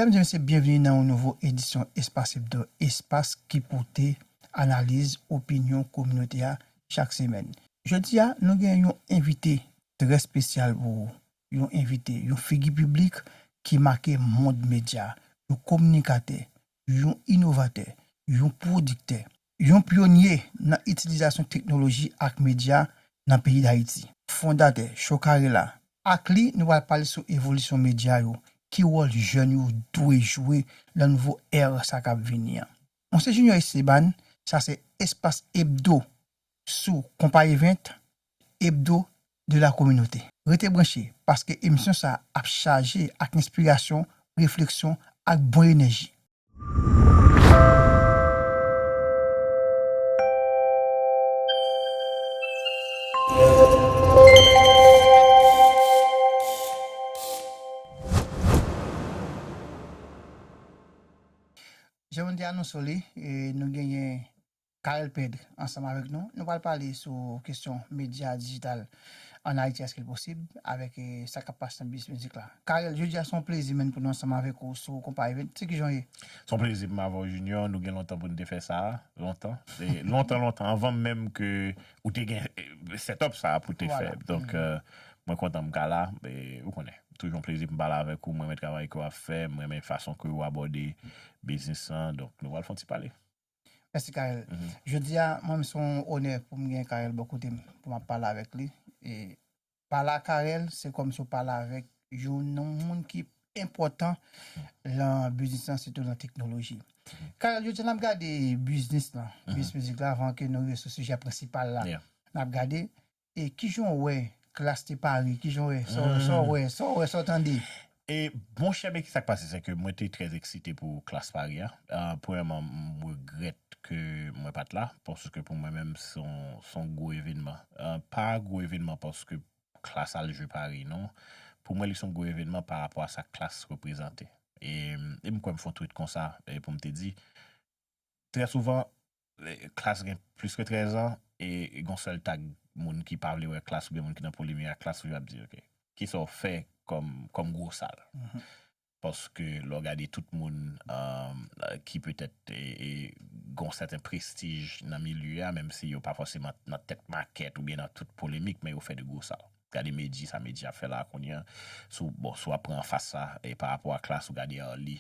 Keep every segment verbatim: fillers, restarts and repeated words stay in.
Medam e mesye, byenvini nan yon nouvo edisyon Espas Ebdo, espas ki pote analiz, opinyon kominote a chak semèn. Jodi a, nou gen yon envite trè espesyal pou ou. Yon envite, yon figi piblik ki make mond medya, yon kominikatè, yon inovatè, yon pwodiktè, yon pyonye nan itilizasyon teknoloji ak medya nan peyi Dayiti. Fondatè Chokarella. Ak li, nou pral pale sou evolisyon medya yo, ki wòl jèn yo dwe jwe nan nouvo ère sa k ap vini an. Mwen se Junior Esteban, sa se Espas Ebdo sou Konpa Event, Ebdo de la kominote. Rete branche, paske emisyon sa ap chaje ak enspirasyon, refleksyon ak bon enèji. Jan mwen te anonse w li, e, nou genyen Carel Pedre ansanm avèk nou. Nou pral pale sou kesyon medya dijital ann Ayiti, èske l posib, avèk, e, sa k ap pase nan biznis mizik la. Carel, jodi a se yon plezi menm pou nou ansanm avèk ou sou Konpa Event. Se kijan w ye? Se yon plezi pou m avè w, Junior. Nou gen lontan pou n te fè sa a. Lontan. E, lontan, lontan. Anvan menm ke ou te gen, e, setup sa a pou te fè. Donk, e, mwen kontan m ka la. E, ou konnen, toujou yon plezi pou m pale avèk ou. Mwen renmen travay ke w ap fè. Mwen renmen fason ke w abòde biznis lan. Donk, nou pral fè yon ti pale. Mèsi, Carel. Jodi a, mwen menm, se yon onè pou m gen Carel bò kote m, pou m ap pale avèk li. E pale ak Carel, se kòmsi w pale avèk youn nan moun ki enpòtan nan biznis lan, sitou nan teknoloji. Carel, jodi a, n ap gade biznis lan, biznis mizik la, avan ke nou rive sou sijè prensipal la. N ap gade, e kijan w wè klas te pare, kijan w wè, sa w, sa w wè, sa w wè, sa w tande? E, monchè, men ki sa k pase, se ke mwen te trè eksite pou klas pare a. A, premyèman, m regrèt ke mwen pa t la, paske pou mwen menm, se yon, se yon gwo evènman. A, pa gwo evènman paske klas al jwe pare, non. Pou mwen, li se yon gwo evènman pa rapò a sa klas reprezante. E, e m kwè m fè yon tweet konsa, e pou m te di, trè souvan, e, klas gen plis ke trèz an, e, e gen yon sèl tag moun ki pa vle wè klas oubyen moun ki nan polemik ak klas, ou ap di, "Ok, kisa w fè kòm, kòm gwo sal?" Paske lè w gade tout moun, um, ki petèt, e, e, gen yon sèten prestij nan milye a, menm si yo pa fòseman nan tèt makèt oubyen nan tout polemik, men yo fè de gwo sal. Gade Medjy, sa Medjy ap fè la kounye a. Si w, bon, si w ap pran anfas sa, e, pa rapò a klas, ou gade Arly,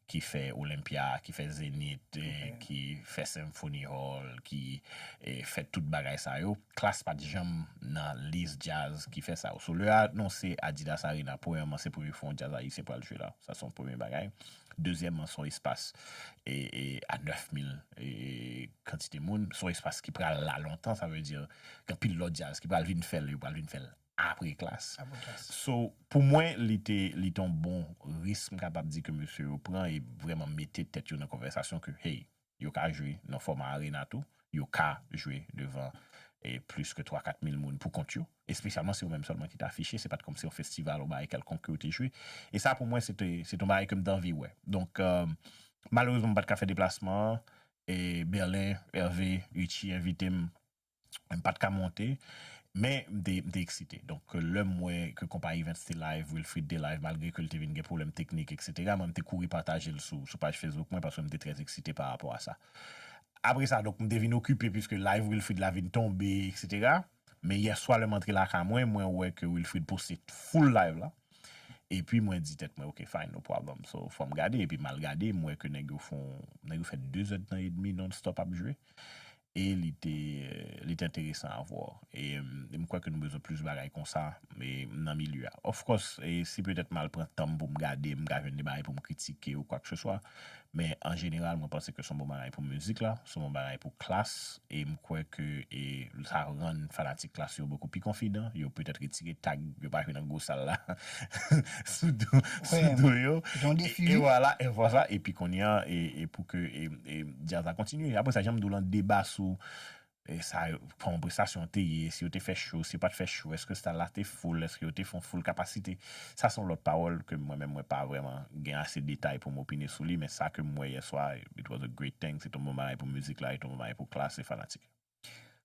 ki fè Olympia, ki fè Zenith, e, ki fè Symphony Hall, ki, e, fè tout bagay sa yo. Klas pa t janm nan lis djaz ki fè sa yo. So, lè yo anonse Adidas Arena, premyèman, se premye fwa yon djaz ayisyen pral jwe la. Sa se yon premye bagay. Dezyèmman, se yon espas, e, e, a nèf mil, e, kantite moun. Se yon espas ki pral la lontan, sa vle di, gen anpil lòt djaz ki pral vin fè l, yo pral vin fè l apre klas. Apre klas. So, pou mwen, li te, li te yon bon risk, m kapab di, ke mesye yo pran e vrèman mete tèt yo nan konvèsasyon ke, hey, yo ka jwe nan fòma arena tou, yo ka jwe devan, e, plis ke twa kat mil moun pou kont yo, espesyalman se yo menm sèlman ki te afiche, se pa t kòmsi yon festival ou bagay kèlkonk ke yo te jwe. E sa, pou mwen, se te, se te yon bagay ke m te anvi wè. Donk, e, malerezman, m pa t ka fè deplasman an, e Berlin, Hervé, Richie envite m, m pa t ka monte, men m te, m te eksite. Donk, lè m wè ke Konpa Events te live, Wilfrid te live, malgre ke l te vin gen pwoblèm teknik, etsetera, mwen, m te kouri pataje l sou, sou paj Facebook mwen, paske m te trè eksite pa rapò a sa. Apre sa, donk, m te vin okipe, piske live Wilfrid la vin tonbe, etsetera. Men yè swa, lè m antre lakay mwen, mwen wè ke Wilfrid poste full live la. Epi mwen di tèt mwen, "Ok, fine, no problem." So, fò m gade, epi m al gade, m wè ke nèg yo fè, nèg yo fè de zèdtan edmi non-stop ap jwe. E li te, li te enteresan a vwa. E, e m kwè ke nou bezwen plis bagay konsa, e, nan milye a. Of course, e si petèt m al pran tan m pou m gade, m ka jwenn de bagay pou m kritike ou kwa ke se swa. Men an jeneral, mwen panse ke se yon bon bagay pou mizik la, se yon bon bagay pou klas, e m kwè ke, e, sa rann fanatik klas yo bokou pi konfidan, yo petèt retire tag, yo pa jwe nan gwo sal la, sou do, sou do yo. Se yon defi, e, e wi. Vwala, e vwala, epi kounye a, e, e pou ke, e, e djaz la kontinye. Apre sa, jan m di w lan, deba sou, e sa, kòman prestasyon te ye, si yo te fè cho, si yo pa t fè cho, èske sal la te full, èske yo te fè yon full kapasite, sa se yon lòt pawòl ke mwen menm mwen pa vrèman gen ase detay pou m opine sou li, men sa ke m wè yè swa, it was a great thing, se te yon bon bagay pou mizik la, e te yon bon bagay pou klas e fanatik.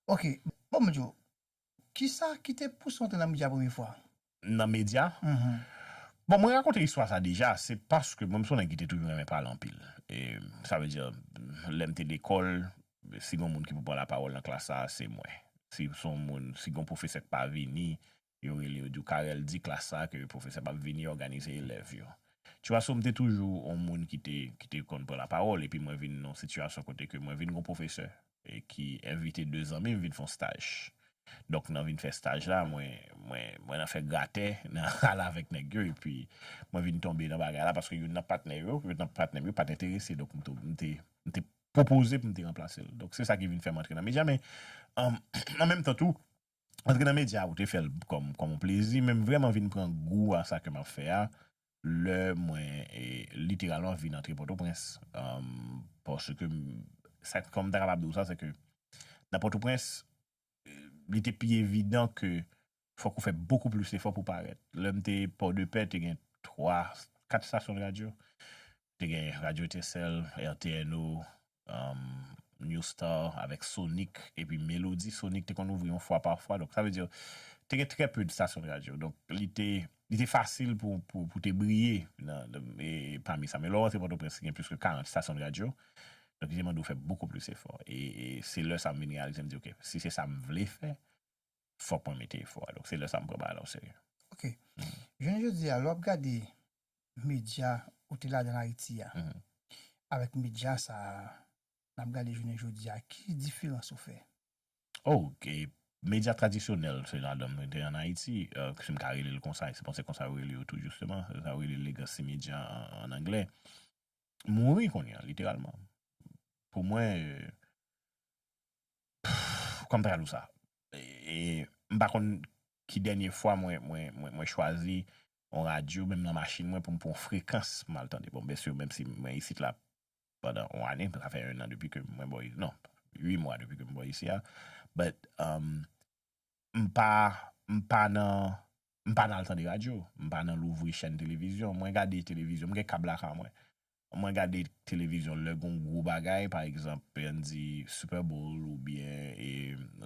Ok, bon, m di w, kisa ki te pouse w antre nan medya premye fwa? Nan medya? Mhm. Bon, mwen rakonte istwa sa deja, se paske mwen, m se yon nèg ki te toujou renmen pale anpil. E, sa vle di, lè m te lekòl, si gen moun ki pou pran lapawòl nan klas sa, se mwen. Si se yon moun, si gen yon pwofesè k pa vini, yo rele, yo di w, "Carel, di klas sa ke pwofesè p ap vini, òganize elèv yo." Tu vois, so, m te toujou yon moun ki te, ki te konn pran lapawòl, epi mwen vin nan yon sitiyasyon kote ke mwen vin gen yon pwofesè e ki envite de zanmi m vin fè yon staj. Donk, nan vin fè staj la, mwen, mwen, mwen nan fè gratè, nan ale avèk nèg yo, epi mwen vin tonbe nan bagay la, paske youn nan patnè yo, youn nan patnè m yo pa t enterese, donk m tou, m te, m te pwopoze pou m te ranplase l. Donk, se sa ki vin fè m antre nan medya, men, um, an menm tan tou, antre nan medya, ou te fè l kòm, kòm yon plezi, men m vrèman vin pran gou a sa ke m ap fè a, lè mwen, e, literalman vin antre Pòtoprens, um, paske m, sa, kòman m ta kapab di w sa, se ke nan Pòtoprens, li te pi evidan ke fòk ou fè bokou plis efò pou parèt. Lè m te Pòdepè, te gen twa, kat estasyon de radyo. Te gen Radyo Etensèl, R T N O, um, New Star, avèk Sonic, epi Melody. Sonic te konn ouvri yon fwa pa fwa. Donk, sa vle di, te gen trè pe de stasyon de radyo. Donk, li te, li te fasil pou, pou, pou te briye nan, nan, e, pami sa. Men lè w antre Pòtoprens, gen plis ke karant stasyon de radyo. Donk, li te mande w fè bokou plis efò. E, e se lè sa m vin reyalize, m di, "Ok, si se sa m vle fè, fòk mwen mete efò a." Donk, se lè sa m pran bagay la oserye. Ok. Jounen jodi a, lè w ap gade medya ou te ladan Ayiti a, avèk medya sa a, n ap gade jounen jodi a, ki diferans ou fè? Oh, ok. Medya tradisyonèl, se ladan mwen te an Ayiti, euh, si m ka rele l konsa, se panse konsa yo rele yo tou, jisteman, sa yo rele legacy media an, an anglè. Mouri kounye a, literalman. Pou mwen, euh, kòm ta di w sa. E, e, m pa konn ki dènye fwa mwen, mwen, mwen, mwen chwazi yon radyo, menm nan machin mwen, pou m pran yon frekans pou m al tande. Bon, byen si, menm si mwen isit la pandan yon ane, sa fè yon an depi ke mwen bò, non, uit mwa depi ke m bò isi a. But, um, m pa, m pa nan, m pa nan al tande radyo, m pa nan louvri chèn televizyon. Mwen gade televizyon, m gen kab lakay mwen. Mwen gade televizyon lè gon gwo bagay, pa egzanp, ann di Super Bowl oubyen e,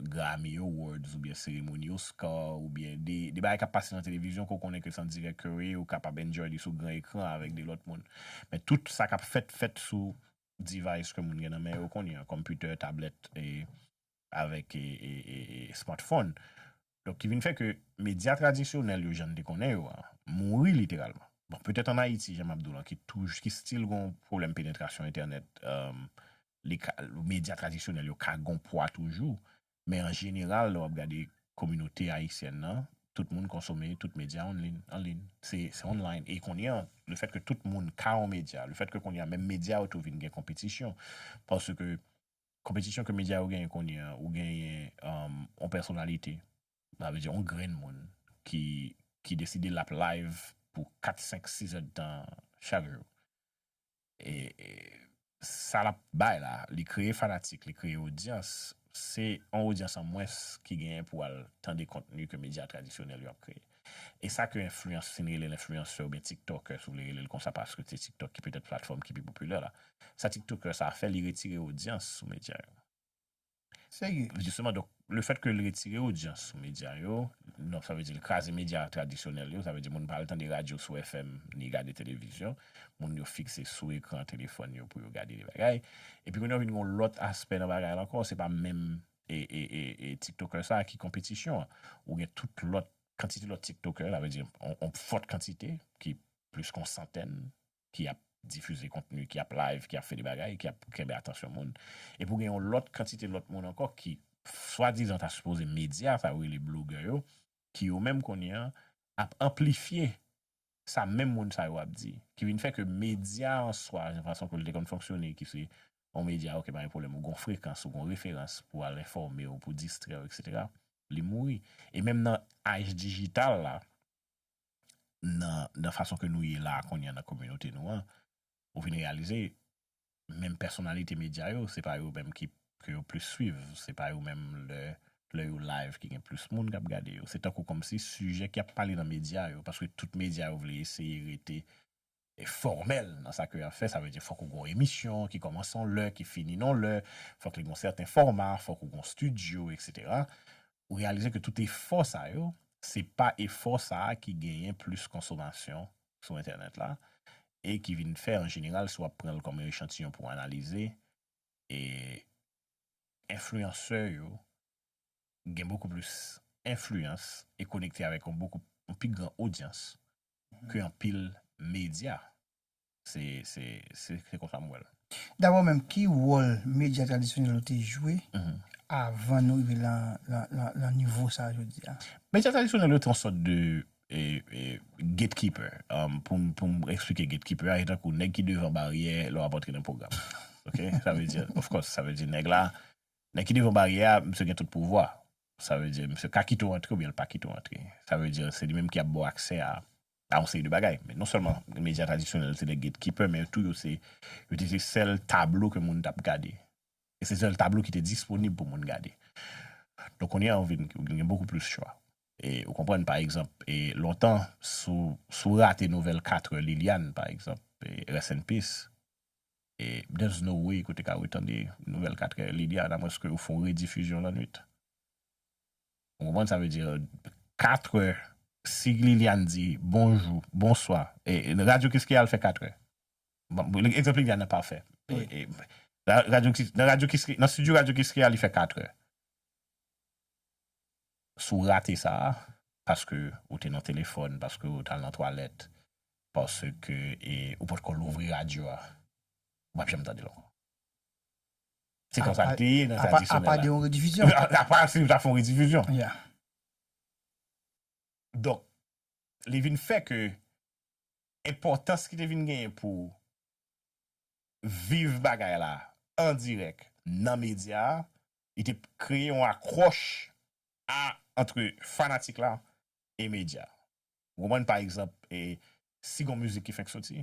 Grammy Awards oubyen seremoni Oscar oubyen de, de bagay k ap pase nan televizyon ke w konnen ke se an dirèk ke yo ye, ou kapab enjoy li sou gran ekran avèk de lòt moun. Men tout sa k ap fèt, fèt sou device ke moun gen nan men yo kounye a, konpitè, tablèt, e, avèk e, e, e, e smartphone. Donk, ki vin fè ke medya tradisyonèl yo, jan n te konnen yo a, mouri literalman. Bon, petèt an Ayiti, jan m ap di w lan, ki touj, ki still gon pwoblèm penetrasyon entènèt, um, li ka, medya tradisyonèl yo ka gon pwa toujou, men an jeneral, lè w ap gade kominote ayisyèn nan, tout moun konsome tout medya an liy, an liy. Se, se online. E kounye a, lefèt ke tout moun ka yon medya, lefèt ke kounye a, menm medya yo tou vin gen konpetisyon. Paske konpetisyon ke medya yo genyen kounye a, ou genyen, um, yon pèsonalite, sa vle di yon grenn moun ki, ki deside l ap live pou kat, senk, sis èdtan chak jou. E, e sa l ap bay la, li kreye fanatik, li kreye odyans, se yon odyans an mwens ki genyen pou al tande kontni ke medya tradisyonèl yo ap kreye. E sa ke enfliyans, si n rele l enfliyansè oubyen TikToker, si w vle rele l konsa, paske se TikTok ki petèt platfòm ki pi popilè la. Sa TikToker sa a fè, li retire odyans sou medya yo. Serye. Jisteman, donk, lefèt ke l retire odyans sou medya yo, non, sa vle di l kraze medya tradisyonèl yo, sa vle di moun pa al tande radyo sou F M, ni gade televizyon, moun yo fikse sou ekran telefòn yo pou yo gade de bagay. Epi kounye a vin gen yon lòt aspè nan bagay la ankò, se pa menm e, e, e, e TikToker sa a ki konpetisyon an. Ou gen tout lòt, kantite lòt TikToker, sa vle di yon, yon fòt kantite, ki plis ke yon santèn, ki ap difize kontni, ki ap live, ki ap fè de bagay, ki ap kenbe atansyon moun. Epi w gen yon lòt kantite lòt moun ankò ki swadizan ta sipoze medya, sa yo rele blogè yo, ki yo menm kounye a ap anplifye sa menm moun sa yo ap di. Ki vin fè ke medya an swa, jan fason ke l te konn fonksyone, ki se yon medya, ok, pa gen pwoblèm, ou gon frekans, ou gon referans pou al enfòme w, pou distrè w, etsetera, li mouri. E menm nan aj dijital la, nan, nan fason ke nou ye la a kounye a nan kominote nou an, ou vin reyalize, menm pèsonalite medya yo, se pa yo menm ki, ke yo plis swiv, se pa yo menm lè, lè yo live ki gen plis moun k ap gade yo. Se tankou kòmsi sijè ki ap pale nan medya yo, paske tout medya yo vle eseye rete e fòmèl nan sa ke y ap fè, sa vle di fòk ou gen yon emisyon ki kòmanse yon lè, ki fini nan yon lè, fòk li gen yon sèten fòma, fòk ou gen yon estidyo, etsetera. Ou reyalize ke tout efò sa yo, se pa efò sa a ki genyen plis konsomasyon sou entènèt la, e ki vin fè, an jeneral, si w ap pran l kòm yon echantiyon pou analize, e enfliyansè yo gen bokou plis enfliyans e konekte avèk yon bokou, yon pi gran odyans ke anpil medya. Se, se, se, se konsa m wè l. Dabò menm, ki wòl medya tradisyonèl yo te jwe avan nou rive lan, lan, lan, lan nivo sa a jodi a? Medya tradisyonèl yo te yon sòt de e, e, gatekeeper. Um, pou m, pou m eksplike gatekeeper a, se tankou nèg ki devan baryè lè w ap antre nan pwogram. Ok? Sa vle di, of course, sa vle di nèg la, nèg ki devan baryè a, misye gen tout pouvwa. Sa vle di, misye ka kite w antre oubyen l pa kite w antre. Sa vle di, se li menm ki ap ba w aksè a, a yon seri de bagay. Men non sèlman medya tradisyonèl se de gatekeeper, men tou yo se, yo te se sèl tablo ke moun t ap gade. E se sèl tablo ki te disponib pou moun gade. Donk, kounye a, ou vin, ou gen bokou plis chwa. E ou konprann, pa egzanp, e lontan, si w, si w rate nouvèl katrè Liliane, pa egzanp, e rest in peace, e there's no way ke w te ka retande nouvèl katrè Liliane, amwenske yo fè yon redifizyon lannwit. Ou konprann, sa vle di, katrè, si Liliane di bonjou, bonswa, e, e radyo Kiskeya al fè katrè. Bon, egzanp Liliane nan pafè. E, e, la, radyo Kis-, nan radyo Kiskeya, nan estidyo radyo Kiskeya, li fè katrè. Si w rate sa, paske ou te nan telefòn, paske ou t al nan twalèt, paske, e, ou potko louvri radyo a, ou p ap janm tande l ankò. Se konsa l te ye nan tradisyonèl la. Apa de yon redifizyon. Apa si yo ta fè yon redifizyon. Yeah. Donk, li vin fè ke enpòtans ki te vin genyen pou viv bagay la an dirèk nan medya a, li te kreye yon akwòch a, antre fanatik la e medya. Ou konprann, pa egzanp, e, si gon mizik ki fèk soti,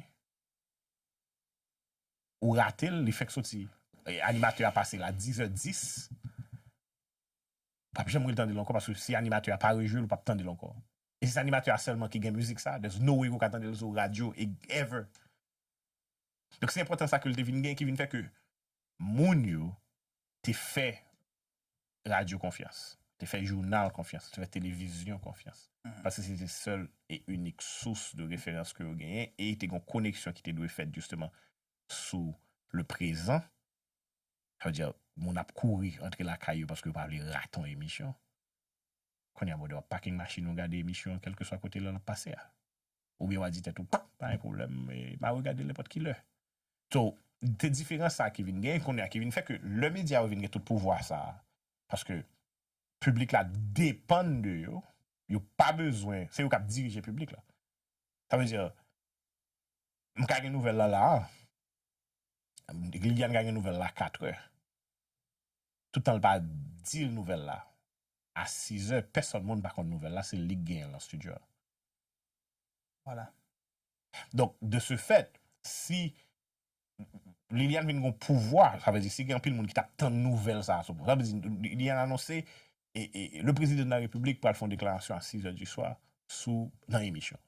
ou rate l, li fèk soti. E, animatè a pase l a dizè dis, w p ap janm retande l ankò, paske si animatè a pa rejwe l, ou p ap tande l ankò. E si se animatè a sèlman ki gen mizik sa, there's no way ou ka tande l sou radyo e ever. Donk, se enpòtans sa ke l te vin gen ki vin fè ke moun yo te fè radyo konfyans, te fè jounal konfyans, te fè televizyon konfyans. Paske se te sèl e inik sous de referans ke yo genyen, e te gen yon koneksyon ki te dwe fèt jisteman sou le prezan. Sa vle di, moun ap kouri antre lakay yo paske yo pa vle rate yon emisyon. Kounye a, brother, w ap paking machin ou gade emisyon an, kèlkeswa kote l ap pase a. Oubyen w a di tèt ou, pa gen pwoblèm, e, m a regade l nenpòt ki lè. So, te diferans sa ki vin gen, kounye a ki vin fè ke lè medya yo vin gen tout pouvwa sa a, paske piblik la depann de yo, yo pa bezwen, se yo k ap dirije piblik la. Sa vle di, m ka gen nouvèl la la a, Liliane ka gen nouvèl la katrè. Tout tan l pa di l nouvèl la, a sizè, pèsòn moun pa konn nouvèl la, se li k genyen l nan estidyo a. Vwala. Donk, de ce fait, si Liliane vin gen pouvwa, sa vle di, si gen anpil moun ki t ap tann nouvèl sa a sou, sa vle di, Liliane anonse, e, e, le président de la République pral fè yon deklarasyon a sizè di swa sou, nan emisyon.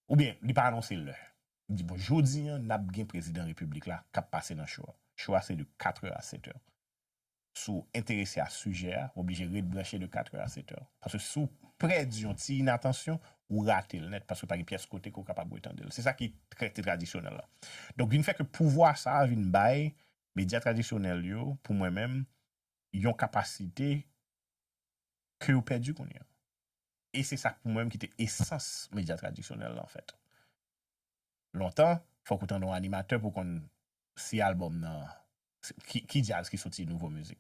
Oubyen, li pa anonse lè. Li di, bon, jodi a, n ap gen prezidan repiblik la k ap pase nan cho a. Cho a se de katrè a setè. Si w enterese a sijè a, w oblije ret branche de katrè a setè. Paske si w pèdi yon ti inatansyon, ou rate l nèt, paske pa gen pyès kote ke w kapab retande l. Se sa ki trè, trè tradisyonèl la. Donk, vin fè ke pouvwa sa a vin bay medya tradisyonèl yo, pou mwen menm, yon kapasite ke yo pèdi kounye a. E se sa pou mwen menm ki te esans medya tradisyonèl la, anfèt. Lontan, fòk ou tande yon animatè pou konn si albòm nan, ki, ki djaz ki soti nouvo mizik.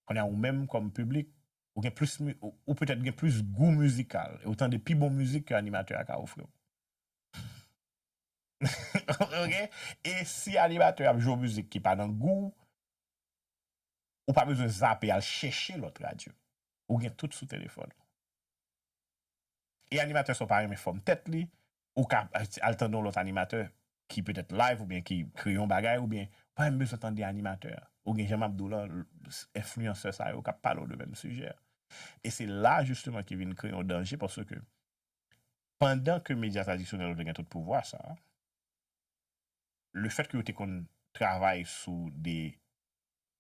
Kounye a, ou menm kòm piblik, ou gen plis, ou, ou petèt gen plis gou mizikal, e ou tande pi bon mizik ke animatè a ka ofri w. Ok? E si animatè ap jwe yon mizik ki pa nan gou w, ou pa bezwen zape al chèche lòt radyo. Ou gen tout sou telefòn ou. E animatè sa w pa renmen fòm tèt li, ou ka al tande yon lòt animatè ki petèt live oubyen ki kreye yon bagay, oubyen ou pa menm bezwen tande animatè a. Ou gen jan m ap di w lan, enfliyansè sa yo k ap pale w de menm sijè a. E se la, jisteman, ki vin kreye yon danje, paske pandan ke medya tradisyonèl yo te gen tout pouvwa sa a, le fèt ke yo te konn travay sou de,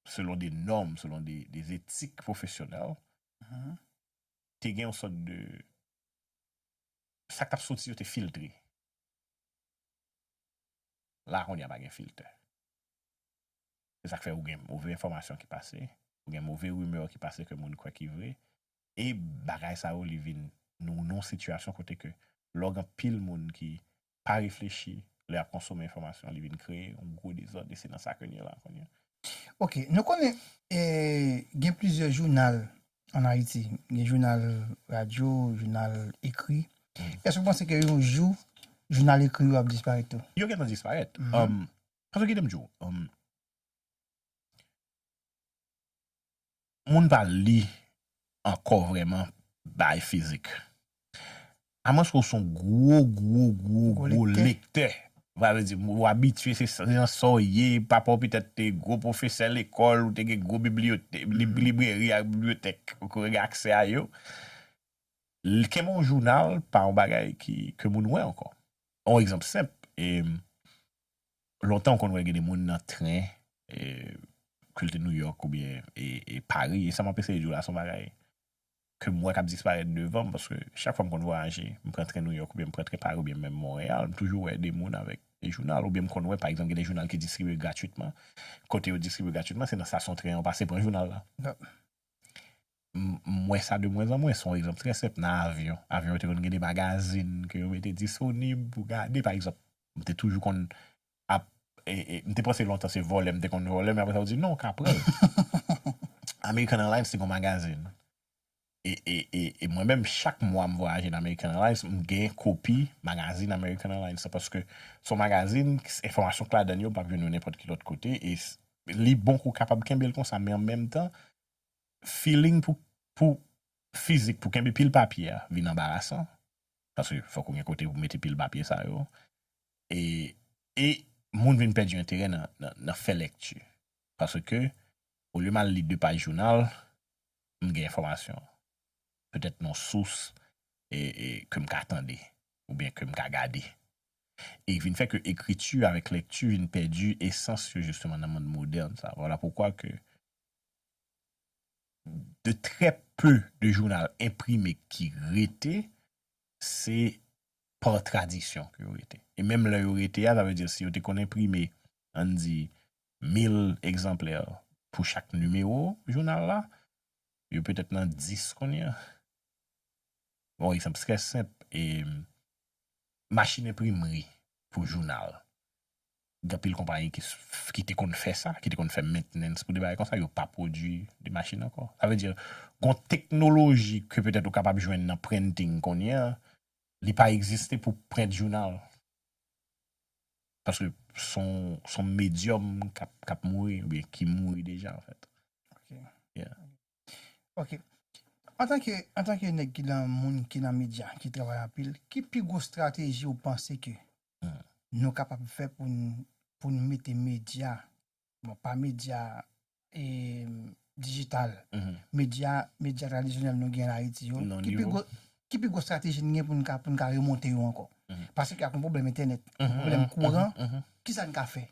selon de nòm, selon de, de etik pwofesyonèl, te gen yon sòt de, sa k t ap soti yo te filtre. La, kounye a pa gen filtè. Se sa k fè ou gen move enfòmasyon ki pase, ou gen move rimè ki pase ke moun kwè ki vre. E bagay sa yo, li vin, nou nan yon sitiyasyon kote ke lè w gen anpil moun ki pa reflechi lè y ap konsome enfòmasyon, li vin kreye yon gwo dezòd, e se nan sa ke n ye la kounye a. Ok, nou konnen eh, gen plizyè jounal ann Ayiti. Gen jounal radyo, jounal ekri. Èske w panse ke yon jou, jounal ekri yo ap disparèt tou? Yo gentan disparèt. Um, paske kite m di w, um, moun pa li ankò vrèman bay fizik. Amwens ke w se yon gwo, gwo, gwo, gwo lektè. Sa vle di, ou abitye, se nan sa w ye, papa w petèt te gwo pwofesè lekòl, ou te gen gwo bibliyotèk, libreri ak bibliyotèk, ou gen aksè a yo. Kenbe yon jounal pa yon bagay ki, ke moun wè ankò. Yon egzanp senp, e, lontan ou konn wè gen de moun nan tren, e, ke l te Nouyòk oubyen e, e Pari, e sa m ap eseye di w la, se yon bagay ke m wè k ap disparèt devan m, paske chak fwa m konn vwayaje, m pran tren Nouyòk oubyen m pran tren Pari oubyen menm Monreyal, m toujou wè de moun avèk de jounal, oubyen m konn wè, pa egzanp, gen de jounal ki distribiye gratwitman. Kote yo distribiye gratwitman, se nan estasyon tren an pase pran jounal la. M wè sa de mwens an mwens. Yon egzanp trè senp, nan avyon. Avyon yo te konn gen de magazin ke yo mete disponib pou gade. Pa egzanp, m te toujou konn ap. E, e, m te panse lontan se vòlè m te konn vòlè, men apre sa, ou di non, w ka pran l. American Airlines te gen yon magazin. E, e, e, e mwen menm, chak mwa m vwayaje nan American Airlines, m gen kopi magazin American Airlines la, paske se yon magazin, enfòmasyon k ladan l yo, m p ap jwenn yo nenpòt ki lòt kote, e li bon ke w kapab kenbe l konsa, men an menm tan, feeling pou, pou fizik, pou kenbe pil papye a vin anbarasan, paske fòk ou gen kote pou mete pil papye sa yo, e, e moun vin pèdi enterè nan, nan, nan fè lèkti, paske olye m al li de paj jounal, m gen enfòmasyon, petèt nan sous e, e, ke m ka tande, oubyen ke m ka gade. E vin fè ke ekriti avèk lèkti vin pèdi esans yo jisteman nan monn modèn sa. Vwala poukwa ke de trè pe de jounal enprime ki rete, se pa tradisyon ke yo rete. E menm lè yo rete a, sa vle di si yo te konn enprime, ann di, mil egzanplè pou chak nimewo jounal la, yo petèt nan dis kounye a. Bon, egzanp trè senp, e, machin enprimri pou jounal. Gen anpil konpayi ki, ki te konn fè sa, ki te konn fè maintenance pou de bagay konsa, yo pa pwodui de machin ankò. Sa vle di, gon teknoloji ke petèt ou kapab jwenn nan printing kounye a, li pa egziste pou print jounal. Paske se yon, se yon medyòm k ap, k ap mouri, oubyen ki mouri deja, anfèt. Ok. Yeah. Ok. Antanke, antanke nèg ki nan moun ki nan medya, ki travay anpil, ki pi gwo estrateji ou panse ke nou kapab fè pou n, pou n mete medya, bon, pa medya e, dijital, medya, medya tradisyonèl nou gen an Ayiti yo, ki pi gwo, ki pi gwo estrateji n gen pou n ka, pou n ka remonte yo ankò? Paske ak yon pwoblèm entènèt, yon pwoblèm kouran, kisa n ka fè?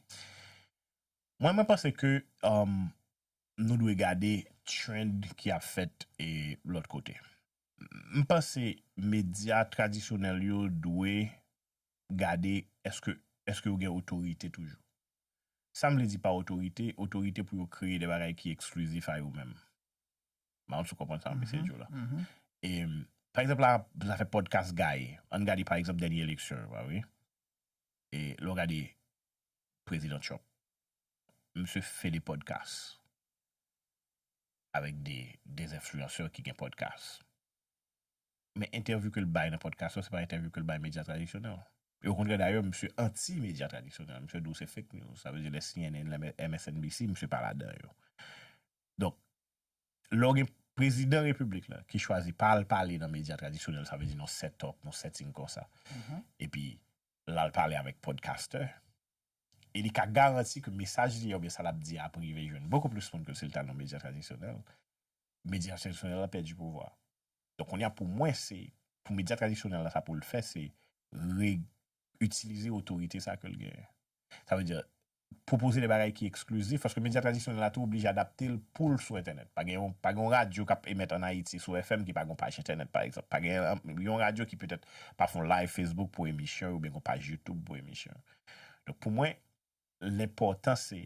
Mwen, mwen panse ke, um, nou dwe gade trend ki ap fèt e lòt kote. M panse medya tradisyonèl yo dwe gade èske, èske yo gen otorite toujou. Sa m vle di pa otorite, otorite pou yo kreye de bagay ki eksklizif a yo menm. M pa konn si w konprann sa m ap eseye di w la. E, pa egzanp, la, zafè podcast guy, ann gade, pa egzanp, dènye eleksyon yo, pa vre? E lè w gade Prezidan Trump, misye fè de podcast avèk de, de enfliyansè ki gen podcast. Men entèvyou ke l bay nan podcast yo, se pa entèvyou ke l bay medya tradisyonèl. E okontrè, dayè, misye anti medya tradisyonèl. Misye di w se fake news. Sa vle di lè C N N, lè M S N B C, misye pa ladan yo. Donk, lè w gen prezidan repiblik la ki chwazi pa al pale nan medya tradisyonèl, sa vle di nan set up, nan setting konsa, epi l al pale avèk podcaster, e li ka garanti ke mesaj li oubyen sa l ap di a ap rive jwenn bokou plis moun ke si l t al nan medya tradisyonèl, medya tradisyonèl la pèdi pouvwa. Donk, kounye a, pou mwen, se pou medya tradisyonèl la, sa pou l fè, se re-itilize otorite sa ke l genyen. Sa vle di, pwopoze de bagay ki eksklizif, paske medya tradisyonèl la tou oblije adapte l pou l sou entènèt. Pa gen yon, pa gen yon radyo k ap emèt ann Ayiti sou F M ki pa gen yon paj entènèt, pa egzanp. Pa gen yon radyo ki petèt pa fè yon live Facebook pou emisyon yo, oubyen gen yon paj YouTube pou emisyon yo. Donk, pou mwen, lenpòtan se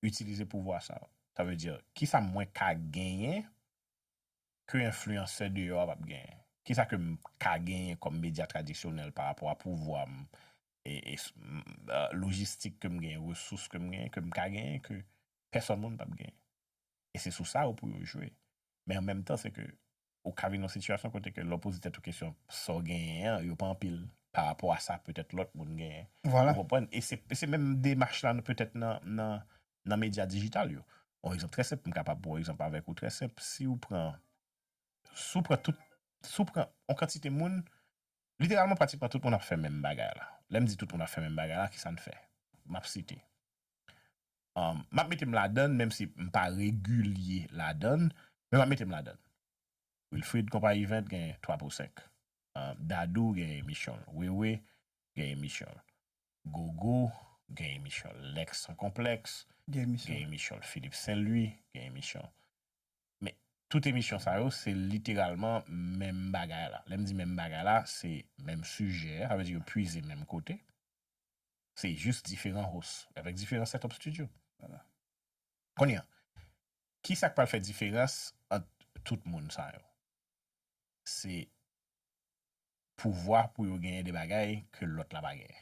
itilize pouvwa sa yo. Sa vle di, kisa mwen ka genyen ke enfliyansè deyò a p ap genyen? Kisa ke m ka genyen kòm medya tradisyonèl pa rapò a pouvwa m, e, e s- m- a, lojistik ke m genyen, resous ke m genyen, ke m ka genyen, ke pèsòn moun p ap genyen? E se sou sa yo pou yo jwe. Men an menm tan, se ke ou ka vin nan sitiyasyon kote ke lè w poze tèt ou kesyon sa w genyen an, yo pa anpil pa rapò a sa petèt lòt moun genyen. Vwala. Ou konprann? E se, e se menm demach la petèt nan, nan, nan medya dijital yo. Yon egzanp trè senp, m kapab pran yon egzanp avèk ou trè senp. Si w pran, si w pran tout, si w pran yon kantite moun, literalman, pratikman tout moun ap fè menm bagay la. Lè m di tout moun ap fè menm bagay la, kisa n fè? M ap site. Um, m ap mete m ladan l, menm si m pa regilye ladan l, men m ap mete m ladan l. Wilfrid Konpa Event gen twa pou senk. Um, Dadou gen emisyon l. Wewe gen emisyon l. Gogo gen emisyon l. Lex Sans Complexe Gen emisyon. gen emisyon l. Philippe Saint Louis gen emisyon l. Men tout emisyon sa yo, se literalman menm bagay la. Lè m di menm bagay la, se menm sijè, sa vle di yo pwize menm kote. Se jis diferan host, avèk diferan setup studio. Vwala. Kounye a, ki sa k pral fè diferans ant tout moun sa yo? Se pouvwa pou yo genyen de bagay ke lòt la pa genyen.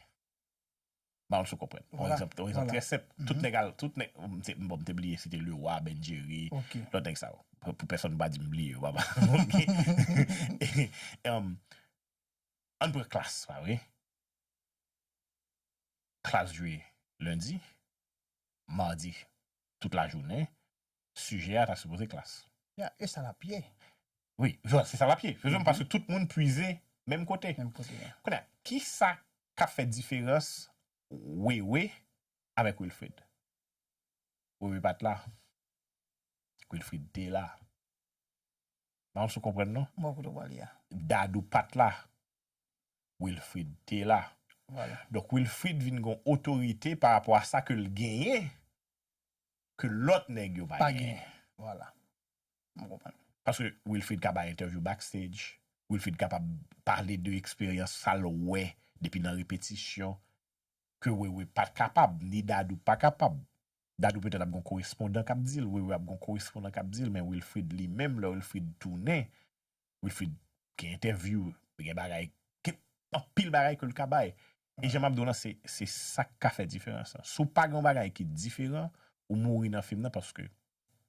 M pa konn si w konprann. Yon Vwala, egzanp, yon egzanp vwala. trè senp. Tout Mhm. nèg al, tout nèg, m te, bon, m te bliye site Leroy, Ben Jerry, Ok. lòt nèg sa yo. Pou, pou pèsonn pa di m bliye yo, papa. Ok. E, um, ann pran Klass, pa vre? Klass jwe lendi, madi, tout lajounen, sijè a ta sipoze Klass. Ya, e sa l ap ye. Wi, vwala, se sa l ap ye. Se Mhm. paske tout moun pwize menm kote. Menm kote a. Kounye a, ki sa k ap fè diferans Wewe avèk Wilfrid? Wewe pa t la. Wilfrid te la. M pa konn si w konprann non. M wè kote w prale a. Dadou pa t la. Wilfrid te la. Vwala. Donk, Wilfrid vin gen otorite pa rapò a sa ke l genyen, ke lòt nèg yo pa Pa genyen. genyen. Vwala. M konprann. Paske Wilfrid ka bay entèvyou backstage. Wilfrid kapab pale de eksperyans sa l wè depi nan repetisyon ke Wewe pa t kapab, ni Dadou pa kapab. Dadou petèt ap gon korespondan k ap di l, Wewe ap gon korespondan k ap di l, men Wilfrid li menm, lè Wilfrid tounen, Wilfrid gen entèvyou, gen bagay, gen anpil bagay ke l ka bay. E jan m ap di w lan, se, se sa k ka fè diferans lan. Si w pa gen yon bagay ki diferan, ou mouri nan fim nan paske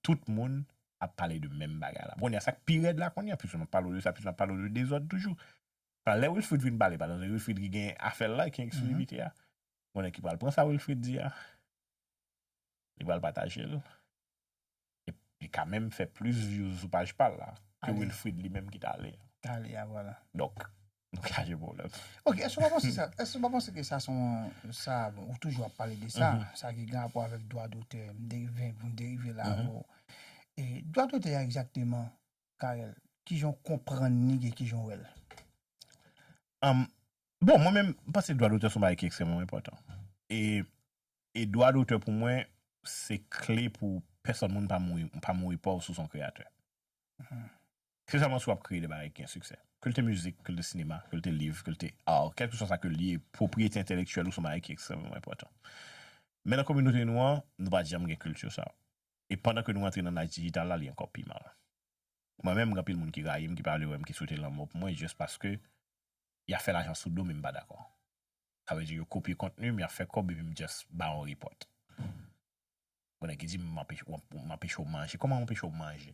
tout moun ap pale de menm bagay la. Kounye a, sa k pi rèd la kounye a, piske m ap pale w de sa, piske m ap pale w de dezòd toujou. Lè Wilfrid vin pale, pa egzanp, Wilfrid ki gen afè l la, ki eksklisivite a, konnen ki pral pran sa Wilfrid di a, li pral pataje l. E li ka menm fè plis views sou paj pa l la ke Ale. Wilfrid li menm ki t ale a. T ale a, vwala. Donk, nou ka gen pwoblèm. Ok, èske w pa panse sa, èske w pa panse ke sa se yon, sa, bon, ou toujou ap pale de sa, Mhm. sa ki gen rapò avèk dwa dotè, m derive, pou m derive la Mhm. avè w. E dwa dotè a egzakteman, Carel, kijan w konprann li, gen kijan w wè l? Um, bon, mwen menm, m panse dwa dotè se yon bagay ki ekstrèmman enpòtan. E, e dwa dotè pou mwen, se kle pou pèsòn moun pa mouri, pa mouri pòv si w se yon kreyatè. Mhm. Espesyalman si w ap kreye de bagay ki gen siksè. Ke l te mizik, ke l te sinema, ke l te liv, ke l te art, kèlkeswa sa ke l ye, pwopriyete entèlektyèl ou se yon bagay ki ekstrèmman enpòtan. Men nan kominote nou an, nou pa janm gen kilti sa. E pandan ke nou antre nan laj dijital la, li ankò pi mal. Mwen menm, gen anpil moun ki rayi m, ki pa vle wè m, ki swete lanmò pou mwen, jis paske y ap fè lajan sou do m e m pa dakò. Sa vle di yo kopye kontni m, y ap fè kòb epi m just ba yon report. Gon nèg ki di m anpeche, m anpeche w manje. Kòman m anpeche w manje?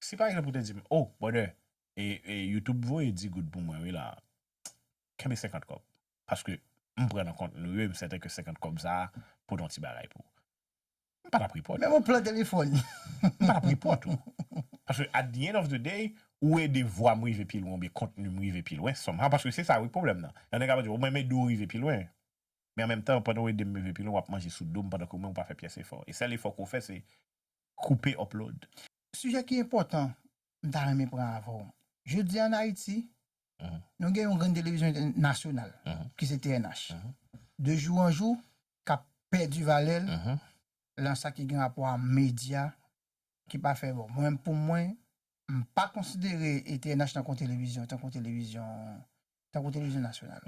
Si pa egzanp ou te di m, "Oh, brother, e, e YouTube voye dis goud pou mwen wi la, kenbe senkant kòb." Paske m pran nan kont nou yo, e m sèten ke senkant kòb sa a pote yon ti bagay pou ou. M pa t ap report. Menm yon plan telefòn. M pa t ap report ou. Paske at the end of the day, ou ede vwa m rive pi lwen, oubyen kontni m rive pi lwen, somehow, paske se sa wi pwoblèm nan. Yon nèg ap di, "Ou menm ede w rive pi lwen." Men an menm tan, pandan w ede m rive pi lwen, w ap manje sou do m pandan ke ou menm ou pa fè pyès efò. E sèl efò ke w fè, se koupe upload. Sijè ki enpòtan, m ta renmen pran avè w. Jodi a, ann Ayiti, Mhm. nou gen yon grenn televizyon entè-, nasyonal, Mhm. ki se T N H. Mhm. De jou an jou, k ap pèdi valè l Mhm. lan sa ki gen rapò a medya, ki pa fè bon. Mwen, pou mwen, m pa konsidere T N H tankou yon televizyon, tankou yon televizyon tankou televizyon nasyonal.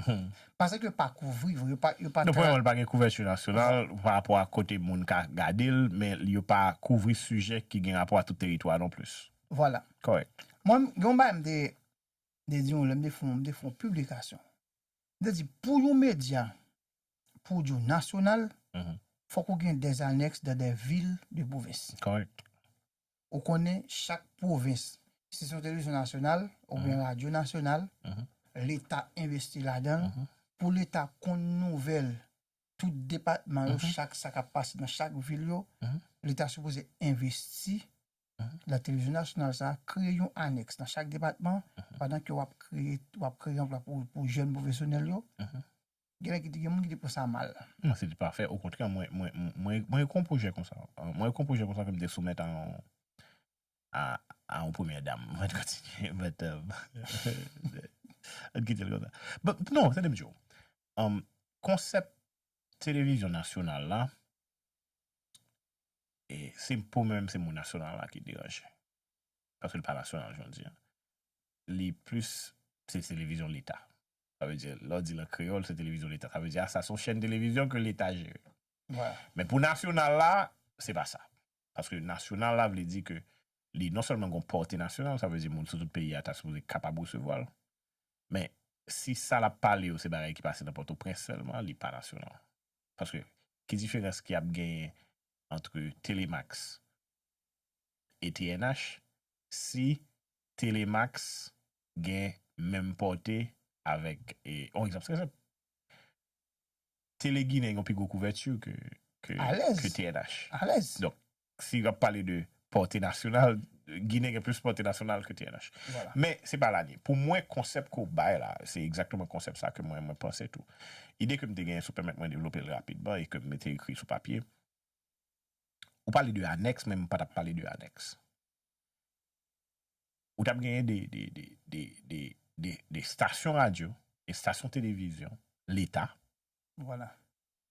Paske yo pa kouvri, yo pa, yo pa Non, premyèman, li pa gen kouvèti nasyonal pa rapò a kote moun ka gade l, men yo pa kouvri sijè ki gen rapò a tout teritwa non plis. Vwala. Kòrèk. Mwen, gen yon bagay m te, te di yon lè, m te fè yon, m te fè yon piblikasyon. M te di, pou yon medya, pou di w nasyonal, fòk ou gen des annexes dans des villes de pwovens. Kòrèk. Ou konnen chak pwovens, si se yon televizyon nasyonal oubyen radyo nasyonal, Leta envesti ladan l. Pou Leta konn nouvèl tout depatman yo, chak sa k ap pase nan chak vil yo, Leta sipoze envesti nan televizyon nasyonal sa, kreye yon anèks nan chak depatman, pandan ke w ap kreye, w ap kreye anplwa pou, pou jèn pwofesyonèl yo. Gen nèg ki te, gen moun ki te pran sa mal. Non, se te pa fè. Okontrè, mwen, mwen, mwen, mwen gen yon pwojè konsa. Euh, Mwen gen yon pwojè konsa ke m te soumèt a yon, a, a yon premyè dam. Mwen kontinye, but, euh, mwen kite l konsa. But, non, tande m di w. Um, konsèp televizyon nasyonal la, e se pou mwen menm, se mo nasyonal la ki deranje. Paske li pa nasyonal, jan w di a. Li plis, se televizyon leta. Sa vle di, lè w di l an kreyòl, se televizyon leta. Sa vle di, a, sa se yon chèn televizyon ke leta jere. Vwala. Men pou nasyonal la, se pa sa. Paske nasyonal la vle di ke li non sèlman gon pòte nasyonal, sa vle di moun sou tout peyi a ta sipoze kapab resevwa l. Men si sa l ap pale yo se bagay ki pase nan Pòtoprens sèlman, li pa nasyonal. Paske ki diferans ki ap genyen ant Telemax e T N H si Telemax gen menm pòte avèk, e, yon egzanp trè senp. Tele Ginen gen yon pi gwo kouvèti ke, ke, Alèz. ke T N H. Alèz. Donk, si w ap pale de pòte nasyonal, Ginen gen plis pòte nasyonal ke T N H. Vwala. Men, se pa la li ye. Pou mwen, konsèp ke w bay la, se egzakteman konsèp sa ke mwen, mwen panse tou. Ide ke m te genyen, si w pèmèt mwen devlope l rapidman e ke m mete ekri sou papye. Ou pale de anèks, men m pa t ap pale de anèks. Ou t ap genyen de, de, de, de, de, de, de stasyon radyo e stasyon televizyon leta Vwala.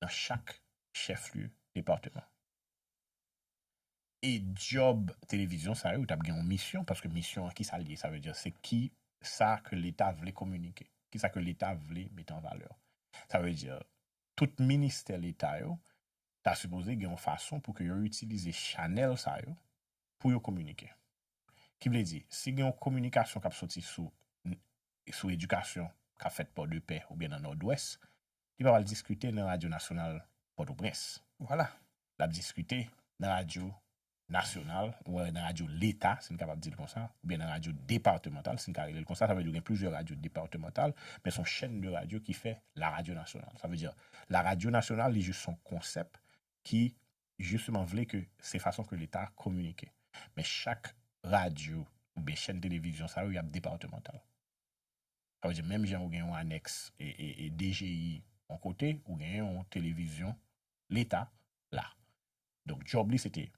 nan chak chèflye depatman. E djòb televizyon sa yo, ou t ap gen yon misyon, paske misyon an, ki sa l ye? Sa vle di, se ki sa ke leta vle kominike, ki sa ke leta vle mete an valè. Sa vle di, tout ministè leta yo ta sipoze gen yon fason pou ke yo itilize chanèl sa yo pou yo kominike. Ki vle di, si gen yon kominikasyon k ap soti sou, sou edikasyon k ap fèt Pòdepè oubyen nan Nòdwès, li pa pral diskite nan radyo nasyonal Pòtoprens. Vwala. L ap diskite nan radyo nasyonal, ou nan radyo leta, si n kapab di l konsa, oubyen nan radyo depatmantal, si n ka rele l konsa. Sa vle di ou gen plizyè radyo depatmantal, men se yon chèn de radyo ki fè la radyo nasyonal. Sa vle di, la radyo nasyonal, li jis yon konsèp ki, jisteman, vle ke se fason ke leta kominike. Men chak radyo oubyen chèn televizyon sa yo, y ap depatmantal. Sa vle di, menm jan ou gen yon anèks e, e, e D G I yon kote, ou gen yon televizyon leta la. Donk, djòb li, se te,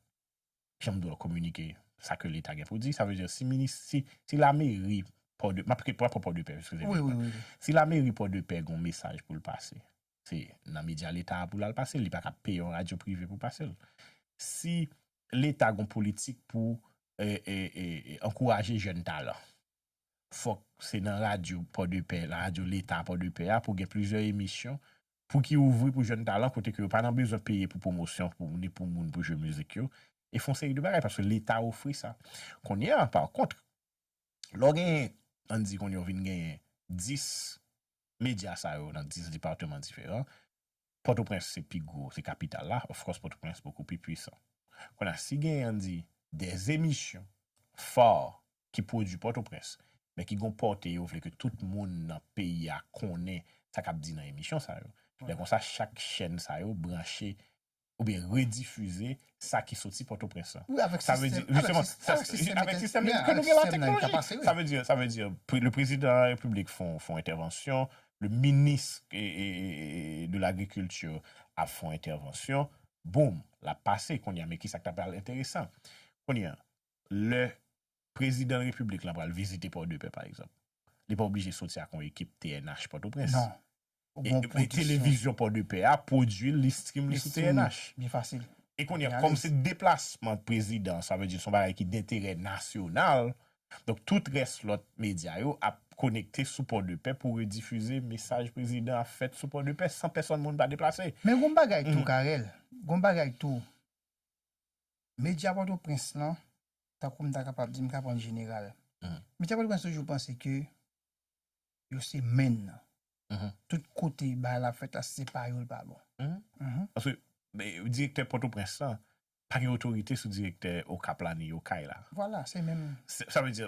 jan m di w, kominike sa ke leta gen pou di. Sa vle di, si minis, si, si lameri Pòdepè, m ap pran Pòdepè, eskize m. Wi, wi, wi. wi. Si lameri Pòdepè gen yon mesaj pou l pase, se nan medya leta a pou l al pase l, li pa ka peye yon radyo prive pou pase l. Si leta gen yon politik pou, e, e, e, e, ankouraje jèn talan, fòk se nan radyo Pòdepè, nan radyo leta Pòdepè a, pou gen plizyè emisyon pou ki ouvri pou jèn talan, kote ke yo pa nan bezwen peye pou pwomosyon, pou, ni pou moun pou jwe mizik yo, e fè yon seri de bagay, paske leta ofri sa. Kounye a, pa kont, lè w genyen, ann di kounye a w vin genyen dis medya sa yo nan dis depatman diferan, Pòtoprens se pi gwo, se kapital la, of course Pòtoprens bokou pi pwisan. Kounye a, si genyen, ann di, des emissions phares ki pwodui Pòtoprens, men ki gon pòte yo vle ke tout moun nan peyi a konnen sa k ap di nan emisyon sa yo. Lè konsa, chak chèn sa yo branche oubyen redifize sa ki soti Pòtoprens lan. Wi, avèk Sa vle di, sistèm, jisteman, avèk sistèm, avèk sistèm avèk entènè-, sistèm, men ke nou avèk gen la sistèm nan, li ka teknoloji. pase, wi. Sa vle di, sa vle di, pre- le président de la République fè yon, fè yon entèvansyon, le ministre e, e, e, e, de l'agriculture ap fè yon entèvansyon, boum, l ap pase kounye a, men ki sa k ta pral enteresan? Kounye a, lè prezidan repiblik lan pral vizite Pòdepè, pa egzanp, li pa oblije soti ak yon ekip T N H Pòtoprens. Non. Ou E, gon e pwodiksyon. Televizyon Pòdepè a pwodui l, li stream li sou Stream, T N H. Byen fasil. E kounye a, Byen kòm alèz. Se deplasman prezidan, sa vle di se yon bagay ki denterè nasyonal, Donk, tout rès lòt medya yo ap konekte sou Pòdepè pou redifize mesaj prezidan ap fèt sou Pòdepè san pèsòn moun pa deplase. Men gon bagay tou, Carel. Gon bagay tou. Medya Pòtoprens lan, tankou m ta kapab di, m ka pran jeneral. Medya Pòtoprens toujou panse ke yo se menn nan. Tout kote bagay la fèt la, si se pa yo, l pa bon. Paske direktè Pòtoprens lan pa gen otorite sou direktè Okap la ni Okay la. Vwala, se menm. Sa vle di,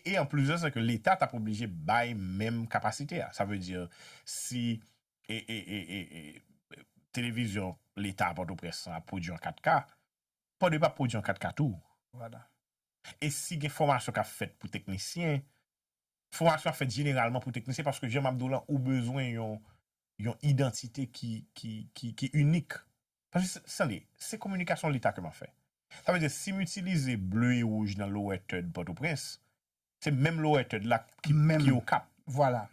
e anplis de sa, ke Leta t ap oblije bay menm kapasite a. Sa vle di, si e, e, e, e, e, televizyon Leta a Pòtoprens lan ap pwodui an kat K, Pòdepè ap pwodui an kat K tou. Vwala. E si gen fòmasyon k ap fèt pou teknisyen, fòmasyon ap fèt jeneralman pou teknisyen, paske jan m ap di w lan, ou bezwen yon, yon idantite ki, ki, ki, ki inik. Paske, tande, se kominikasyon Leta ke m ap fè. Sa vle di, si m itilize ble e wouj nan Lower Third Pòtoprens, se menm Lower Third la ki, ki Okap. Vwala.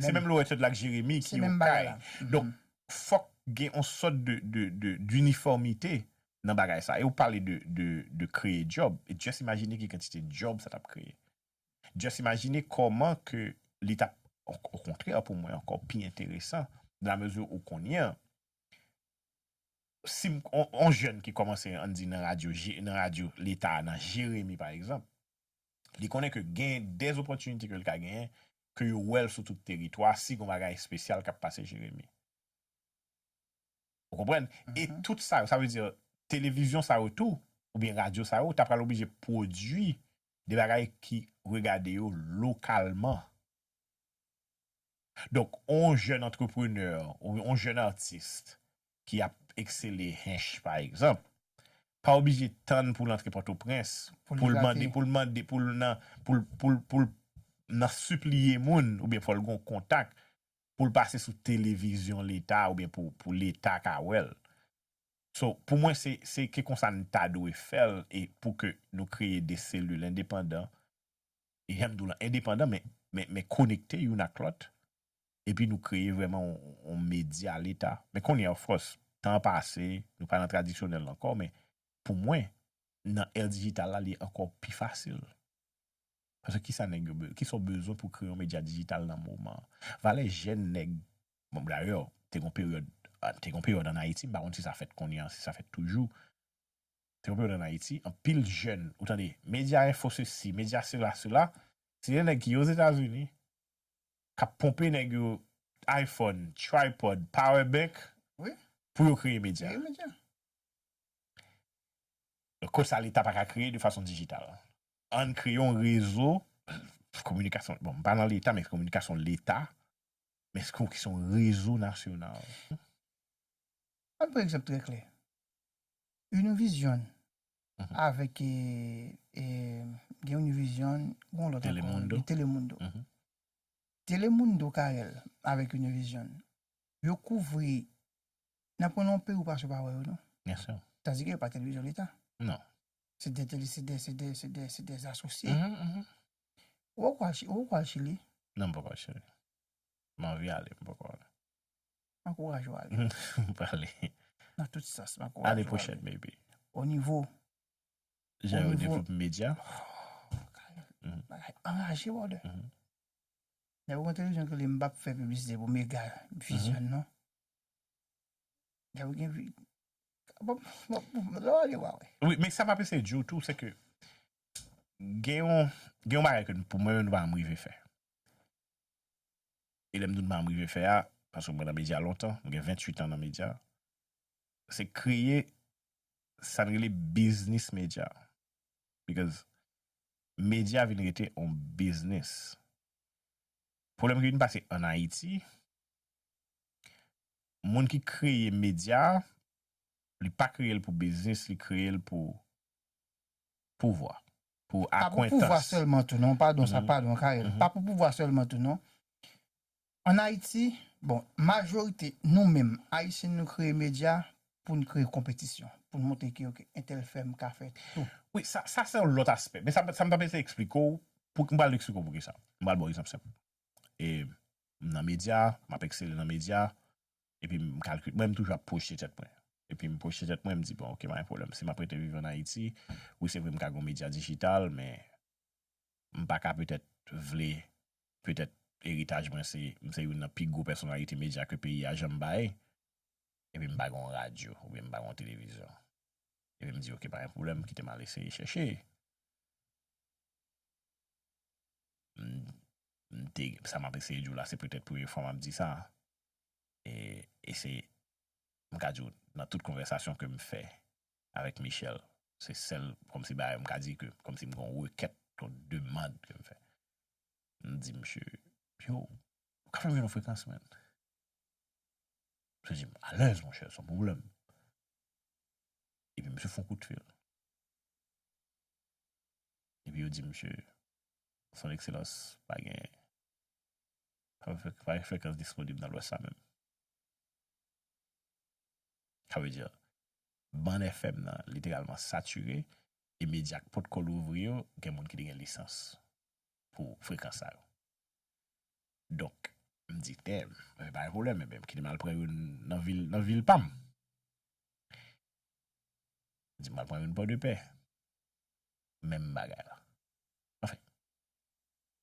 Se menm Lower Third la ki Jeremi, ki Okay. Donk, fòk gen yon sòt de, de, de, dinifòmite nan bagay sa. E ou pale de, de, de kreye djòb. E just imajine ki kantite djòb sa t ap kreye. Just imajine kòman ke li t ap, o kontrè, pou mwen, ankò pi enteresan, nan la mezi ou konnen, si yon jèn ki kòmanse, ann di, nan radyo, nan radyo Leta a, nan Jeremi, pa egzanp, li konnen ke gen de opòtinite ke l ka genyen, ke yo wè l sou tout teritwa, si gen bagay espesyal k ap pase Jeremi. Ou konprann? E tout sa yo, sa vle di, televizyon sa yo tou, oubyen radyo sa yo, ta pral oblije pwodui de bagay ki regade yo lokalman. Donk, yon jèn antreprenè, yon jèn atis ki ap eksele Hinche, pa egzanp, pa oblije tann pou l antre Pòtoprens, pou l mande, pou l mande, pou l nan, pou l, pou l, pou l nan sipliye moun, oubyen fò l gen yon kontak, pou l pase sou televizyon Leta, oubyen pou, pou Leta ka wè l. So, pou mwen, se, se ke konsa n ta dwe fè l, e pou ke nou kreye de selil endepandan, e jan m di w lan, endepandan, men, men, men konekte youn ak lòt, epi nou kreye vrèman yon, yon medya Leta. Men kounye a, of course, tan an pase, nou pa nan tradisyonèl ankò, men pou mwen, nan è dijital la, li ankò pi fasil. Paske kisa nèg yo bezwen? Kisa w bezwen pou kreye yon medya dijital nan moman an? Valè jèn nèg, bon, dayè, te gen peryòd, te gen peryòd ann Ayiti, m pa konn si sa fèt kounye a, si sa fèt toujou. Te gen peryòd ann Ayiti, anpil jèn, ou tande, medya enfo sesi, medya sela, sela, se de nèg ki Ozetazini, k ap ponpe nèg yo iPhone, tripod, power bank, pou yo kreye medya. Kreye medya. Donk, kote sa Leta pa ka kreye de fason dijital? Ann kreye yon rezo kominikasyon. Bon, m pa nan Leta, men kominikasyon Leta, men se yon rezo nasyonal. Ann pran egzanp trè klè. Univision avèk, e, e, gen Univision, gen lòt ankò, Telemundo. Gen Telemundo. Telemundo, Carel, avèk Univision, yo kouvri, nan pwen nan yon peyi ou pa sou pa wè yo, non? Tandike yo pa televizyon Leta. Non. Se de tele, se de, se de, se de, se de asosye. Ou poko al Chi-, ou poko al Chili? Non, m poko al Chili. M anvi ale, m poko ale. M ankouraje w ale. M prale. Nan tout sans, m ankouraje w ale. Ane pwochèn, maybe. O nivo. Jan yo devlope medya. Bagay anraje, brother. Nèg ou gen televizyon ki rele m p ap fè piblisite pou Mega Vision, non. Nèg ou gen vi-, bon, bon, bon, lè w ale, w a wè. Wi, men sa m ap eseye di w tou, se ke gen yon, gen yon bagay ke pou mwen menm nou pa janm rive fè. E lè m di w m pa janm rive fè a, paske mwen nan medya lontan, mwen gen venntuit an nan medya, se kreye sa n rele biznis medya. Because medya vin rete yon biznis. Pwoblèm ki vin pase ann Ayiti, moun ki kreye medya a, li pa kreye l pou biznis, li kreye l pou pouvwa, pou akwentans. Pa pou pouvwa sèlman tou, non, padon, sa, padon, Carel. Pa pou pouvwa sèlman tou, non. Ann Ayiti, bon, majorite, nou menm, Ayisyen, nou kreye medya pou n kreye konpetisyon, pou n montre ke, oke, entèl fè, m ka fè tou. Wi, sa, sa se yon lòt aspè. Men sa, sa m t ap eseye eksplike w, pou, m pral eksplike w poukisa. M pral ba w egzanp senp. E m nan medya, m ap eksele nan medya, epi m kalkile, mwen, m toujou ap pwojte tèt mwen. Epi m pwojte tèt mwen, m di, bon, oke, pa gen pwoblèm. Si m ap rete viv ann Ayiti, wi, se vre, m ka gen yon medya dijital, men M pa ka petèt vle, petèt eritaj mwen se, m se youn nan pi gwo pèsonalite medya ke peyi a janm bay, epi m pa gen yon radyo, oubyen m pa gen yon televizyon. Epi m di, "Ok, pa gen pwoblèm, kite m al eseye chèche." M, m te, sa m ap eseye di w la, se petèt premye fwa m ap di sa. E, e se, m ka di w, nan tout konvèsasyon ke m fè avèk Michel, se sèl, kòmsi bagay, m ka di ke, kòmsi m gen yon rekèt, yon demann ke m fè. M di, "Misye, yo, ou ka fè m jwenn yon frekans, man?" Misye di m, "Alèz, monchè, san pwoblèm." Epi misye fè yon kout fil. Epi yo di misye, "Son Ekselans, pa gen, pa gen fre-, pa gen frekans disponib nan Lwès la menm." Sa vle di, bann F M nan literalman satire, e medya k potko louvri yo, gen moun ki te gen lisans pou frekans sa yo. Donk, m di, "Dèm, pa gen pwoblèm, ebyen, kite m al pran youn nan vil, nan vil pa m." M di, "M al pran youn Pòdepè." Menm bagay la. Anfen,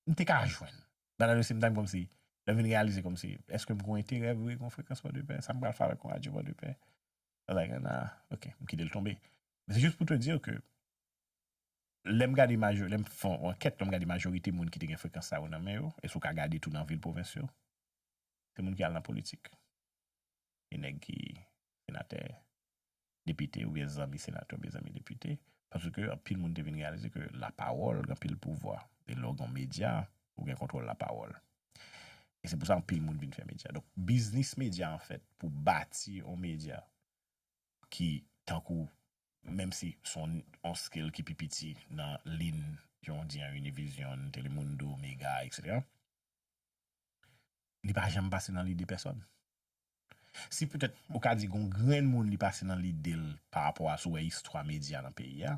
m te ka jwenn. But at the same time, kòmsi, lè m vin reyalize kòmsi, èske m gen yon enterè vre, gen yon frekans Pòdepè? Sa m pral fè avèk yon radyo Pòdepè? I was like, "Nah, ok," m kite l tonbe. Men se jis pou te di ke lè m gade majò-, lè m fè yon ankèt, lè m gade majorite moun ki te gen frekans sa yo nan men yo, e si w ka gade tou nan vil pwovens yo, se moun ki al nan politik. E nèg ki senatè, depite, oubyen zanmi senatè, oubyen zanmi depite, paske anpil moun te vin reyalize ke lapawòl gen anpil pouvwa. E lè w gen yon medya, ou gen kontwòl lapawòl. E se pou sa anpil moun vin fè medya. Donk, biznis medya, anfèt, pou bati yon medya ki, tankou, menm si se yon, yon scale ki pi piti nan liy, jan w di an, Univision, Telemundo, Mega, etsetera, li pa janm pase nan lide pèsòn. Si petèt ou ka di gon grenn moun li pase nan lide l pa rapò a si w wè istwa medya nan peyi a,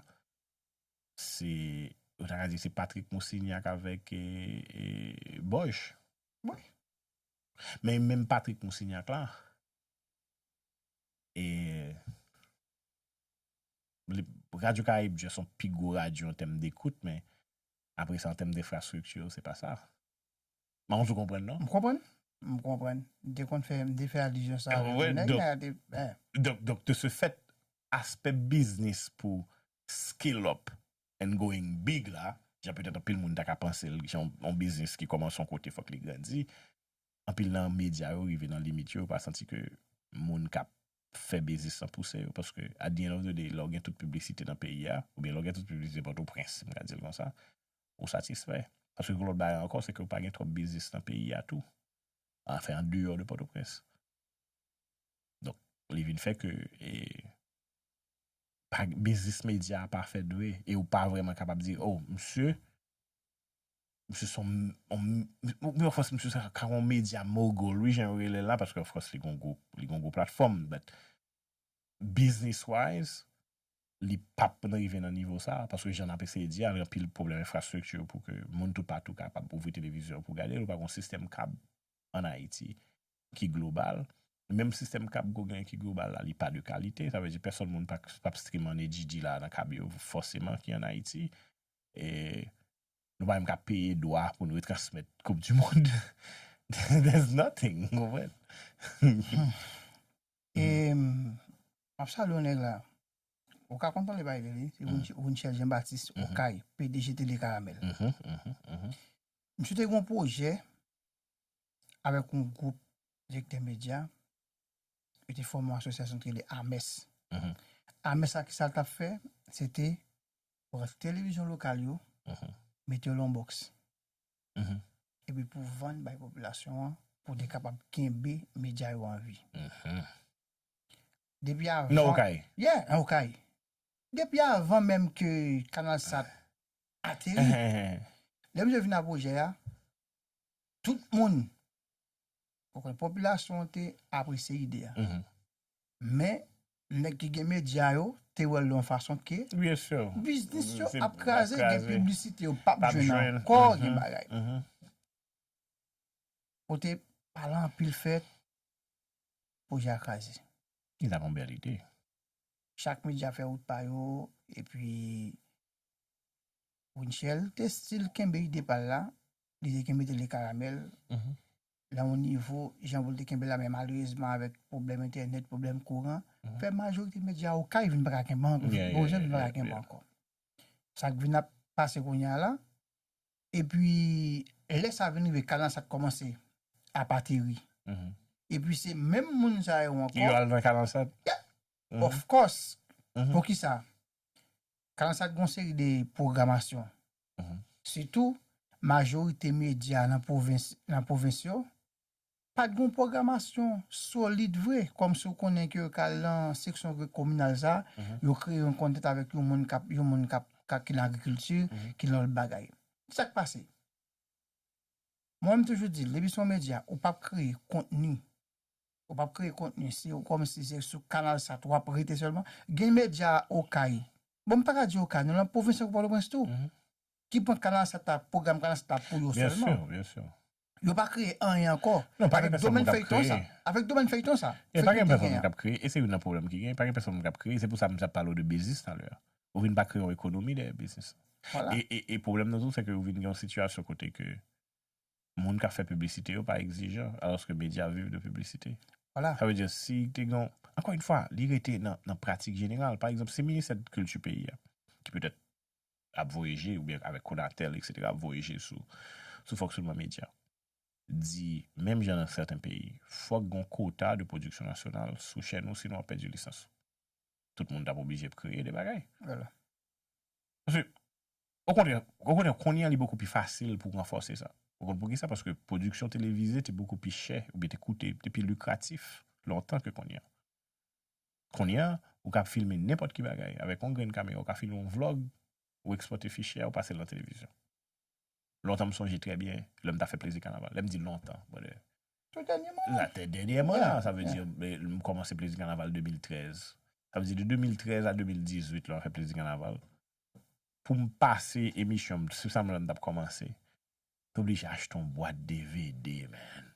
se, ou ta ka di se Patrick Moussignac avèk, e, e, Boch. Wi. Men menm Patrick Moussignac la, e, li, Radyo Karayib jwenn se yon pi gwo radyo an tèm dekout, men apre sa, an tèm denfrastrikti, se pa sa. M pa konn si w konprann, non? M konprann. M konprann. M te konn fè, m te fè alizyon sa avèk yon nèg la, te, eh. Donk, donk, de ce fait, aspè biznis pou scale up and going big la, jan petèt anpil moun ta ka panse l, jan yon, yon biznis ki kòmanse yon kote, fòk li grandi. Anpil nan medya yo rive nan limit yo, yo pa santi ke moun k ap fè biznis lan pouse yo, paske at the end of the day, lè w gen tout piblisite nan peyi a, oubyen lè w gen tout piblisite Pòtoprens, m ka di l konsa, ou satisfè. Paske gen lòt bagay ankò, se ke w pa gen twòp biznis nan peyi a tou. Anfen, andeyò de Pòtoprens. Donk, li vin fè ke, e, pa, biznis medya a pa fèt vre, e ou pa vrèman kapab di, "Oh, misye, misye se yon, yon, yon, yon fòs, misye se ka yon medya mogul, wi, jan yo rele l la, paske, of course, li gon gwo, li gon gwo platfòm, but business wise, li p ap rive nan nivo sa, paske jan n ap eseye di a, gen anpil pwoblèm enfrastrikti pou ke moun toupatou kapab ouvri televizyon pou gade l, ou pa gen yon sistèm kab ann Ayiti ki global. Menm sistèm kab ke w genyen ki global la, li pa de kalite. Sa vle di pèsòn moun pa, p ap stream ann H D la nan kab yo fòseman ki ann Ayiti. E nou pa menm ka peye dwa pou n retransmèt Coupe du Monde. There's nothing, ou konprann? E, m ap salye yon nèg la. Ou ka konn tande pale de li, se Runch-, Runchel Jean Baptiste, Okay, P D G Télé Caramel. Misye te gen yon pwojè avèk yon gwoup direktè medya, yo te fòme yon asosyasyon ki rele AMES. AMES la, ki sa l t ap fè? Se te pran televizyon lokal yo, mete yo lan yon bòks. Epi pou vann bay popilasyon an, pou te kapab kenbe medya yo an vi. Depi avan. Nan Okay? Yeah, nan Okay. Depi avan menm ke Canal Sat ateri. Lè misye vin ak pwojè a, tout moun, ou konn, popilasyon an te apresye ide a. Men, nèg ki gen medya yo te wè l yon fason ke biznis yo ap kraze, gen piblisite yo p ap jwenn ankò, gen bagay. Kote pale anpil fèt, pwojè a kraze. Li t ap yon bèl ide. Chak medya fè wout pa yo, epi Winchel te still kenbe ide pa l la, li te kenbe Tele Karamèl, nan yon nivo, jan pou l te kenbe la, men malerezman, avèk pwoblèm entènèt, pwoblèm kouran, fè majorite medya Okay vin pa ka kenbe ankò, Bozan vin pa ka kenbe ankò. Sa k vin ap pase kounye a la, epi lè sa vin rive, Kanal Sat kòmanse ap ateri. Epi se menm moun sa yo ankò. Yo al nan Kanal Sat? Yeah. Of course. Poukisa? Kanal Sat gen yon seri de pwogramasyon. Sitou, majorite medya nan pwovens, nan pwovens yo, pa t gen yon pwogramasyon solid vre, kòmsi w konnen ke yo ka al nan seksyon kominal sa, yo kreye yon kontak avèk yon moun k ap, yon moun k ap, k ap, ki nan agrikilti, ki nan lòt bagay. Sa k pase? Mwen, m toujou di l, depi se yon medya, ou p ap kreye kontni. Ou p ap kreye kontni, se kòmsi se sou Kanal Sat w ap rete sèlman. Gen medya Okay. Bon, m pa ka di Okay, non, nan pwovens ak Pòtoprens tou. Ki pran Kanal Sat la, pwogram Kanal Sat la pou yo sèlman. Byen si, byen si. Yo pa kreye anyen ankò. Non, pa gen pèsonn moun k ap kreye. Avèk domèn feyton sa. Avèk domèn feyton sa. E pa gen pèsonn moun k ap kreye. E se youn nan pwoblèm ki gen. Pa gen pèsonn moun k ap kreye. Se pou sa m t ap pale w de biznis talè a. Ou vin pa kreye yon ekonomi dèyè biznis. Vwala. E, e, e pwoblèm nan tou, se ke ou vin gen yon sitiyasyon kote ke moun k ap fè piblisite yo pa egzijan, alòske medya viv de piblisite. Vwala. Sa vle di, si te gen, ankò yon fwa, li rete nan, nan pratik jeneral. Pa egzanp, si ministè kilti peyi a, ki petèt ap voye je, oubyen avèk Konatel, etsetera, ap voye je sou, sou fonksyonman medya, di, menm jan nan sèten peyi, fòk gen yon kota de pwodiksyon nasyonal sou chèn ou, sinon w ap pèdi lisans ou. Tout moun t ap oblije kreye de bagay. Vwala. Paske, okontrè, okontrè, kounye a li bokou pi fasil pou ranfòse sa. Ou konn poukisa? Paske pwodiksyon televize te bokou pi chè, oubyen te koute, te pi likratif lontan ke kounye a. Kounye a, ou ka filme nenpòt ki bagay. Avèk yon grenn kamera, ou ka filme yon vlòg, ou ekspòte fichye a, ou pase l nan televizyon. Lontan, m sonje trè byen, lè m ta fè Plezi Kanaval. Lè m di lontan, brother. Tou dènyèman. La, te dènyèman la, sa vle di, m kòmanse Plezi Kanaval de mil trèz. Sa vle di, de de mil trèz a de mil dizuit, lè m ap fè Plezi Kanaval. Pou m pase emisyon m, se sa m, lè m t ap kòmanse. T oblije achte yon bwat D V D, man.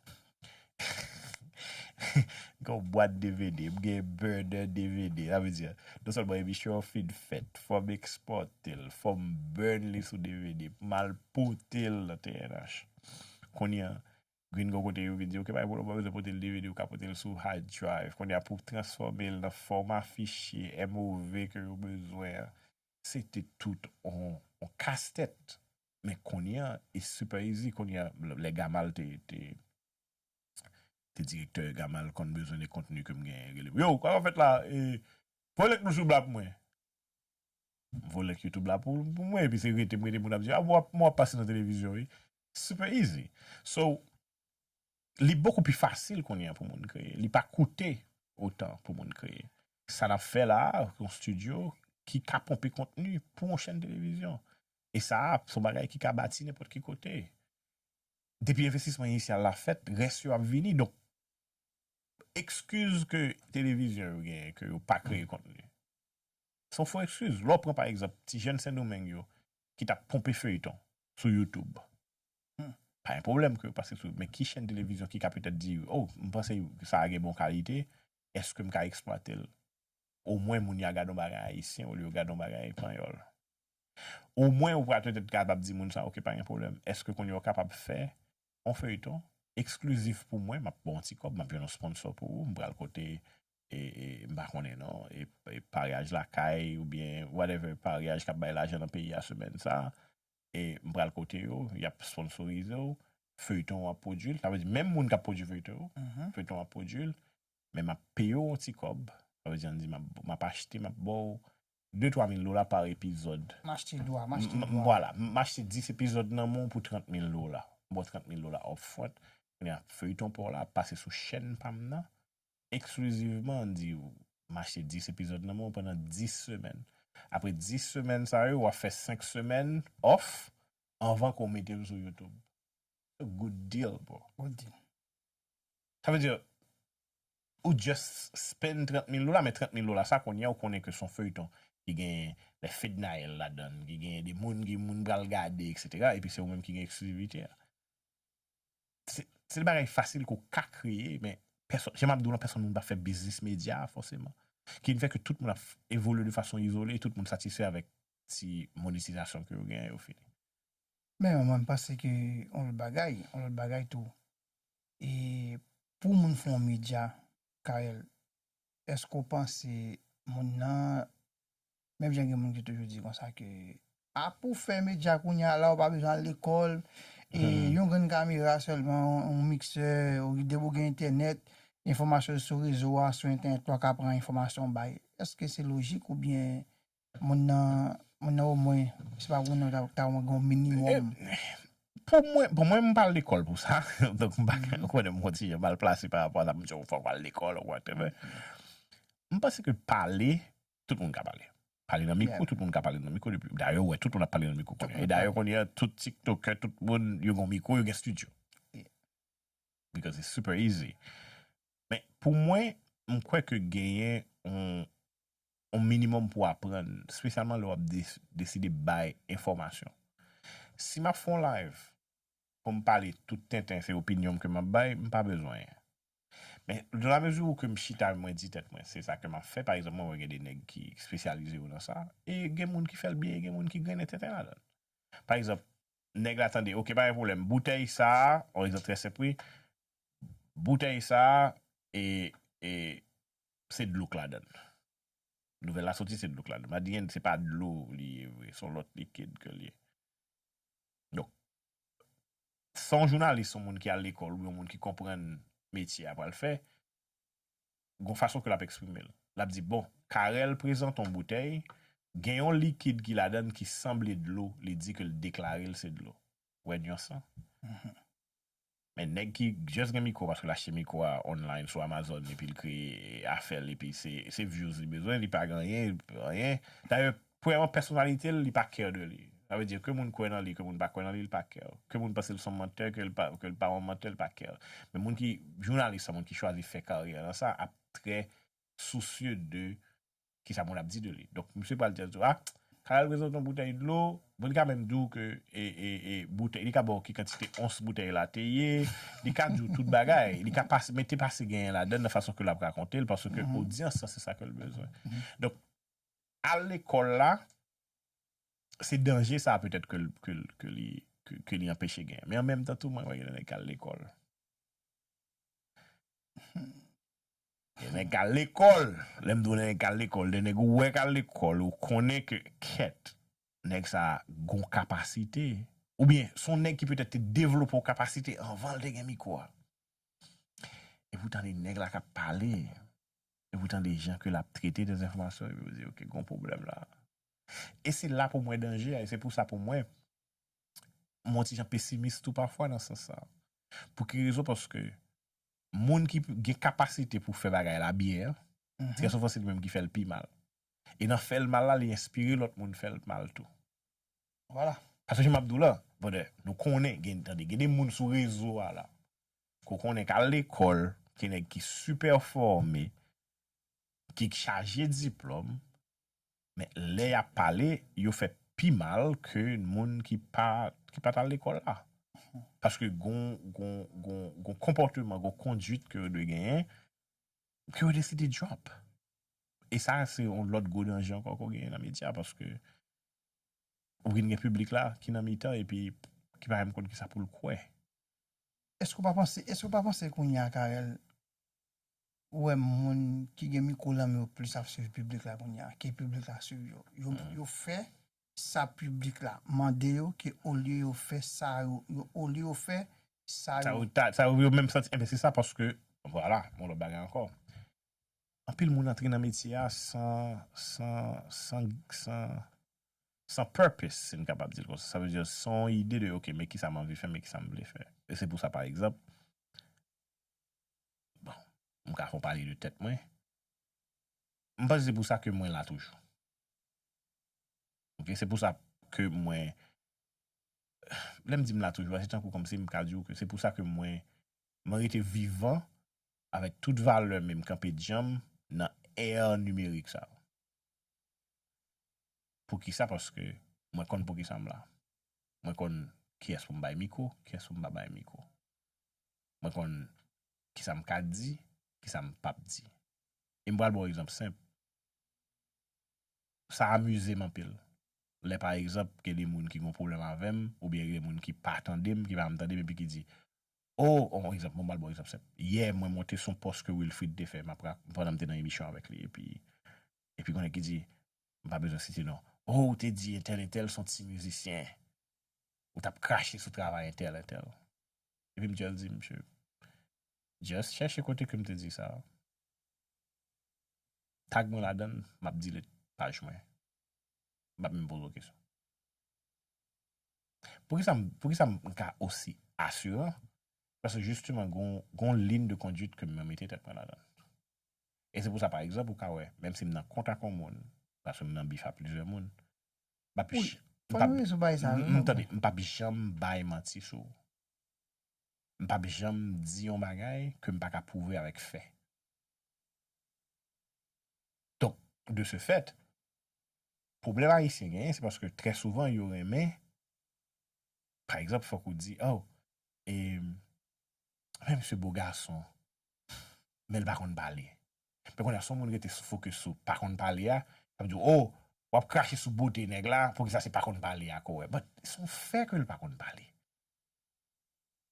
Gen yon bwat D V D, m gen burner D V D. Sa vle di, non sèlman emisyon an fin fèt, fò m ekspòte l, fò m burn li sou D V D, pou m al pote l nan T N H. Kounye a, Green gen yon kote yo vin di, "Ok, pa gen pwoblèm, ou pa bezwen pote l D V D, ou ka pote l sou hard drive." Kounye a, pou transfòme l nan fòma fichye M O V ke yo bezwen an, se te tout on, on kastèt. Men kounye a, it's super easy. Kounye a, lè Gamal te, te, te direktè, Gamal konn bezwen de kontni ke m genyen, rele m, "Yo, sa w ap fè la? E, voye link nou sou YouTube la pou mwen." M voye link YouTube la pou, pou mwen, epi se rete m rete moun ap di, "A, mwen ap, mwen ap pase nan televizyon, wi." Super easy. So, li bokou pi fasil kounye a pou moun kreye. Li pa koute otan pou moun kreye. Sa n ap fè la a, yon estidyo ki ka ponpe kontni pou yon chèn televizyon. E sa a, se yon bagay ki ka bati nenpòt ki kote. Depi envestisman inisyal la fèt, rès yo ap vini. Donk, ekskiz ke televizyon yo genyen, ke yo pa kreye kontni, se yon fo ekskiz. Lè w pran, pa egzanp, ti jèn Sendomeng yo ki t ap ponpe feyton sou YouTube, pa gen pwoblèm ke yo pase sou, men ki chèn televizyon ki ka petèt di, "Oh, m panse sa a gen bon kalite, èske m ka eksplwate l?" Omwen moun yo a gade yon bagay ayisyen olye yo gade yon bagay panyòl. Omwen ou pral petèt kapab di moun sa, "Ok, pa gen pwoblèm. Èske kounye a w kapab fè yon feyton eksklizif pou mwen? M ap ba w yon ti kòb, m ap jwenn yon sponsor pou ou, m pral kote, e, e, m pa konnen non, e, e, Paryaj Lakay oubyen whatever paryaj k ap bay lajan nan peyi a semèn sa a, e m pral kote yo, y ap sponsorize w, feyton w ap pwodui l." Sa vle di, menm moun k ap pwodui feyton yo, feyton w ap pwodui l, men m ap peye w yon ti kòb. Sa vle di, ann di, m ap, m ap achte, m ap ba w de twa mil dola pa epizòd. M achte dwa, m achte dwa. Vwala, m achte dis epizòd nan men w pou trant mil dola. M ba w trant mil dola upfront. Kounye a, feyton pa w la ap pase sou chèn pa m nan, eksklizivman, ann di w, m achte dis epizòd nan men w pandan dis semèn. Apre dis semèn sa yo, w ap fè senk semèn off anvan ke w mete l sou YouTube. Good deal, bro. Good deal. Sa vle di, ou just spend trant mil dola, men trant mil dola sa, kounye a, ou konnen ke se yon feyton ki gen lè Fednaelle ladan l, ki gen de moun, ki moun pral gade, etsetera, epi se ou menm ki gen eksklizivite a. Se, se de bagay fasil ke w ka kreye, men pèsòn, jan m ap di w lan, pèsòn moun pa fè biznis medya a, fòseman. Ki vin fè ke tout moun ap evolye de fason izole, e tout moun satisfè avèk ti monetizasyon ke yo genyen yo fini. Men mwen, m panse ke yon lòt bagay, yon lòt bagay tou. E pou moun fè yon medya, Carel, èske w panse moun nan, menm jan gen moun ki toujou di konsa ke a pou fè medya kounye a la, ou pa bezwen al lekòl, e yon grenn kamera sèlman, yon miksè, ou depi w gen entènèt, enfòmasyon sou rezo a, sou entènèt la, w ka pran enfòmasyon bay. Èske se lojik oubyen moun nan moun nan omwen, se pa moun nan ta ta gen yon minimòm? Pou mwen, pou mwen, m pa al lekòl pou sa. Donk, m pa ka konnen m yon ti jan mal plase pa rapò a sa, m di w fò w al lekòl ou whatever. M panse ke pale, tout moun ka pale. Pale nan mikwo, tout moun ka pale nan mikwo depi. Dayè, ou wè, tout moun ap pale nan mikwo kounye a. E dayè, kounye a, tout TikTokè, tout moun, yo gen mikwo, yo gen studio. Because it's super easy. Men, pou mwen, m kwè ke genyen yon yon minimòm pou aprann, espesyalman lè w ap de- deside bay enfòmasyon. Si m ap fè yon live pou m pale tout tenten, se opinyon m ke m ap bay, m pa bezwen. Men, dans la mesure où ke m chita, mwen di tèt mwen, se sa ke m ap fè, pa egzanp, mwen wè gen de nèg ki espesyalize yo nan sa, e gen moun ki fè l byen, e gen moun ki grennen tenten ladan l. Pa egzanp, nèg la tande, oke, pa gen pwoblèm, boutèy sa a, yon egzanp trè senp, wi, boutèy sa a, e, e, se dlo k ladan l. Nouvèl la soti, se dlo k ladan l. M pa di anyen, se pa dlo li ye vre, se yon lòt likid ke l ye. Donk, sa yon jounalis, yon moun ki al lekòl ou yon moun ki konprann metye a pral fè, gon fason ke l ap eksprime l. L ap di, bon, Carel prezante yon boutèy, gen yon likid ki ladan l ki sanble dlo, li di ke l deklare l se dlo. Ou wè nyans lan? Men nèg ki just gen mikwo paske l achte mikwo a online sou Amazon epi l kreye afè l epi se se views li bezwen, li pa gen anyen, anyen. Dayè, premyèman, pèsonalite l, li pa care de li. Sa vle di, ke moun kwè nan li, ke moun pa kwè nan li, li pa care. Ke moun panse l se yon mantè, ke l pa, ke l pa yon mantè, li pa care. Men moun ki, jounalis sa, moun ki chwazi fè karyè nan sa, ap trè sousye de kisa moun ap di de li. Donk, misye pral di, ah, Carel prezante yon boutèy dlo, bon, li ka menm di w ke e, e, e, boutèy, li ka ba w ki kantite ons boutèy la te ye, li ka di w tout bagay, li ka pas, mete pase genyen ladan nan fason ke l ap rakonte l, paske odyans lan se sa ke l bezwen. Donk, al lekòl la, se danje sa petèt ke, l- ke, l- ke li, ke, ke li anpeche genyen. Men an menm tan tou, mwen wè gen de nèg k al lekòl. Gen nèg k al lekòl. Lè m di w nèg k al lekòl, de nèg ou wè k al lekòl, ou konnen ke kèt, nèg sa gon kapasite. Oubyen, se yon nèg ki petèt te devlope yon kapasite anvan l te gen mikwo a. Epi w tande nèg la k ap pale. Epi w tande jan ke l ap trete de enfòmasyon, epi w di, oke, gon pwoblèm la. E se la pou mwen danje a, e se pou sa pou mwen, mwen yon ti jan pesimis tou pafwa nan sans sa. Pou ki rezon? Paske moun ki gen kapasite pou fè bagay la byen an, trè souvan se li menm ki fè l pi mal. E nan fè l mal la, li enspire lòt moun fè l mal tou. Vwala. Paske jan m ap di w la, brother, nou konnen, gen, tande, gen de moun sou rezo a la, ke w konnen k al lekòl, ki nèg ki sipè fòme, ki chaje diplòm, men lè y ap pale, yo fè pi mal ke moun ki pa, ki pa t al lekòl la. Paske gon, gon, gon, gon konpòteman, gon konduit ke yo dwe genyen, ke yo deside drop. E sa, se yon lòt gwo danje ankò ke w genyen nan medya, paske ou vin gen piblik la ki nan mitan epi ki pa menm konn kisa pou l kwè. Èske w pa panse, èske w pa panse kounye a, Carel, ou wè moun ki gen mikwo nan men yo plis ap swiv piblik la kounye a, ke piblik la swiv yo? Yo, yo fè sa piblik la mande yo, ke olye yo fè sa yo, yo olye yo fè sa Sa yo. yo ta, sa yo, yo menm santi, enben se sa paske, vwala, yon lòt bagay ankò. Anpil moun antre nan metye a san, san, san, san, san purpose, si n kapab di l konsa. Sa vle di, san yon ide de, oke, men kisa m anvi fè, men kisa m vle fè. E se pou sa, pa egzanp, bon, m ka fè w pale de tèt mwen. M panse se pou sa ke mwen la toujou. Oke, se pou sa ke mwen, lè m di m la toujou, se tankou kòmsi m ka di w ke se pou sa ke mwen, mwen rete vivan avèk tout valè m e m kanpe djanm nan ère nimerik sa. Poukisa? Paske mwen konn poukisa m la. Mwen konn kiyès pou m bay mikwo, kiyès pou m pa bay mikwo. Mwen konn kisa m ka di, kisa m p ap di. E m pral ba w egzanp senp. Sa amize m anpil. Lè pa egzanp, gen de moun ki gen pwoblèm avè m, oubyen gen de moun ki pa tande m, ki pa vle tande m, epi ki di, oh, on egzanp, mwen ba w egzanp senp. Yè, mwen monte sou yon pòs ke Wilfrid te fè, m ap ra-, pandan m te nan emisyon avèk li, epi, epi gen yon nèg ki di, m pa bezwen site non, oh, ou te di entèl, entèl se yon ti mizisyen, ou t ap krache sou travay entèl, entèl. Epi m di, di, misye, just chèche kote ke m te di sa. Tag mwen ladan l, m ap delete paj mwen. M p ap menm poze w kesyon. Poukisa m, poukisa m ka osi asiran? Paske jisteman, gon, gon liy de konduit ke mwen mete tèt mwen ladan. E se pou sa, pa egzanp, ou ka wè, menm si m nan kont ak yon moun, paske m nan bif a plizyè moun, m p ap, j- m p ap, m, m, tande, m p ap janm bay manti sou ou. M p ap janm di yon bagay ke m pa ka pwouve avèk fè. Donk, de ce fait, pwoblèm Ayisyen genyen, se paske trè souvan, yo renmen, pa egzanp, fòk ou di, oh, e, men misye bo gason, men l pa konn pale. Men kounye a, si yon moun rete sou fokis sou pa konn pale a, sa vle di, oh, w ap krache sou bote nèg la, poukisa se pa konn pale a ke w wè? But, se yon fè ke l pa konn pale.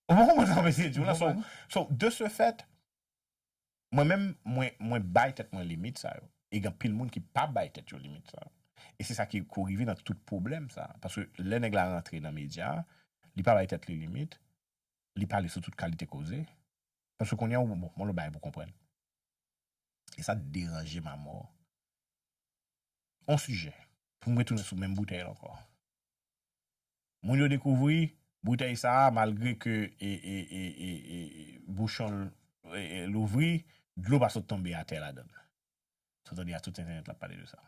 Ou konprann sa m eseye di w la? So, so, de ce fait, mwen menm, mwen, mwen bay tèt mwen limit sa yo. E gen anpil moun ki pa bay tèt yo limit sa yo. E se sa ki, ki rive nan tout pwoblèm sa. Paske lè nèg la rantre nan medya, li pa bay tèt li limit, li pale sou tout kalite koze. Paske kounye a, bon, bon, yon lòt bagay pou konprann. E sa deranje m amò. On sijè, pou m retounen sou menm boutèy la ankò. Moun yo dekouvri boutèy sa a, malgre ke e, e, e, e, e, bouchon l e, e, louvri, dlo pa sot tonbe atè ladan l. Sa w tande a tout entènèt l ap pale de sa.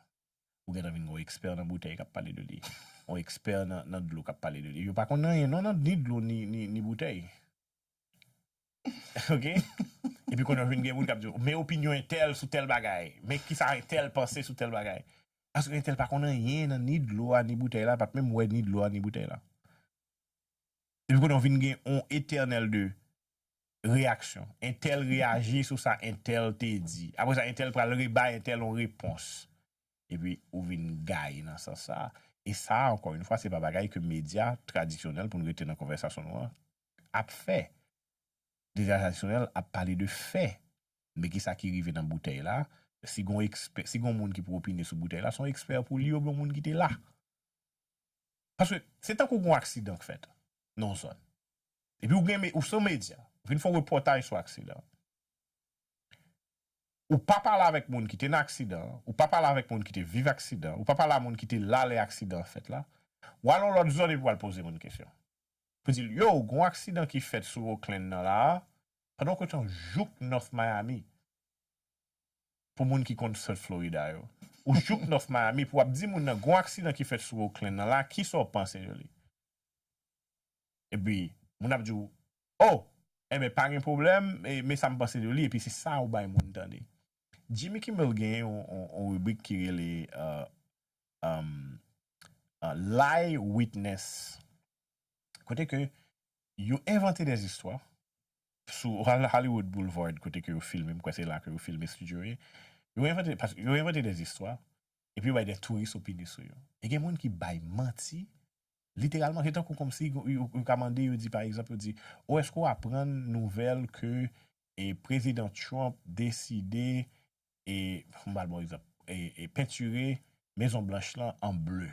Ou gentan vin gen yon ekspè nan boutèy k ap pale de li. Yon ekspè nan, nan dlo k ap pale de li. Yo pa konn anyen non nan ni dlo ni, ni, ni boutèy. Ok? Epi kounye a vin gen moun k ap di, men opinyon entèl sou tèl bagay. Men kisa entèl panse sou tèl bagay. Paske entèl pa konn anyen nan ni dlo a, ni boutèy la, pa t menm wè ni dlo a, ni boutèy la. Epi kounye a vin gen yon etènèl de reyaksyon. Entèl reyaji sou sa entèl te di. Apre sa, entèl pral rebay entèl yon repons. Epi ou vin gaye nan sans sa. E sa, ankò yon fwa, se pa bagay ke medya tradisyonèl, pou n rete nan konvèsasyon nou an, ap fè. Medya tradisyonèl ap pale de fè. Men kisa ki rive nan boutèy la, si gon ekspè, si gon moun ki pou opine sou boutèy la, se yon ekspè pou li oubyen yon moun ki te la. Paske se tankou gon aksidan k fèt nan yon zòn. Epi ou gen, ou se yon medya, ou vin fè yon repòtaj sou aksidan. Ou pa pale avèk moun ki te nan aksidan an, ou pa pale avèk moun ki te viv aksidan an, ou pa pale a moun ki te la lè aksidan an fèt la. W al yon lòt zòn epi w al poze moun kesyon. Pou di l, yo, gon aksidan ki fèt sou Oakland nan la a, pandan w gentan jouk North Miami. Pou moun ki konn South Florida yo. Ou jouk North Miami pou w ap di moun nan, gon aksidan ki fèt sou Oakland nan la, kisa w panse de li? Epi, moun ap di w, oh, enben, pa gen pwoblèm, e, men sa m panse de li, epi se sa ou bay moun tande. Jimmy Kimmel genyen yon, yon, yon ribrik ki rele, euh, um, uh, Lie Witness. Kote ke yo envante des istwa sou Hol-, Hollywood Boulevard, kote ke yo filme, m kwè se la ke yo filme studio yo. Yo envante, pas-, yo envante des istwa, epi yo bay des touris opine sou yo. E gen moun ki bay manti, literalman, se tankou kòmsi yo, yo, yo ka mande, yo di, pa egzanp, yo di, o, èske w aprann nouvèl ke, e, Prezidan Trump deside, e, m ba l bon egzanp, e, e, pentire Mezon Blanch lan an ble?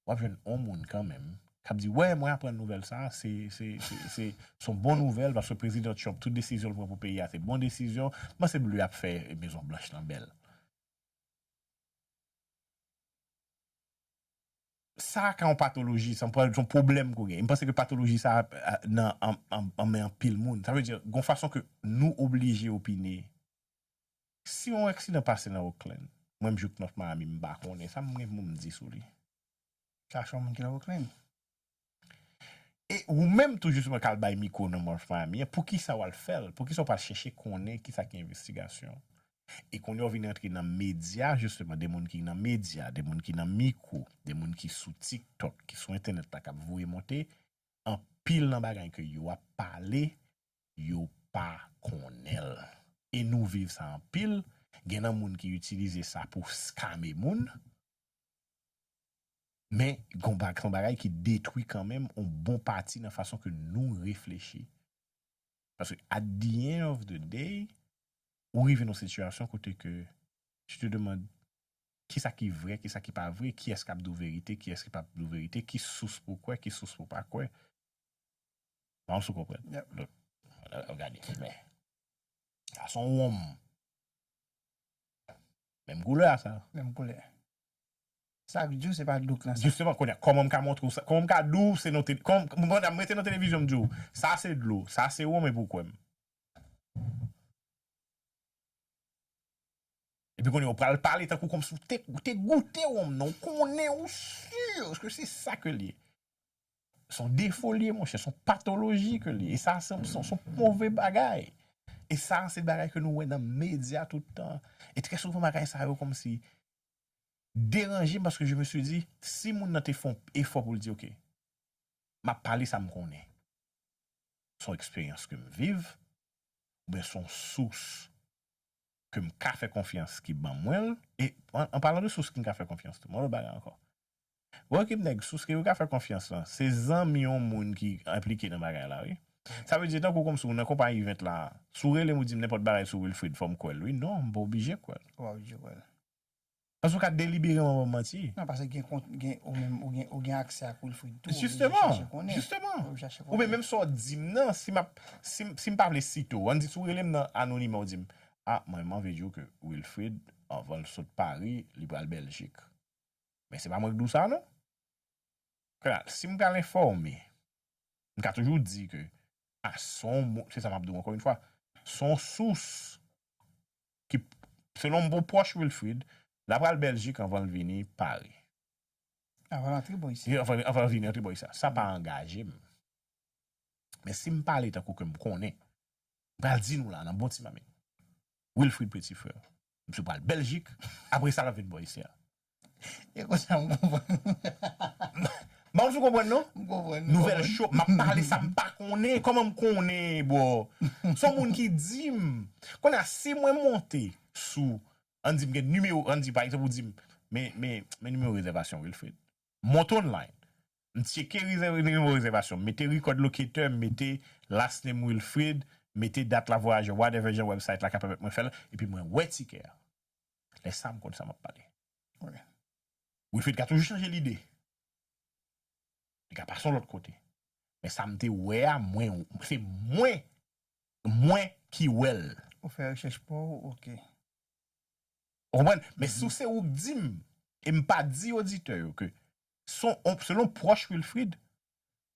W ap jwenn on moun kanmenm k ap di, wè, mwen aprann nouvèl sa, se, se, se, se, se yon bon nouvèl, paske Prezidan Trump, tout desizyon l pran pou peyi a, se bon desizyon. M panse ble ap fè Mezon Blanch lan bèl. Sa ka yon patoloji, sa yon pwoblèm ke w gen. M panse ke patoloji sa a, a, nan, an, an, an men anpil moun. Sa vle di, gon fason ke nou oblije opine. Si yon aksidan pase nan Oakland, mwen m jouk North Miami, m pa konnen, sa m gen pou m di sou li? Sa se yon moun ki nan Oakland. E ou menm tou, jisteman, k al bay mikwo nan North Miami an, poukisa w al fè l? Poukisa w pa al chèche konnen kisa ki envestigasyon? E kounye a w vin rantre nan medya, jisteman, de moun ki nan medya, de moun ki nan mikwo, de moun ki sou TikTok, ki sou entènèt la, k ap voye monte, anpil nan bagay ke yo ap pale, yo pa konnen l. E nou viv sa anpil, Gen nan moun ki itilize sa pou skame moun. Men, gon bag, se yon bagay ki detwi kanmenm yon bon pati nan fason ke nou reflechi. Paske, at the end of the day, ou rive nan sitiyasyon kote ke tu te demandes kisa ki vrè, kisa ki pa vrè, kiyès k ap di w verite, kiyès ki p ap di w verite, ki sous pou w kwè, ki sous pou w pa kwè. Mwen, si w konprann. Donk, gade, men, sa se yon wonm. Menm koulè a sa. Menm koulè. Sa k di w se pa douk lan sa. Jisteman, kounye a, kòman m ka montre w sa? Kòman m ka di w se nan tele-, kòman, m, m rete nan televizyon, m di w, sa se dlo, sa se wonm, epi w kwè m. Epi kounye a, w pral pale tankou kòmsi w te, w te goute wonm nan, w konnen, w si ke se sa ke l ye. Se yon defo l ye, monchè, se yon patoloji ke l ye. E sa, se, se, se yon move bagay. E sa, se bagay ke nou wè nan medya tout tan. E trè souvan, bagay sa yo kòmsi deranje m paske je me suis dit, si moun nan te fè yon efò pou l di, "Ok, m ap pale sa m konnen. Se yon eksperyans ke m viv, oubyen se yon sous ke m ka fè konfyans ki ban mwen l." E an, an palan de sous ki m ka fè konfyans tou, mwen lòt bagay ankò. Wè ki nèg sous ke yo ka fè konfyans lan, se zanmi yon moun ki enplike nan bagay la, wi. Sa vle di, tankou kòmsi w nan konpayi event la, si w rele m ou di m nenpòt bagay sou Wilfrid, fò m kwè l, wi. Non, m pa oblije kwè l. Ou pa oblije kwè l. Paske w ka delibereman ban m manti. Non, paske gen kont, gen, ou menm, ou gen, ou gen aksè ak Wilfrid tou, ou vin Jisteman, chache konnen. Jisteman. Ou vin chache konnen. Oubyen menm sa w di m nan, si m ap, si, m- si m pa vle site w, ann di si w rele m nan anonima, w di m, "Ah, mwen, m anvi di w ke Wilfrid, anvan l sot Pari, li pral Bèljik." Men se pa mwen k di w sa, non. Kounye a, si m pral enfòme, m ka toujou di ke, a, se yon moun, se sa m ap di w ankò yon fwa, se yon sous ki, selon m, bon pwòch Wilfrid, l ap al Bèljik anvan l vini Pari. Anvan l antre bò isi. Anvan, anvan l vini antre bò isi. Sa pa angaje m. Men si m pale tankou ke m konnen, m pral di nou la, nan bon ti mamit. Wilfrid Petit Frère. Misye pral Bèljik, apre sa, l ap vin bò isi a. E konsa m konprann. M pa konn si w konprann, non? M konprann, m Nouvèl konprann. Cho, m ap pale sa m pa konnen. Kòman m konnen, bro? Se yon moun ki di m. Kounye a, si mwen monte sou, ann di m gen nimewo, ann di, pa egzanp, ou di m, men, men, men nimewo rezèvasyon Wilfrid. Monte online. M tcheke rezèv-, nimewo rezèvasyon. M mete record locator, m mete last name Wilfrid, m mete dat la vwayajè, whatever jan website la ka pèmèt mwen fè l, epi mwen wè tikè a. Lè sa, m konn sa m ap pale. Wi. Wilfrid ka toujou chanje lide. Li ka pase yon lòt kote. Men sa m te wè a, mwen, se mwen, mwen ki wè l. Ou fè rechèch pa w, ok. Ou konprann? Men si w se ou k di m, e m pa di oditè yo ke son, on, selon pwòch Wilfrid,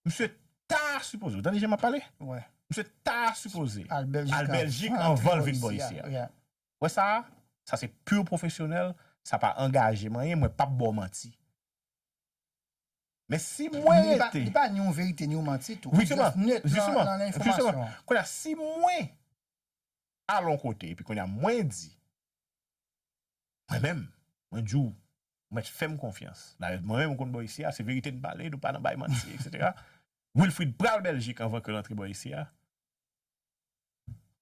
misye ta sipoze, ou tande jan m ap pale? Wi. Misye ta sipoze al Bèljik anvan l vin bò isi a. Wè sa a? Sa se pur pwofesyonèl, sa pa angaje m anyen, mwen p ap ba w manti. Men si mwen rete. Li pa ni yon verite ni yon manti tou. Li just nèt nan, nan enfòmasyon. Kounye a, si mwen al yon kote, epi kounye a, mwen di, mwen menm, mwen di w, ou mèt fè m konfyans. Dayè, mwen menm, ou konn bò isi a, se verite n pale, nou pa nan bay manti, etsetera. Wilfrid pral Bèljik anvan ke l antre bò isi a.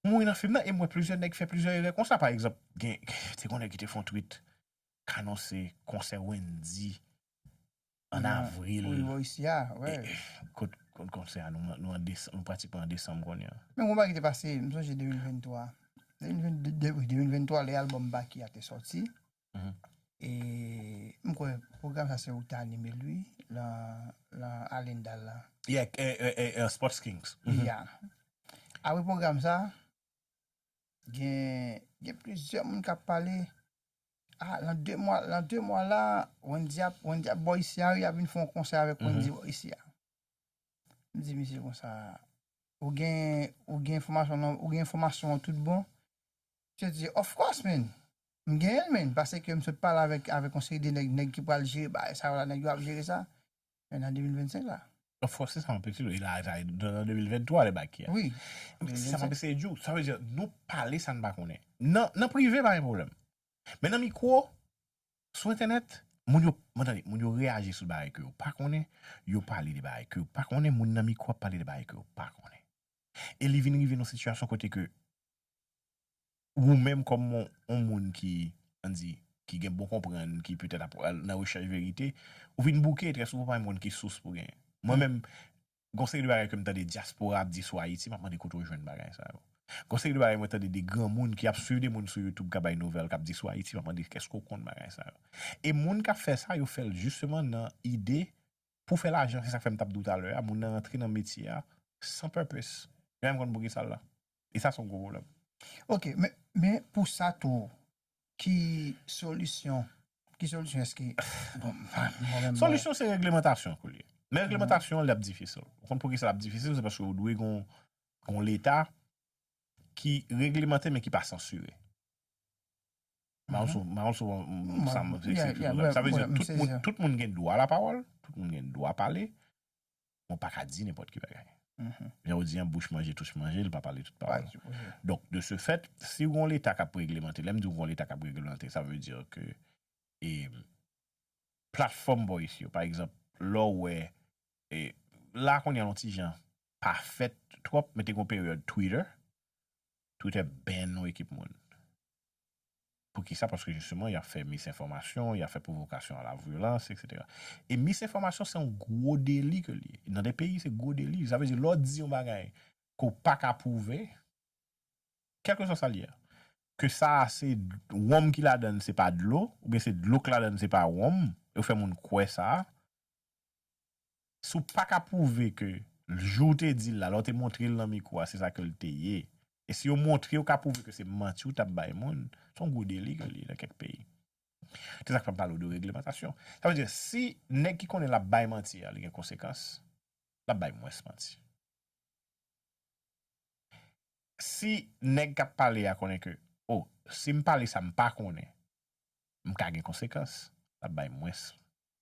Mwen nan fim nan, e m wè plizyè nèg fè plizyè erè konsa. Pa egzanp, gen, te gon nèg ki te fè yon tweet k anonse konsè Wendyy an avril. Wi, wi, isi a, wè. E, e, kot, kot konsè a, nou, nou an desanm, nou pratikman an desanm kounye a. Men yon bagay ki te pase, m sonje de mil venntwa. De mil vennde, de, wi, de mil venntwa, lè albòm Baky a te sòti. Mhm. E m kwè pwogram sa se ou te anime l, wi, lan, lan Allendale la. Yeah, eh, eh, eh, eh, Sports Kings. Mhm. Yeah. Apre pwogram sa, gen, gen plizyè moun k ap pale. Ah, lan de mwa, lan de mwa la, Wendyy ap, Wendyy ap bò isi a, wi, ap vin fè yon konsè avèk Wendyy bò isi a. M di misye konsa, ou gen, ou gen enfòmasyon nan, ou gen enfòmasyon an tout bon? Misye di, "Of course, man. M genyen l, man, paske m sot pale avèk, avèk yon seri de nèg, nèg ki pral jere bagay sa yo la, nèg yo ap jere sa." Men nan de mil vennsenk la. Of course, se sa, yon peti, e la, sa, nan de mil venntwa, lè Baky a. Wi. Se sa m ap eseye di w. Sa vle di, nou pale sa n pa konnen. Nan, nan prive, pa gen pwoblèm. Men nan mikwo, sou entènèt, moun yo, mwen tande, moun yo reyaji sou bagay ke yo pa konnen, yo pale de bagay ke yo pa konnen, moun nan mikwo ap pale de bagay ke yo pa konnen. E li vin rive nan sitiyasyon kote ke ou menm kòm yon, yon moun ki, ann di, ki gen bon konprann, ki petèt ap al nan rechèch verite, ou vin bouke, trè souvan ou pa menm konn ki sous pou genyen. Mwen menm, gon seri de bagay ke m tande dyaspora ap di sou Ayiti, m ap mande kote w jwenn bagay sa yo. Gon seri de bagay mwen tande de granmoun ki ap swiv de moun sou YouTube k ap bay nouvèl, k ap di sou Ayiti, m ap mande èske w konn bagay sa yo. E moun k ap fè sa, yo fè l jisteman nan ide pou fè lajan, se sa k fè m t ap di w talè a, moun nan rantre nan metye a san purpose. Yo menm konn pou ki sa l la. E sa se yon gwo pwoblèm. Ok, men, men pou sa tou, ki solisyon, ki solisyon èske, bon, mwen menm, mwen, Solisyon se reglemantasyon kou l ye. Men reglemantasyon an, l ap difisil. Ou konn pou ki sa l ap difisil, se paske ou dwe gon, gon leta ki reglemante men ki pa sansire. Mawon sou, mawon sou, sa, se, se, sa vle di, tout moun, tout moun gen dwa lapawòl, tout moun gen dwa pale, men w pa ka di nenpòt ki bagay. Jan w di an, bouch manje, touch manje, li pa pale tout pawòl. Donk, de ce fait, si w gon leta k ap reglemante, lè m di w gon leta k ap reglemante, sa vle di ke, e, platfòm voice yo, pa egzanp, lè w wè, e, la kounye a yon ti jan pa fèt twòp, men te gon peryòd Twitter, Twitter ban yon ekip moun. Poukisa? Paske jisteman, y ap fè misenfòmasyon, y ap fè pwovokasyon a la vyolans, etsetera. E misenfòmasyon, se yon gwo deli ke l ye. Nan de peyi, se gwo deli. Sa vle di, lè w di yon bagay ke w pa ka pwouve, kèlkeswa sa l ye a, ke sa a se wonm ki ladan l, se pa dlo, oubyen se dlo k ladan l, se pa wonm, e w fè moun kwè sa, si w pa ka pwouve ke jou w te di l la, lè w te montre l nan mikwo a, se sa ke l te ye, e si yo montre w ka pwouve ke se manti w t ap bay moun, se yon gwo deli ke l ye nan kèk peyi. Se sa k fè m pale w de reglemantasyon. Sa vle di, si nèg ki konnen l ap bay manti a, li gen konsekans, l ap bay mwens manti. Si nèg k ap pale a konnen ke, o, si m pale sa m pa konnen, m ka gen konsekans, l ap bay mwens,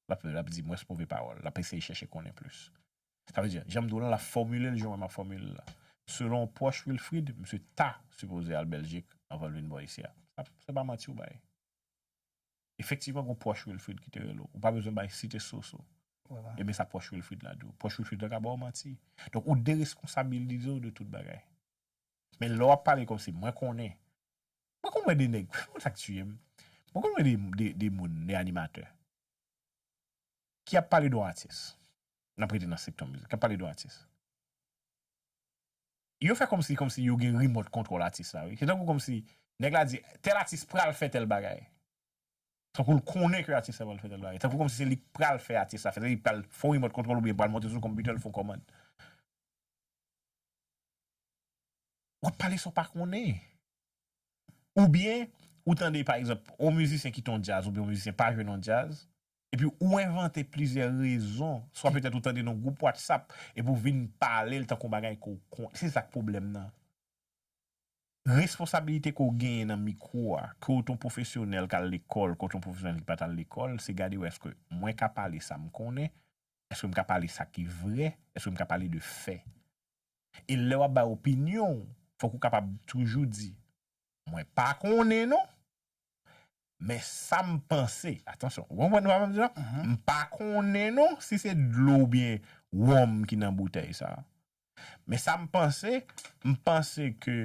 l ap, l ap di mwens move pawòl, l ap eseye chèche konnen plis. Sa vle di, jan m di w la, l ap fòmile l jan mwen m ap fòmile l la. Selon pwòch Wilfrid, misye ta sipoze al Bèljik anvan l vin bò isi a. Sa, se pa manti w bay. Efektivman, gon pwòch Wilfrid ki te rele w. Ou pa bezwen bay site sous ou. Ebyen, sa pwòch Wilfrid la di w. Pwòch Wilfrid la ka ba w manti. Donk, ou dereskonsabilize w de tout bagay. Men lè w ap pale kòmsi mwen konnen, mwen konn wè de nèg, ou konn sa k tiye m? Mwen konn wè de, de, de moun, de animatè, ki ap pale de yon atis. N ap rete nan sektè mizik, k ap pale de yon atis. Yo fè kòmsi, kòmsi yo gen remote control atis la, wi. Se tankou kòmsi nèg la di, tèl atis pral fè tèl bagay. Tankou l konnen ke atis la pral fè tèl bagay. Tankou kòmsi se li k pral fè atis la fè, se li k pral fè yon remote control oubyen pral monte sou konpitè l fè yon kòmand. W ap pale sa w pa konnen. Oubyen, ou tande, pa egzanp, yon mizisyen kite yon djaz, oubyen yon mizisyen pa jwe nan yon djaz, epi ou envante plizyè rezon, swa petèt ou tande nan gwoup WhatsApp, epi w vin pale l tankou yon bagay ke w kon-, se sa k pwoblèm nan. Responsabilite ke w genyen nan mikwo a, ke w t yon pwofesyonèl k al lekòl, ke w t yon pwofesyonèl ki pa t al lekòl, se gade w èske mwen ka pale sa m konnen, èske m ka pale sa ki vrè, èske m ka pale de fè. E lè w ap bay opinyon w, fòk ou kapab toujou di, mwen pa konnen non, men sa m panse, atansyon, ou konprann sa m di la? M pa konnen non si se dlo oubyen wonm ki nan boutèy sa. Men sa m panse, m panse ke,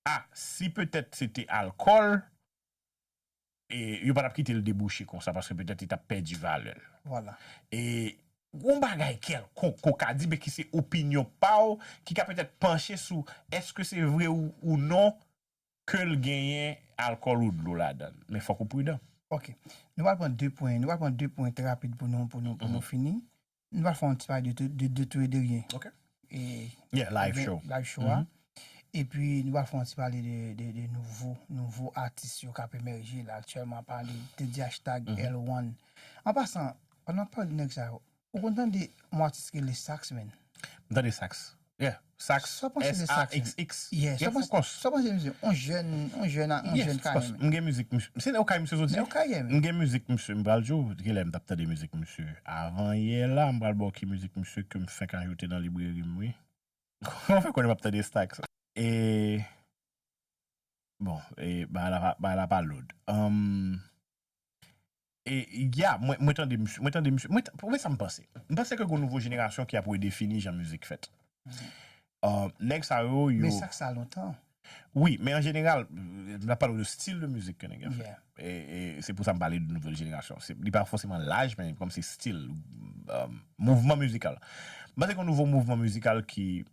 a, si petèt se te alkòl, e yo pa t ap kite l debouche konsa, paske petèt li t ap pèdi valè l. Vwala. E yon bagay kèlkonk ke w ka di, men ki se opinyon pa w, ki ka petèt panche sou èske se vre ou, ou non, ke l genyen alkòl ou dlo ladan l. Men fòk ou pridan. Ok. Nou pral pran de pwen, nou pral pran de pwen trè rapid pou nou, pou nou, pou nou fini. Nou pral fè yon ti pale de, de, de, de tout e de rien. Ok. E, Yeah, live show. Live show a. Epi nou pral fè yon ti pale de, de, de nouvo, nouvo atis yo k ap emèje la aktyèlman, pale de, de hashtag L one. An pasan, pandan w ap pale de nèg sa yo, ou konn tande yon atis ki rele Sax, man? M tande Sax. Yeah. Sax, Sa w panse de Sax, man? S A X X. Yeah, Yeah, sa w panse, of course. Sa w panse de misye? On jèn, on jèn, on Yes, jèn of course. Kayè, man. M gen mizik misye. Se nan Kayè misye soti? Se nan Kayè, man. M gen mizik misye. M pral di w, genlè m t ap tande mizik misye avan yè la, m pral ba w ki mizik misye ke m fenk ajoute nan libreri m, wi. Kòman fè konnen m ap tande Sax? E, bon, e, bagay la pa, bagay la pa load. Um, e, ya, mwen, mwen tande misye, mwen tande misye, mwen, t- pou mwen sa m panse. M panse ke gon nouvo jenerasyon ki ap redefini jan mizik fèt. Uh, nèg sa yo, yo. Men Sax sa lontan. Wi, men an jeneral, m ap pale w de stil de mizik ke nèg yo fè. E, e se pou sa m pale de nouvèl jenerasyon. Se, li pa fòseman laj, men kòm se stil, um, mouvman mizikal. M panse gen yon nouvo mouvman mizikal ki,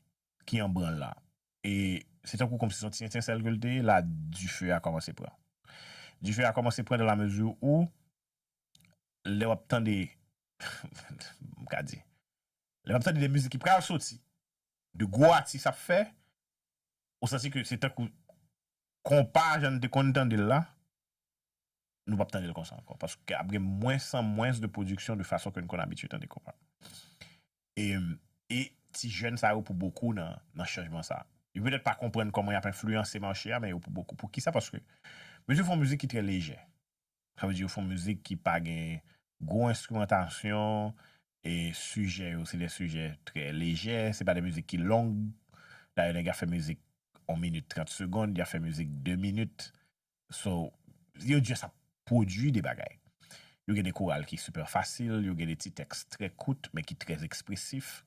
ki an branl la. E se tankou kòmsi se yon ti etensèl ke l te ye, la, dife a kòmanse pran. Dife a kòmanse pran dans la mesure où lè w ap tande, m ka di, lè w ap tande de mizik ki pral soti, de gwo atis ap fè, ou santi ke se tankou konpa jan n te konn tande l la, nou p ap tande l konsa ankò. Paske ap gen mwens an mwens de pwodiksyon de fason ke n konn abitye tande konpa. E, e ti jèn sa yo pou bokou nan, nan chanjman sa. Yo petèt pa konprann kòman y ap enfliyanse mache a, men yo pou bokou. Poukisa? Paske mesye fè yon mizik ki trè lejè. Sa vle di yo fè yon mizik ki pa gen gwo enstrimantasyon, e sijè yo se de sijè trè lejè, se pa de mizik ki long. Dayè nèg ap fè mizik yon minit trant segonn, y ap fè mizik de minit. So, yo just ap pwodui de bagay. Yo gen de koral ki super fasil, yo gen de ti tèks trè kout, men ki trè ekspresif.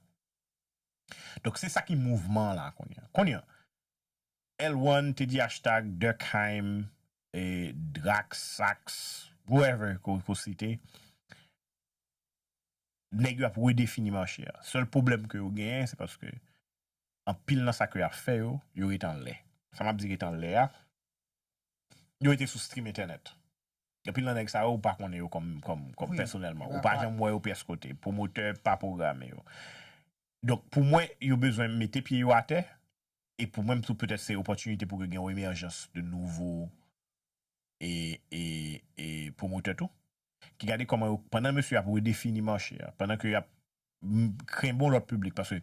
Donk, se sa ki mouvman an la kounye a. Kounye a, L one, Teddy Hashtag, Durkheim, e, Drax, Sax, whoever ke w site, nèg yo ap redefini mache a. Sèl pwoblèm ke yo genyen, se paske anpil nan sa ke y ap fè yo, yo rete anlè. Sa m ap di rete anlè a, yo rete sou stream entènèt. Anpil nan nèg sa yo, ou pa konnen yo kòm, kòm, kòm pèsonèlman. Ou pa janm wè yo pyès kote. Pwomotè pa pwograme yo. Donk, pou mwen, yo bezwen mete pye yo atè. E pou mwen, m tou petèt se opòtinite pou gen yon emèjans de nouvo e, e, e pwomotè tou. Ki gade kòman yo, pandan mesye ap redefini mache a, pandan ke y ap m, kenbe yon lòt piblik, paske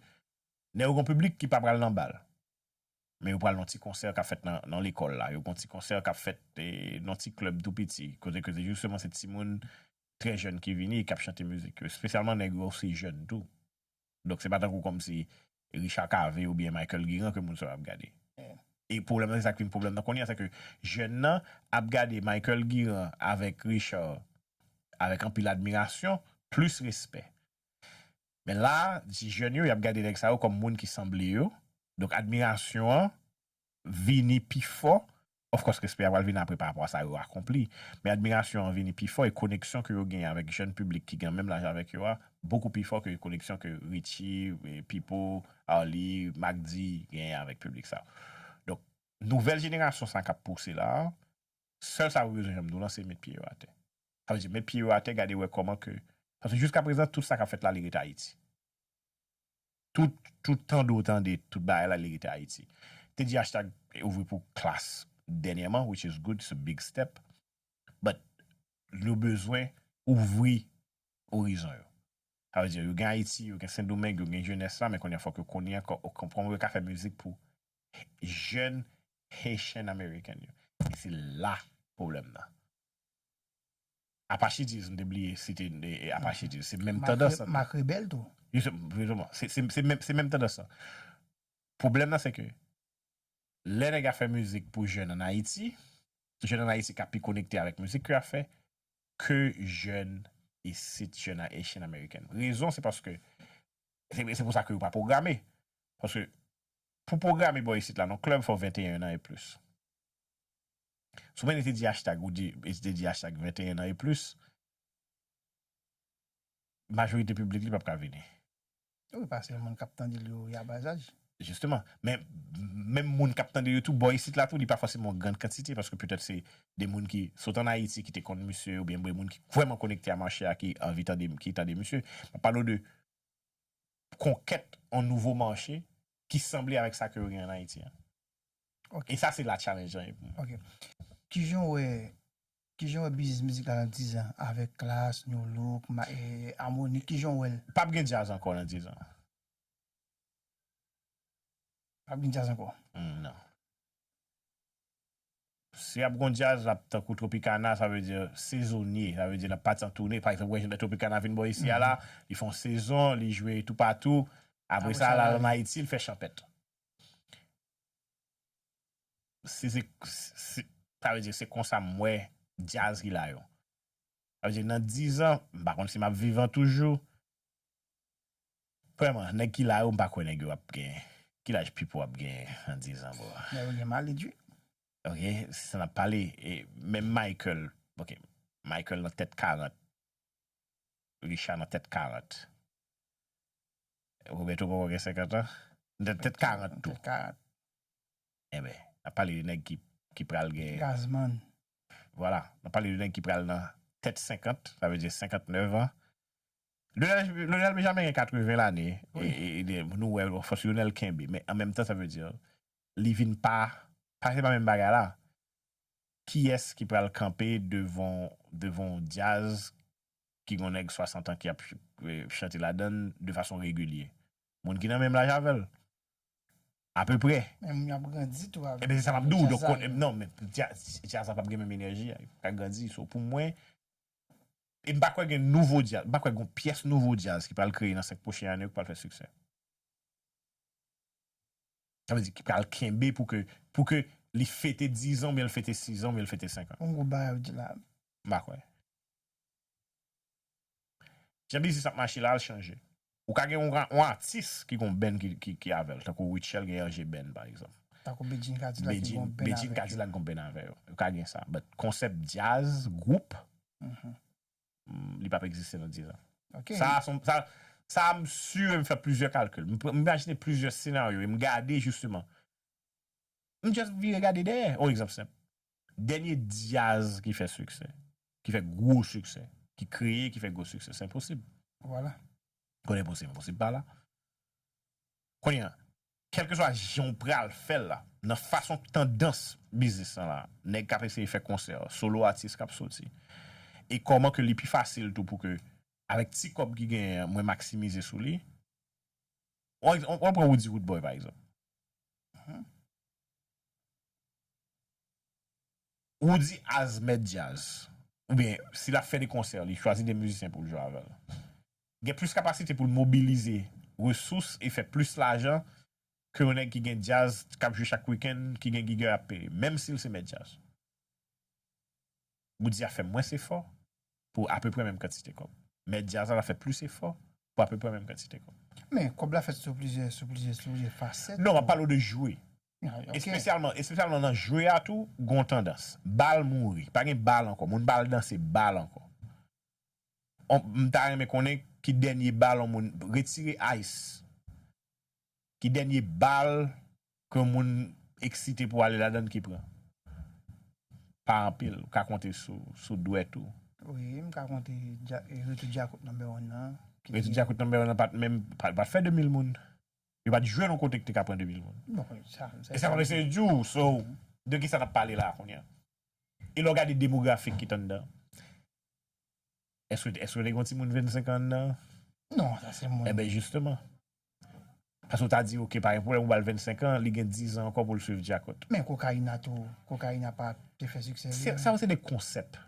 nèg yo gen yon piblik ki pa pral nan bal. Men yo pral nan ti konsè k ap fèt nan, nan lekòl la. Yo gen ti konsè k ap fèt e, nan ti klèb tou piti. Kote ke se jisteman se timoun trè jèn ki vini e k ap chante mizik yo. Espesyalman nèg yo se jèn tou. Donk se pa tankou kòmsi Richard Cavé oubyen Michael Guiran ke moun sa yo ap gade. E pwoblèm nan, se sa ki vin pwoblèm nan kounye a, se ke jèn nan ap gade Michael Guiran avèk Richard avèk anpil admirasyon, plis respè. Men la, ti jèn yo, y ap gade nèg sa yo kòm moun ki sanble yo. Donk, admirasyon an vini pi fò. Of course, respè a pral vini apre pa rapò a sa yo akonpli. Men admirasyon an vini pi fò e koneksyon ke yo genyen avèk jèn piblik ki gen menm laj avèk yo a, bokou pi fò ke koneksyon ke Richie, e, Pipo, Arly, Mack D genyen avèk piblik sa yo. Donk, nouvèl jenerasyon sa k ap pouse la a, sèl sa yo bezwen, jan m di w lan, se met pye yo atè. Sa vle di, met pye yo atè, gade wè kòman ke, paske jiska prezan, tout sa k ap fèt la, li rete Ayiti. Tout, tout tande w tande, tout bagay la, li rete Ayiti. Teddy Hashtag ouvri pou Klass dènyèman, which is good, it's a big step. But nou bezwen ouvri orizon yo. Sa vle di, yo gen Ayiti, yo gen Sendomeng, yo gen jenès la, men kounye a fòk yo konnen ankò, o, kòman yo ka fè mizik pou jèn Haitian American yo. E se la pwoblèm nan. Apachidis, m te bliye site e, e, apachidis. Se menm tandans lan. Mak rebèl tou. Jisteman, se, se, se menm, se menm tandans lan. Pwoblèm nan, se ke lè nèg ap fè mizik pou jèn ann Ayiti, jèn ann Ayiti ka pi konekte avèk mizik ke y ap fè ke jèn isit, jèn Haitian American. Rezon, se paske, se, se pou sa ke yo pa pwograme. Paske pou pwograme bò isit la, nan klèb, fò venteyen an e plis. Si w mennen Teddy Hashtag, ou di, Teddy Hashtag venteyen an e plis, majorite piblik li p ap ka vini. Wi, paske moun k ap tande l yo, y a ba zaj. Jisteman. Men, menm moun k ap tande yo tou, bò isit la tou, li pa fòseman yon grann kantite, paske petèt se de moun ki sot ann Ayiti, ki te konn misye, oubyen de moun ki vrèman konekte a mache a, ki anvi tande, ki tande misye. M ap pale w de konkèt yon nouvo mache ki sanble avèk sa ke yo gen ann Ayiti an. Ok. E sa, se la challenge lan ye pou mwen. Ok. Kijan w wè, kijan w wè biznis mizik la nan diz an avèk Klass, Nu Look, ma, e, Harmonik, kijan w wè l? P ap gen djaz ankò nan diz an. P ap gen djaz ankò? Mm, non. Si ap gon djaz, l ap tankou Tropicana, sa vle di sezonye, sa vle di l ap pati an toune. Pa egzanp, wè jan Tropicana vin bò isi a la, li fè yon sezon, li jwe toupatou. Apre sa, l al ann Ayiti, l fè chanpèt. Si se, si, sa vle di se konsa m wè djaz ki la yo. Sa vle di nan diz an, m pa konn si m ap vivan toujou. Vrèman, nèg ki la yo, m pa kwè nèg yo ap gen Ki laj Pipo ap gen nan diz an, bro? Lè yo gen maladi. Ok, se sa n ap pale. E menm Michael, ok, Michael nan tèt karant. Richard nan tèt karant. Roberto poko gen senkant an? Nan tèt karant tou. Tèt karant. Enben, n ap pale de nèg ki, ki pral gen. Gazman. Vwala, n ap pale de nèg ki pral nan tèt senkant, sa vle di senkantnèf an. Lionel, Lionel Benjamin gen katreven lane. E, e, e, nou wè fòs Lionel kenbe. Men an menm tan, sa vle di, li vin pa, pa se pa menm bagay la. Kiyès ki pral kanpe devan, devan yon djaz ki gen yon nèg swasant an ki ap ch- eh, chante ladan l de fason regilye? Moun ki nan menm laj avè l. Apeprè. Men moun yo ap grandi tou avèk. Ebyen, se sa m ap di w. Donk, kon- non, men djaz, djaz la p ap gen menm enèji a. Li p ka grandi. So, pou mwen, e m pa kwè gen nouvo djaz. M pa kwè gen yon pyès nouvo djaz ki pral kreye nan senk pwochen ane yo ki pral fè siksè. Sa vle di ki pral kenbe pou ke, pou ke li fete diz an, oubyen l fete sis an, oubyen l fete senk an. Yon gwo bagay ou di la. M pa kwè. Jan biznis ap mache la, al chanje. Ou ka gen yon, yon atis ki gon band ki, ki, ki avè l, tankou Rutshelle gen Ange Band, pa egzanp. Tankou Bedjine Cadillac ki gon band avè yo. Bedjine Cadillac gon band avè yo. Ou ka gen sa. But konsèp djaz, gwoup, mm, li p ap egziste nan diz an. Ok. Sa, sa, sa, sa, m si m fè plizyè kalkil. M, m imajine plizyè senaryo e m gade jisteman. M just vire gade dèyè. Yon egzanp senp. Dènye djaz ki fè siksè, ki fè gwo siksè, ki kreye, ki fè gwo siksè, se enposib. Vwala. Konnen enposib, enposib pa la. Kounye a, kèlkeswa jan w pral fè l la, nan fason tandans biznis lan la, nèg k ap eseye fè konsè, solo atis k ap soti, e kòman ke li pi fasil tou pou ke, avèk ti kòb ki genyen an, mwen maksimize sou li. On, on, on pran Roody Roodboy, pa egzanp. Roody as mèt djaz. Oubyen, si l ap fè de konsè, li chwazi de mizisyen pou l jwe avè l. Gen plis kapasite pou l mobilize resous e fè plis lajan ke yon nèg ki gen djaz k ap jwe chak wikenn, ki gen gigè ap peye, menm si l se mèt djaz. Roody a fè mwens efò pou apeprè menm kantite kòb. Mèt djaz la fè plis efò pou apeprè menm kantite kòb. Men, kòb la fèt sou plizyè, sou plizyè, sou plizyè fasèt. Non, m ap pale w de jwe. Ah, ok. Espesyalman, espesyalman nan jwe a tou, gon tandans. Bal mouri. Pa gen bal ankò. Moun pa al danse bal ankò. On, m ta renmen konnen ki dènye bal on moun retire ice. Ki dènye bal ke moun eksite pou ale ladan l ki pran? Pa anpil. Ou ka konte sou, sou dwèt ou. Wi, m ka konte dja- e, Retou Djakout number one nan. Ki Retou te- Djakout number one nan pa t menm, pa, pa t fè de mil moun. Yo pa t jwe nan kote ki te ka pran de mil moun. Bon, sa, sa, E sa pa mesye di w, so, de ki sa n ap pale la kounye a? E lè w gade demografik ki t anndan, èske, èske te gen yon timoun vennsenk an anndan? Non, sa se moun. Enben, jisteman. Paske w ta di, ok, pa gen pwoblèm, ou ba l vennsenk an, li gen diz an ankò pou l swiv Djakout. Men Kokaina tou, Kokaina pa te fè siksè. Se, sa yo se de konsèp.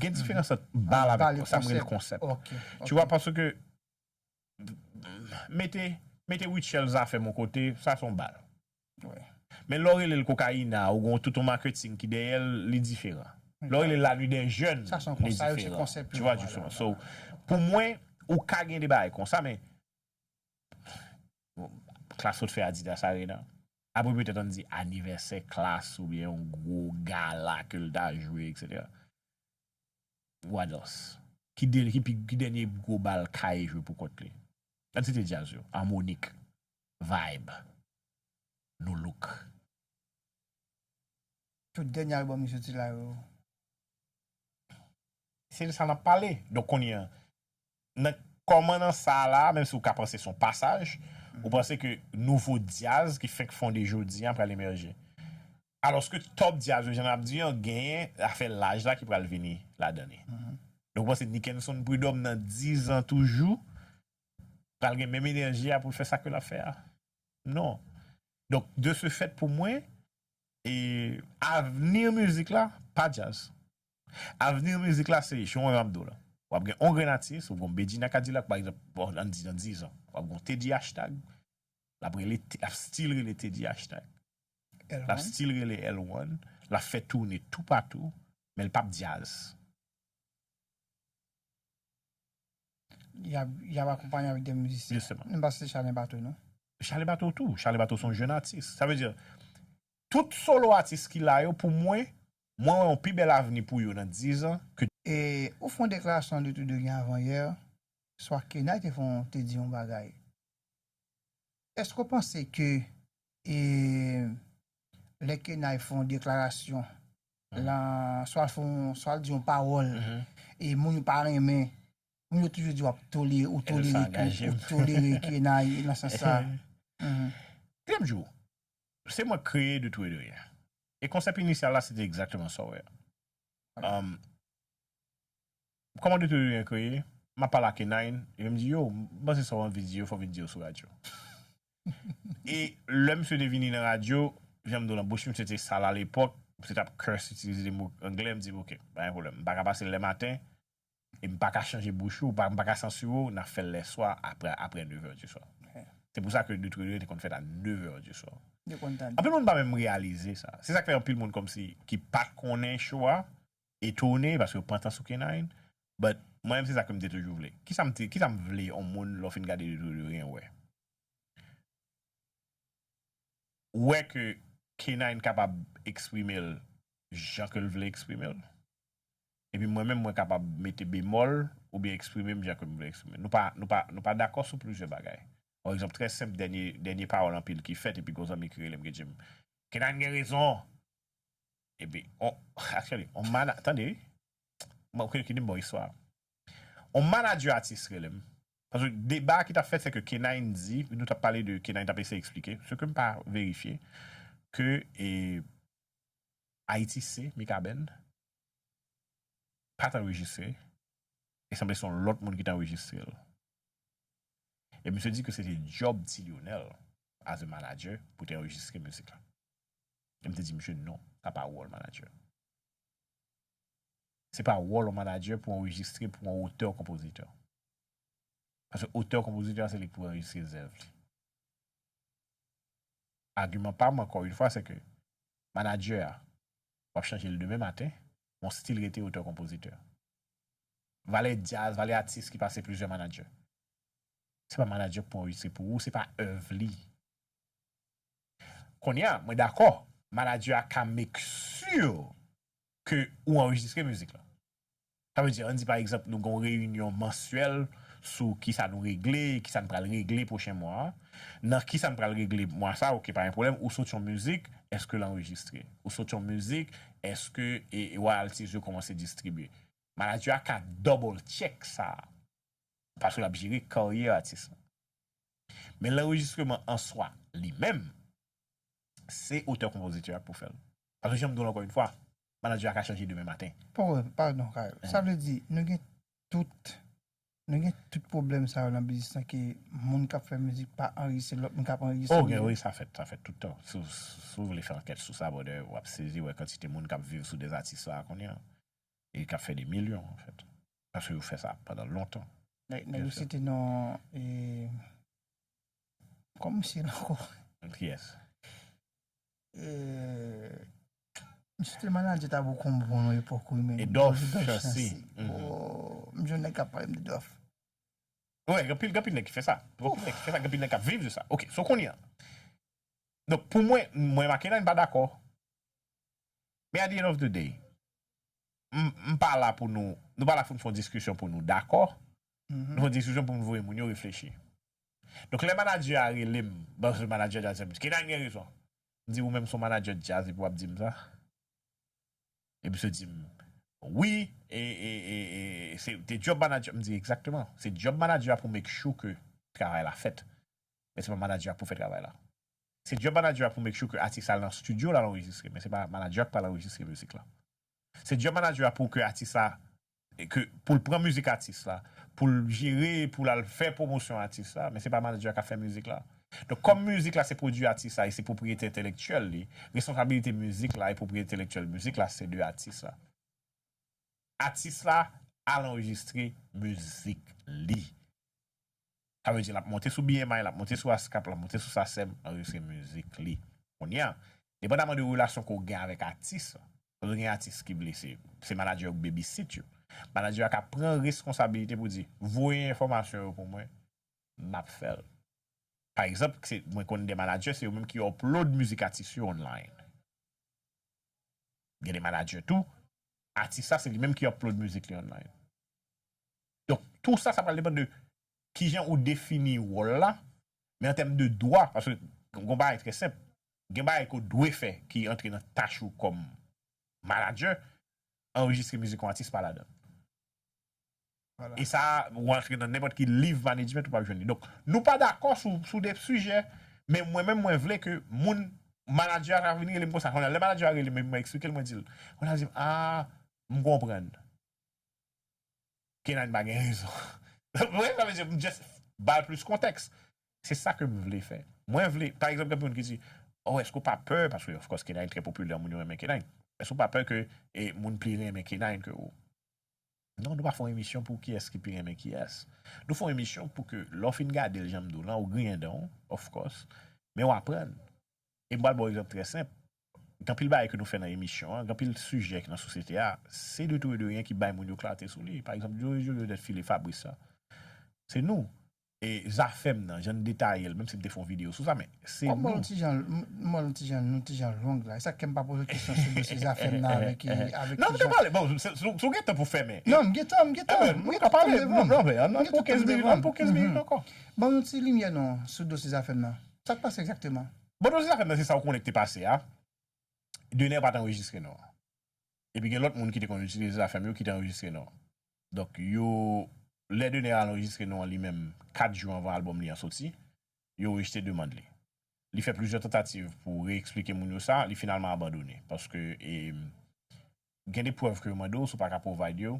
Gen diferans ant bal avèk sa, m rele konsèp. Ok, Tu vois, paske mete, mete Rutshelle zafè m yon kote, sa se yon bal. Wi. Men lè w rele l Kokaina, ou gen tout yon marketing ki dèyè l, li diferan. Lè w rele l La Nuit des Jeunes, Sa se yon li konsèp, se diferan. konsèp Tu yo, vois, vwala, justement. vwala. So, pou mwen, ou ka gen de bagay konsa, men Klass sot fè Adidas Arena. Apre petèt ann di anivèsè Klass oubyen yon gwo gala ke l ta jwe, etsetera. What else? Ki, de, ki, pi- ki dènye gwo bal Kay jwe pou kont li? Ann site djaz yo. Harmonik, Vibe, Nou Look. Tout dènye albòm li soti la yo. Se de sa n ap pale. Donk, kounye a, nan kòman nan sa la, menm si w ka panse se yon pasaj, ou panse ke nouvo djaz ki fenk fonde jodi a pral emèje. Alòske top djaz yo, jan n ap di an, genyen afè laj la ki pral vini ladan li. Donk, ou panse Nickenson Prud'homme nan diz an toujou pral gen menm enèji a pou l fè sa ke l ap fè a? Non. Donk, de ce fait, pou mwen, e avni mizik la, pa djaz. Avni mizik la, se jan w ap di w la. W ap gen on grenn atis, w ap gen Bedjine Cadillac, pa egzanp, bon, ann di nan diz an. W ap gen Teddy Hashtag, l ap rele, l ap still rele Teddy Hashtag. L ap still rele L one, l ap fè toune toupatou, men l p ap djaz. Y ap, y ap akonpanye avèk de mizisyen. Jisteman. Nou pa site Chalè Bato, non? Chale Bato tou. Chale Bato se yon jèn atis. Sa vle di, tout solo atis ki la yo, pou mwen, mwen wè yon pi bèl avni pou yo nan diz an ke. E ou fè yon deklarasyon de tou de gen avan yè, swa Kenay te fè yon, te di yon bagay. Èske w panse ke, e, lè Kenay fè yon deklarasyon, la, swa l fè yon, swa l di yon pawòl, e moun yo pa renmen, moun yo toujou di w ap tolere, ou tolere, ou tolere Kenay nan sans sa. Kòm di w, se mwen k kreye De Tout et De Rien. E konsèp inisyal la, se te egzakteman sa w wè a. Um, kòman De Tout et De Rien kreye? M ap pale ak Kenay, epi m di, yo, m panse sa w anvi di yo, fò w vin di yo sou radyo. E lè misye te vini nan radyo, jan m di w lan, bouch misye te sal alepòk, misye t ap curse, itilize de mo anglè, m di, ok, pa gen pwoblèm. M pa ka pase l lè maten, e m pa ka chanje bouch ou, m pa ka sansire w, n ap fè l lè swa, apre, apre nèf è di swa. Se pou sa ke De Tout et De Rien te konn fèt a nèf è di swa. Anpil moun pa menm reyalize sa. Se sa k fè anpil moun kòmsi ki pa t konnen show a, etone, paske yo pran tan sou Kenay. But mwen menm, se sa ke m te toujou vle. Kisa m te, kisa m vle yon moun, lè w fin gade De Tout et De Rien, wè? Ou wè ke Kenay kapab eksprime l jan ke l vle eksprime l. Epi mwen menm, mwen kapab mete bemòl oubyen eksprime m jan ke m vle eksprime l. Nou pa, nou pa, nou pa dakò sou plizyè bagay. Pa egzanp, trè senp, dènye, dènye pawòl anpil ki fèt, epi gon zanmi ki rele m, ki di m, Kenay gen rezon! Epi, on, actually, on mana-, tande, wi. Bon, ok, kite m ba w istwa a. On manadjè atis rele m. Paske deba ki t ap fèt, se ke Kenay di, nou t ap pale de Kenay t ap eseye eksplike, se ke m pa verifye, ke, e, Ayiti se Mikaben, pa t anrejistre, e sanble se yon lòt moun ki t anrejistre l. E misye di ke se te djòb Ti Lionel, as a manager, pou te anrejistre mizik la. E m te di misye, non, sa pa wòl manadjè. Se pa wòl yon manadjè pou anrejistre pou yon otè konpozitè. Paske otè konpozitè a se li ki pou anrejistre zèv li. Agiman pa m, ankò yon fwa, se ke manadjè a, w ap chanje l demen maten, men w still rete otè konpozitè. Valè djaz, valè atis ki pase plizyè manadjè. Se pa manadjè k pou anrejistre pou ou, se pa èv li. Kounye a, mwen dakò, manadjè a ka make sure ke ou anrejistre mizik la. Sa vle di, ann di pa egzanp, nou gen yon reyinyon mansyèl sou kisa nou regle, kisa n pral regle pwochen mwa a. Nan kisa n pral regle mwa sa a, ok, pa gen pwoblèm, ou soti yon mizik, èske l anrejistre? Ou soti yon mizik, èske, e, e, royalties yo kòmanse distribye? Manadjè a ka double check sa a. Paske l ap jere karyè atis la. Men lanrejistreman an swa, li menm, se otè konpozitè a k pou fè l. Paske jan m di w ankò yon fwa, manadjè a ka chanje demen maten. Bon, padon, Kayèl. Sa vle di, nou gen tout, nou gen tout pwoblèm sa yo nan biznis lan, ke moun k ap fè mizik pa anrejistre, lòt moun k ap anrejistre. Oh, gen, wi, sa fèt, sa fèt tout tan. Si w, si w vle fè ankèt sou sa, brother, w ap sezi wè kantite moun k ap viv sou de atis sa a kounye a. E k ap fè de milyon, anfèt. Paske yo fè sa pandan lontan. Nèg, nèg yo site non, e, kòman misye ankò? Kiyès? E, misye te manadjè Tabu Combo nan epòk, wi, men. Edolphe Chancy. Oh, m jwenn nèg k ap pale m de Edolphe. Wi, gen anpil, gen anpil nèg ki fè sa. Gen anpil nèg ki fè sa, gen anpil nèg k ap viv de sa. Ok, so kounye a. Donk, pou mwen, mwen, Makenay, m pa dakò. Men at the end of the day, m, m pa la pou nou, nou pa la pou n fè yon diskisyon pou nou dakò. Nou fè yon diskisyon pou n voye moun yo reflechi. Donk, lè manadjè a rele m, bon, se manadjè djaz, Kenany gen rezon. M di, ou menm se yon manadjè djaz, epi w ap di m sa? Epi misye di m, wi, e, e, e, e, se te djòb manadjè. M di, egzakteman. Se djòb manadjè a pou make sure ke travay la fèt. Men se pa manadjè a pou fè travay la. Se djòb manadjè a pou make sure ke atis la al nan estidyo, l al anrejistre. Men se pa manadjè a k pral anrejistre mizik la. Se djòb manadjè a pou ke atis la, e ke, pou l pran mizik atis la, pou l jere, pou l al fè pwomosyon atis la, men se pa manadjè a k ap fè mizik la. Donk, kòm mizik la se pwodui atis la e se pwopriyete entèlektyèl li, responsabilite mizik la e pwopriyete entèlektyèl mizik la se de atis la. Atis la al anrejistre mizik li. Sa vle di, l ap monte sou B M I, l ap monte sou ASCAP, l ap monte sou SACEM, anrejistre mizik li. Kounye a, depandaman de relasyon ke w gen avèk atis, paske gen atis ki vle se, se manadjè yo k babysit yo. Manadjè a ka pran responsabilite pou di, voye enfòmasyon yo pou mwen, m ap fè l. Pa egzanp, se, mwen konn de manadjè, se yo menm ki upload mizik atis yo online. Gen de manadjè tou, atis la, se li menm ki upload mizik li online. Donk, tou sa, sa pral depann de kijan ou defini wòl la, men an tèm de dwa, paske gon bagay trè senp, gen bagay ke w dwe fè ki antre nan tach ou kòm manadjè, anrejistre mizik yon atis pa ladan. E sa, ou antre nan nenpòt ki live management, ou p ap jwenn li. Donk, nou pa dakò sou, sou de sijè, men mwen menm, mwen vle ke moun, manadjè a ta vin rele m konsa. Kounye a, lè manadjè a rele m, mwen eksplike l, mwen di l, kounye a, l di m, a, m konprann. Kenany pa gen rezon. Mwen, sa vle di, m just ba l plis kontèks. Se sa ke m vle fè. Mwen vle, pa egzanp, gen moun ki di, oh, èske w pa pè? Paske, of course, Kenany trè popilè, moun yo renmen Kenany. Èske w pa pè ke e, moun pli renmen Kenany ke ou? Non, nou pa fè yon emisyon pou kiyès ki pi renmen kiyès. Nou fè yon emisyon pou ke lè w fin gade l jan m di w lan, ou griyen dan w, of course, men w aprann. E m pral ba w egzanp trè senp. Gen anpil bagay ke nou fè nan emisyon an, gen anpil sijè ki nan sosyete a, se de tou e de rien ki bay moun yo klate sou li. Pa egzanp, Jojo Joseph file Fabrice la. Se nou. E Zafèm nan, jan n detaye l, menm si m te fè yon videyo sou sa, men se nou. Bon, m ba w yon ti jan, m, m ba w yon ti jan, yon ti jan long la. E sa k fè m pa poze w kesyon sou dosye Zafèm nan avèk, avèk Non, nou ka pale. Bon, se, se, se w gen tan pou fèmen. Non, m gen tan, m gen tan. Ebyen, nou ka pale. Non, non, men, ann, ann pran kenz minit, ann pran kenz minit ankò. Ban m yon ti limyè non sou dosye Zafèm nan. Sa k pase egzakteman? Bon, dosye Zafèm nan, se sa w konnen ki te pase a. Dener pa t anrejistre non. Epi gen lòt moun ki te konn itilize Zafèm yo ki te anrejistre non. Donk, yo, lè Dener al anrejistre non an li menm, kat jou anvan albòm li an soti, yo rejte demann li. Li fè plizyè tantativ pou reeksplike moun yo sa, li finalman abandone. Paske, e, gen de prèv ke yo mande w, si w pa ka provide yo,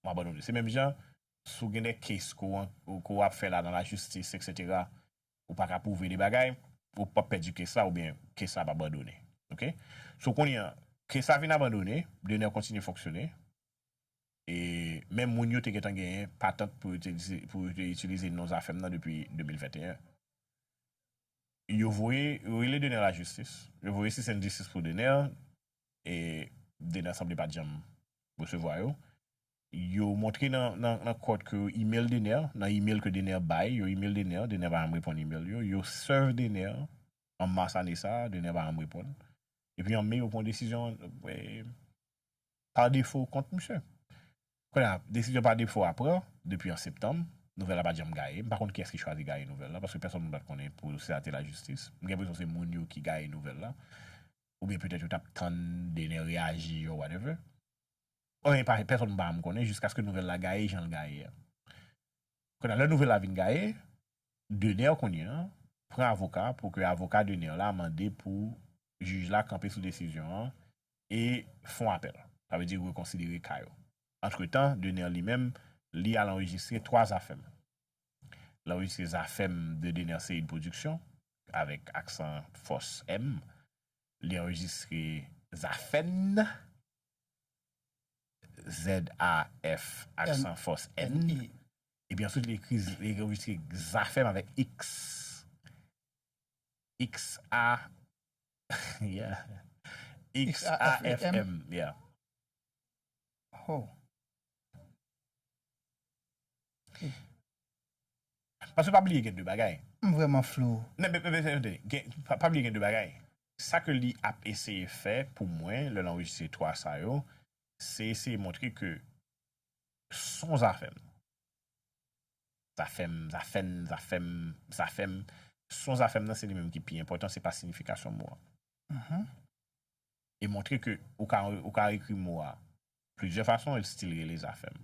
m abandone. Se menm jan, si w gen de case ke w an, ke w ap fè la nan lajistis, et cetera, ou pa ka pwouve de bagay, ou p ap pèdi case la, oubyen case la ap abandone. Oke? So, kounye a, case la vin abandone, Dener kontinye fonksyone, e menm moun yo te gentan genyen patant pou yo te, pou yo te itilize non Zafèm nan depi de mil venteyen. Yo voye, yo rele Dener lajistis, yo voye sistèm jistis pou Dener, e Dener sanble pa t janm resevwa yo. Yo montre nan, nan, nan kòt ke yo email Dener, nan email ke Dener bay, yo email Dener, Dener pa janm reponn email yo, yo serve Dener an mas ane sa, Dener pa janm reponn. Epi an me, yo pran desizyon, e, pa defo kont misye. Kounye a, desizyon pa defo a pran, depi an septanm, nouvèl la pa t janm gaye. M pa konn kiyès ki chwazi gaye nouvèl la, paske pèsonn moun pa t konnen pou sa te lajistis. M gen enpresyon se moun yo ki gaye nouvèl la. Oubyen petèt yo t ap tann Dener reyaji, or whatever. Anyen pa, pèsonn pa janm konnen jiskaske nouvèl la gaye jan l gaye a. Kounye a, lè nouvèl la vin gaye, Dener kounye a pran avoka pou ke avoka Dener la mande pou jij la kanpe sou desizyon an e fè yon apèl. Sa vle di rekonsidere ka yo. Antretan, Dener li menm, li al anrejistre twa Zafèm. Li anrejistre Zafèm de Dener Ceïde Production avèk aksan fòs M. Li anrejistre Zafèn, Z A F, aksan fòs N. Epi answit, li ekri, li anrejistre Zafèm avèk X. X A, yeah. X A F M, yeah. Oh. Paske pa bliye gen de bagay. M vrèman flou. Non, men, men, men, men, gen, pa, pa bliye gen de bagay. Sa ke li ap eseye fè pou mwen, lè l anrejistre twa sa yo, se eseye montre ke son Zafèm. Zafèm, Zafèn, Zafèm, Zafèm. Son Zafèm nan, se li menm ki pi enpòtan, se pa siyifikasyon mo a. E montre ke ou ka, ou ka ekri mo a plizyè fason, e l still rele Zafèm.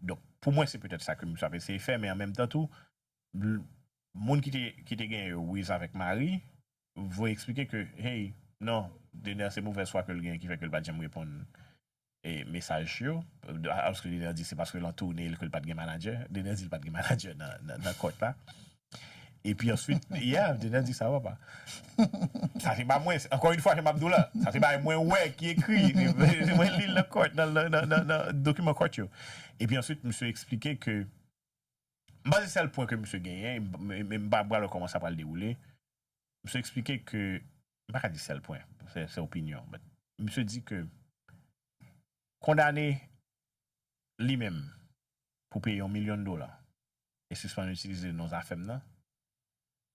Donk, pou mwen, se petèt sa ke misye ap eseye fè, men an menm tan tou, l-, moun ki te, ki te gen yo Wiz avèk Marie, voye eksplike ke, hey, non, Dener se movèz fwa ke l gen ki fè ke l pa t janm reponn e mesaj yo. Alòske Dener di se paske l an toune, ke l pa t gen manadjè. Dener di l pa t gen manadjè nan, nan, nan kòt la. Epi answit, yeah, Dener di sa, papa. Sa se pa mwen, ankò yon fwa, se m ap di w la. Sa se bagay mwen wè ki ekri. Se mwen li l nan kòt, nan, nan, nan, nan, nan dokiman kòt yo. Epi answit, misye eksplike ke, m panse sèl pwen ke misye genyen, e m, e m, e m pa pral wè kòman sa pral dewoule. Misye eksplike ke, m pa ka di sèl pwen, se, se opinyon, but misye di ke kondane li menm pou peye yon milyon dola e sispann itilize non Zafèm nan,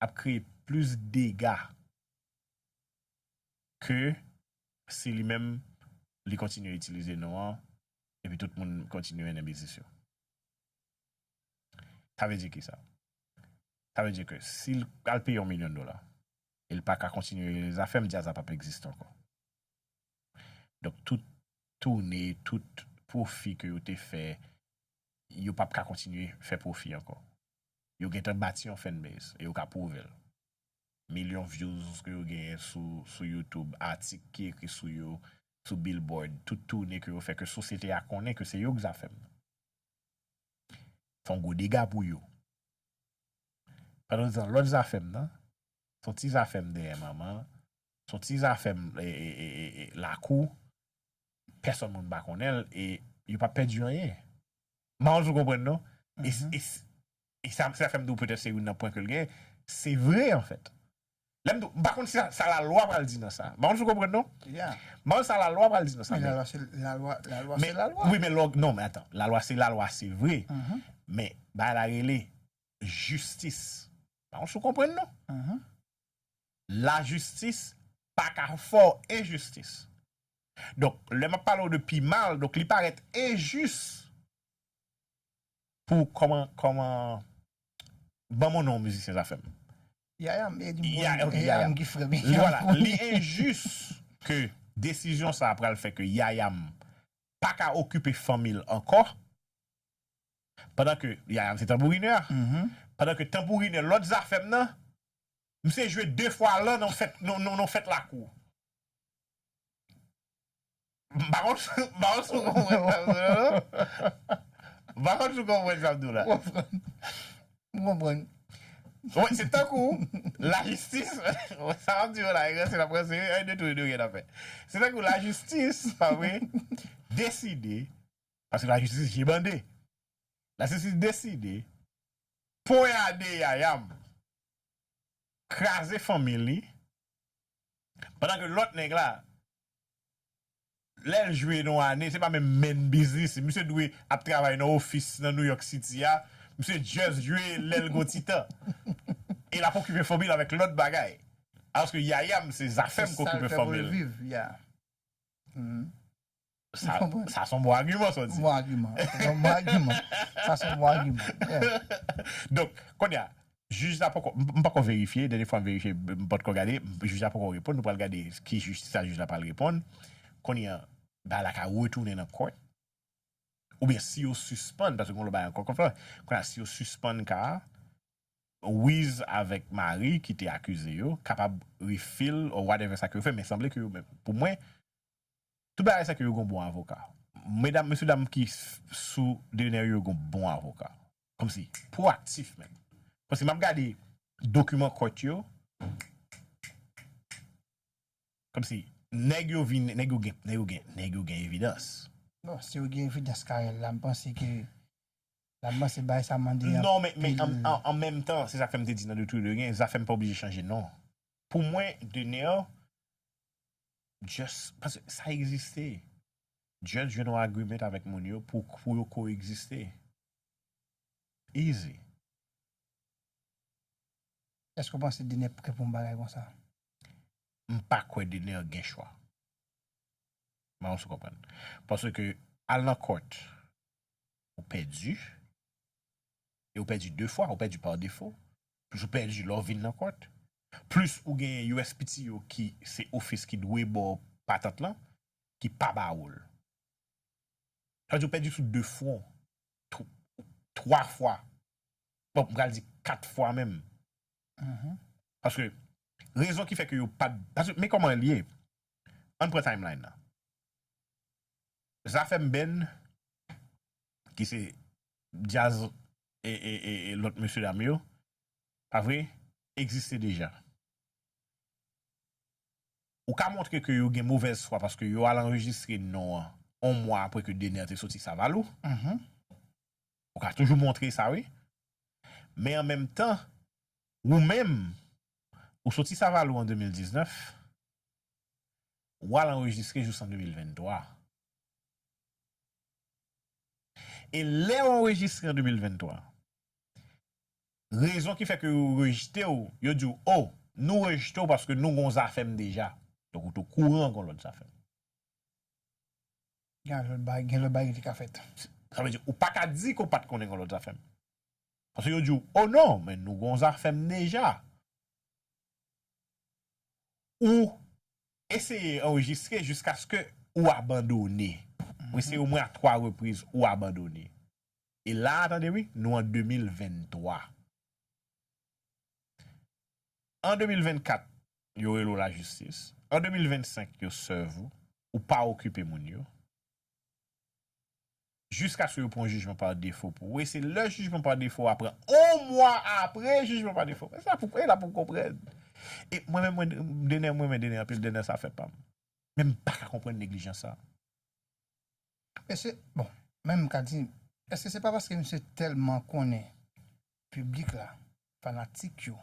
ap kreye plis dega ke si li menm li kontinye itilize non an, epi tout moun kontinye mennen biznis yo. Sa vle di kisa? Sa vle di ke si l al peye yon milyon dola, e l pa ka kontinye rele Zafèm, djaz la p ap egziste ankò. Donk, tout toune, tout pwofi ke yo te fè, yo p ap ka kontinye fè pwofi ankò. Yo gentan bati yon fanbase, e yo ka pwouve l. Milyon views ke yo genyen sou, sou YouTube, atik ki ekri sou yo, sou Billboard, tout toune ke yo fè, ke sosyete a konnen ke se yo k Zafèm. Se yon gwo dega pou yo. Pandan tan lòt Zafèm nan, se yon ti Zafèm dèyè manman, se yon ti Zafèm, e, e, e, e, e, lakou, pèsòn moun pa konnen l, e yo p ap pèdi anyen. M pa konn si w konprann non. E, e, e sa, sa fè m di w petèt se youn nan pwen ke l gen. Se vre, anfèt. Lè m di w, m pa konn si sa, sa lalwa pral di nan sa. M pa konn si w konprann non. M pa konn sa lalwa pral di nan sa. Men lalwa se lalwa, lalwa se lalwa. Wi, men lè w, non, men atan. Lalwa se lalwa, se vre. Men bagay la rele jistis. M pa konn si w konprann non. Lajistis pa ka fè w enjistis. Donk, lè m ap pale w de pi mal, donk li parèt enjis pou kòman, kòman, ban m yon non mizisyen Zafèm. Yayam, Eddie Brown, Yayam ki frè m. Vwala, li enjis ke desizyon sa a pral fè ke Yayam pa ka okipe fanmi l ankò, pandan ke Yayam se tanpourinè a, pandan ke tanpourinè lòt Zafèm nan, misye jwe de fwa lan nan fèt, nan, nan, nan fèt lakou. M pa konn, m pa konn si w konprann sa m di w la, non. M pa konn si w konprann sa m di w la. M konprann. Wi, se tankou lajistis, sa m ap di w la, e ranse l ap ranse, e de tou, de ryen n ap fè. Se tankou lajistis, pa vre, deside, paske lajistis je bande. Lajistis deside, ponyade Yayam, kraze fanmi li, pandan ke lòt nèg la, lè l jwe nan yon ane, se pa menm menn biznis li. Misye dwe ap travay nan ofis nan New York City a. Misye just jwe lè l gon ti tan. E l ap okipe fanmi l avèk lòt bagay. Alòske Yayam, se Zafèm k okipe fanmi l. Sa, sa se yon bon agiman, sa w di. Bon agiman. Sa se yon bon agiman. Sa se yon bon agiman. Donk, kounye a, jij la poko, m, m poko verifye, dènye fwa m verifye, m potko gade, jij la poko reponn, nou pral gade ki jij, sa jij la pral reponn. Kounye a, bagay la ka retounen nan court. Oubyen si yo sispann, paske gen yon lòt bagay ankò k ap fèt. Kounye a, si yo sispann ka a, Wiz avèk Marie ki te akize yo kapab refile or whatever sa ke yo fè, men sanble ke yo menm, pou mwen, tout bagay sa ke yo gen yon bon avoka. Medam, mesye dam ki s-, sou Dener yo, yo gen yon bon avoka. Kòmsi, pwoaktif menm. Kòmsi m ap gade dokiman court yo, kòmsi, nèg yo vin, nèg yo gen, nèg yo gen, nèg yo gen evidans. Bon, si yo gen evidans, Carel, la, m panse ke, la, m panse bagay sa mande anpil. Non, men, men an, an, an menm tan, se sa k fè m te di nan de tou de gen, Zafèm pa oblije chanje non. Pou mwen, Dener, just, paske sa egziste. Just jwenn yon agreement avèk moun yo pou, pou yo koegziste. Easy. Èske w panse Dener prè pou yon bagay konsa? M pa kwè Dener gen chwa. M pa konn si w konprann. Paske al nan court, ou pèdi, e ou pèdi de fwa, ou pèdi pa defo, plis ou pèdi lè w vin nan court, plis ou gen U S P T O ki se ofis ki dwe ba w patant lan, ki pa ba ou l. Sa vle di ou pèdi sou de fwon, tw-, twa fwa. Bon, m pral di kat fwa menm. Paske rezon ki fè ke yo pa t, paske, men kòman l ye, ann pran timeline nan. Zafèm Band, ki se djaz e, e, e, e lòt mesye dam yo, pa vre, egziste deja. Ou ka montre ke yo gen movèz fwa paske yo al anrejistre non an yon mwa apre ke Dener te soti Savalou. Ou ka toujou montre sa, wi. Men an menm tan, ou menm, ou soti Savalou an de mil diznèf, ou al anrejistre jis an de mil venntwa. E lè w anrejistre an de mil venntwa, Rezon ki fè ke yo rejte w, yo di w, "O, nou rejte w paske nou gon Zafèm deja." Donk, ou te okouran gon lòt Zafèm. Gen lòt bagay, gen lòt bagay ki te ka fèt. Sa vle di, ou pa ka di ke w pa t konnen gon lòt Zafèm. Paske yo di w, "O non, men nou gon Zafèm deja." Ou eseye anrejistre jiskaske ou abandone. Ou eseye omwen a twa repriz, ou abandone. E la a, tande wi, nou an de mil venntwa. An de mil vennkat, yo rele w lajistis. An de mil vennsenk, yo sèv ou. Ou pa okipe moun yo. Jiskaske yo pran jijman pa defo pou ou. E se lè jijman pa defo a pran yon mwa apre jijman pa defo. E sa pou, e la pou w konprann. E mwen menm, mwen, Dener, mwen renmen Dener anpil, Dener se afè pa m. Men m pa ka konprann neglijans sa. Mesye, bon, men m ka di, èske se pa paske misye tèlman konnen piblik la, fanatik yo,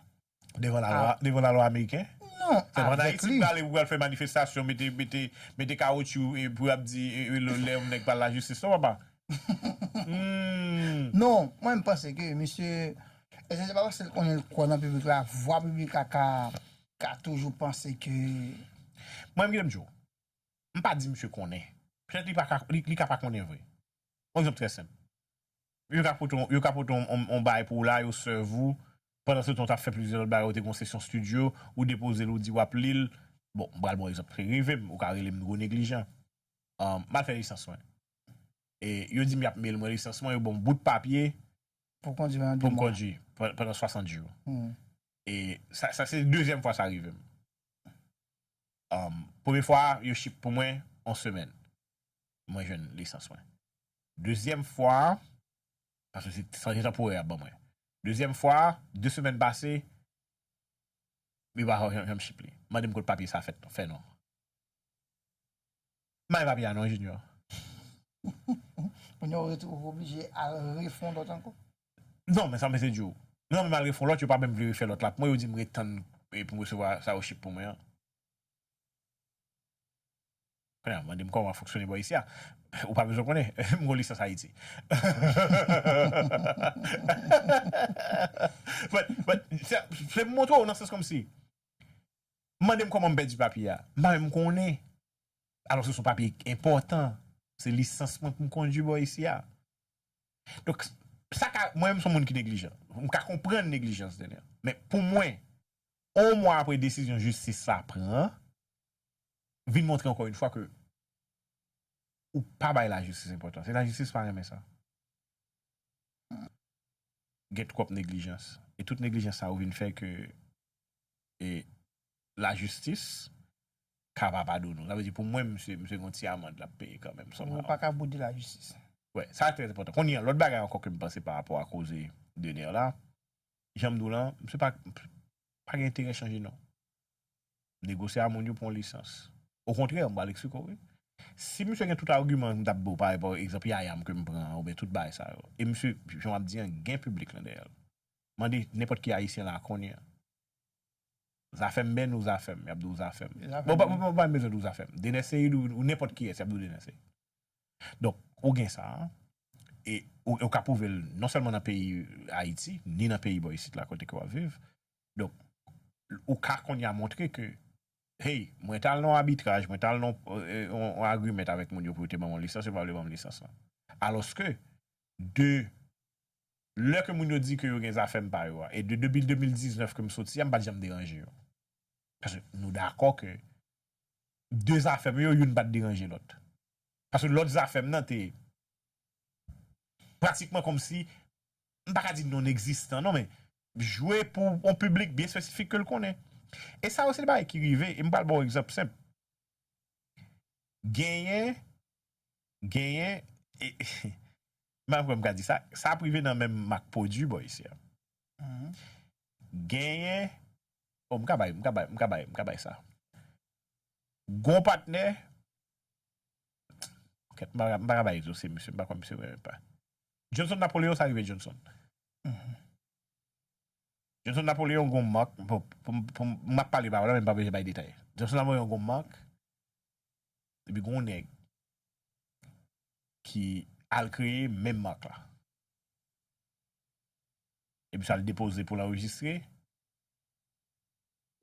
devan lalwa, devan lalwa ameriken? Non, se pa an Ayiti ki prale pou al fè manifestasyon, mete, mete, mete kawotchou, e pou y ap di, e, e, lè, lè yon nèg pral lajistis, non, papa? Hmm. Non, mwen, m panse ke misye, èske se pa paske l konnen l kwè nan piblik la, vwa piblik la ka, ka toujou panse ke Mwen, m kite m di w. M pa di misye konnen. Petèt li pa ka, li, li ka pa konnen vre. Yon egzanp trè senp. Yo ka pote yon, yo ka pote yon, yon, yon bagay pou w la, yo sèv ou. Pandan se tan, w t ap fè plizyè lòt bagay, ou te gon sesyon estidyo, ou depoze l, ou di w ap li l. Bon, m pral ba w egzanp ki rive m, ou ka rele m gwo neglijan. Ahn, m al fè lisans mwen. E yo di m y ap mail mwen lisans mwen, yo ban m bout papye pou kondwi pandan de mwa. Pou m kondwi pan-, pandan swasant jou. Hmm. E sa, sa se dezyèm fwa sa rive m. Um, premye fwa, yo ship pou mwen, yon semèn. Mwen jwenn lisans mwen. Dezyèm fwa, paske se, se tanporè y ap ban mwen. Dezyèm fwa, de semèn pase, yo pa janm, janm ship li. Mande m kot papye sa fèt, fè non. M pa gen papye a non, Junior. Kounye a ou retwouve w oblije al refè yon lòt ankò? Non, men sa m se di w. Non, men m al refè yon lòt, yo pa menm vle refè lòt la pou mwen, yo di m ret tann, e, pou m resevwa sa yo ship pou mwen an. Kounye a, mande m kòman fonksyone bò isi a. Ou pa bezwen konnen. M gon lisans Ayiti. But, but, se, se m montre w nan sans kòmsi. Mande m kòman m pèdi papye a. M pa menm konnen. Alòske se yon papye enpòtan. Se lisans mwen pou m kondwi bò isi a. Donk, sa ka, mwen menm se yon moun ki neglijan. M ka konprann neglijans Dener. Men pou mwen, yon mwa apre desizyon jistis la pran, vin montre ankò yon fwa ke ou pa bay lajistis enpòtans. E lajistis pa renmen sa. Gen twòp neglijans. E tout neglijans sa yo vin fè ke, e, lajistis ka pa padone w. Sa vle di pou mwen, misye, misye gen yon ti amann l ap peye kanmenm, somehow. Ou pa ka boude lajistis. Wè, sa trè enpòtan. Kounye a, lòt bagay ankò ke m panse pa rapò a koze Dener la, jan m di w lan, misye pa, pa gen enterè chanje non. Negosye a moun yo pou yon lisans. Okontrè, m pral eksplike w, wi. Si misye gen tout agiman m t ap ba w, parèy, pa egzanp, Yaya m ke m pran an, oubyen tout bagay sa yo, e misye, jan w ap di an, gen piblik lan dèyè l. Mande nenpòt ki Ayisyen la kounye a. Zafèm, men nou Zafèm, y ap di w Zafèm. Zafèm, bon, pa, men pa, pa bezwen di w Zafèm. Dener Ceïd ou, ou nenpòt kiyès, y ap di w Dener Ceïd. Donk, ou gen sa, e ou, ou ka pwouve l non sèlman nan peyi Ayiti, ni nan peyi bò isit la kote ke w ap viv. Donk, ou ka kounye a montre ke, hey, mwen t al nan yon abitraj, mwen t al nan yon, yon, yon agreement avèk moun yo pou yo te ban mwen lisans, yo pa vle ban m lisans lan. Alòske, de lè ke moun yo di ke yo gen Zafèm pa yo a, e de, depi de mil diznèf ke m soti a, m pa t janm deranje yo. Paske nou dakò ke de Zafèm yo, youn pa t deranje lòt. Paske lòt Zafèm nan te pratikman kòmsi, m pa ka di non egzistan, non, men jwe pou yon piblik byen espesifik ke l konnen. E sa yo, se de bagay ki rive, e m pral ba w egzanp senp. Genyen, genyen, e, m pa kwè m ka di sa, sa ap rive nan menm mak pwodui bò isi a. Mhm. Genyen, oh, m ka bay, m ka bay, m ka bay, m ka bay sa. Gon patnè, kèt, m pa, m pa ka bay egzosye misye, m pa kwè misye renmen pa. Johnson Napoléon, sa rive Johnson. Mhm. Johnson Napoléon gon mak, pou, pou, pou, m ap pale pawòl la, men m pa bezwen bay detay. Johnson Napoléon gon mak, epi gon nèg ki al kreye menm mak la. Epi sa l depoze pou l anrejistre.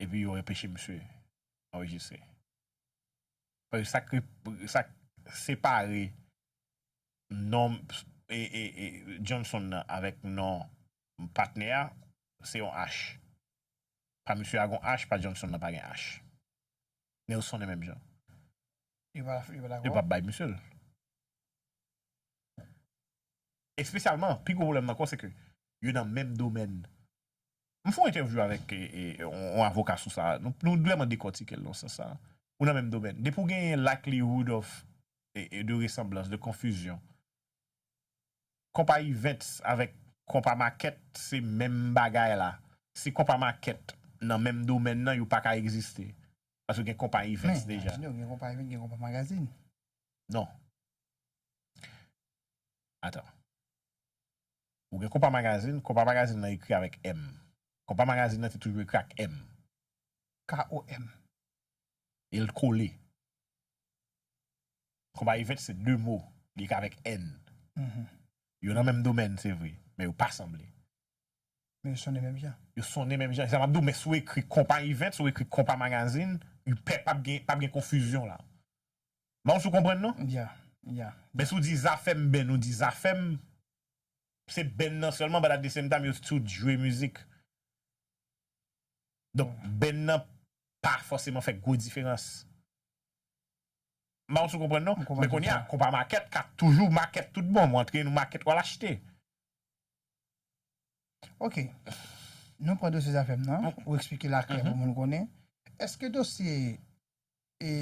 Epi yo anpeche misye anrejistre. Paske sa k re- sa k separe non e, e, e Johnson nan avèk non patnè a, se yon H. Pa misye a gon H, pa Johnson nan pa gen H. Men yo sonnen menm jan. Yo pa, yo pa Yo dakò. p ap bay misye l. Espesyalman, pi gwo pwoblèm nan ankò, se ke yo nan menm domèn. M fè yon entèvyou avèk e, e, yon, yon avoka sou sa. Nou, nou vrèman dekòtike l nan sans sa. Ou nan menm domèn. Depi w genyen likelihood of e, e, de resanblans, de konfizyon. Konpa Events avèk Konpa Market, se menm bagay la. Si Konpa Market nan menm domèn nan, yo pa ka egziste. Paske gen Konpa Events Men, deja. Gen konpa event, gen konpa magazin. Non. Atan. Ou gen Konpa Magazin, Konpa Magazin nan ekri avèk M. Konpa Magazin nan te toujou ekri ak M. K O M. E l kole. Konpa Event se de mo. Li ekri avèk N. Mhm. Yo nan menm domèn, se vre, men yo pa sanble. Men yo sonnen menm jan. Yo sonnen menm jan. Sa m ap di w, men si w ekri Konpa Event, si w ekri Konpa Magazin, yo pè p ap gen, p ap gen konfizyon la. M pa konn si w konprann non? Ya, ya. Men si w di Zafèm Band, ou di Zafèm, se band nan sèlman, but at the same time, yo tout jwe mizik. Donk, band nan pa fòseman fè gwo diferans. M pa konn si w konprann non? M konprann Men kounye a, sa. Konpa Market ka toujou market tout bon. M antre nan market, w al achte. Ok. Nou pran dosye Zafèm nan, ou eksplike l aklè pou moun konnen. Èske dosye e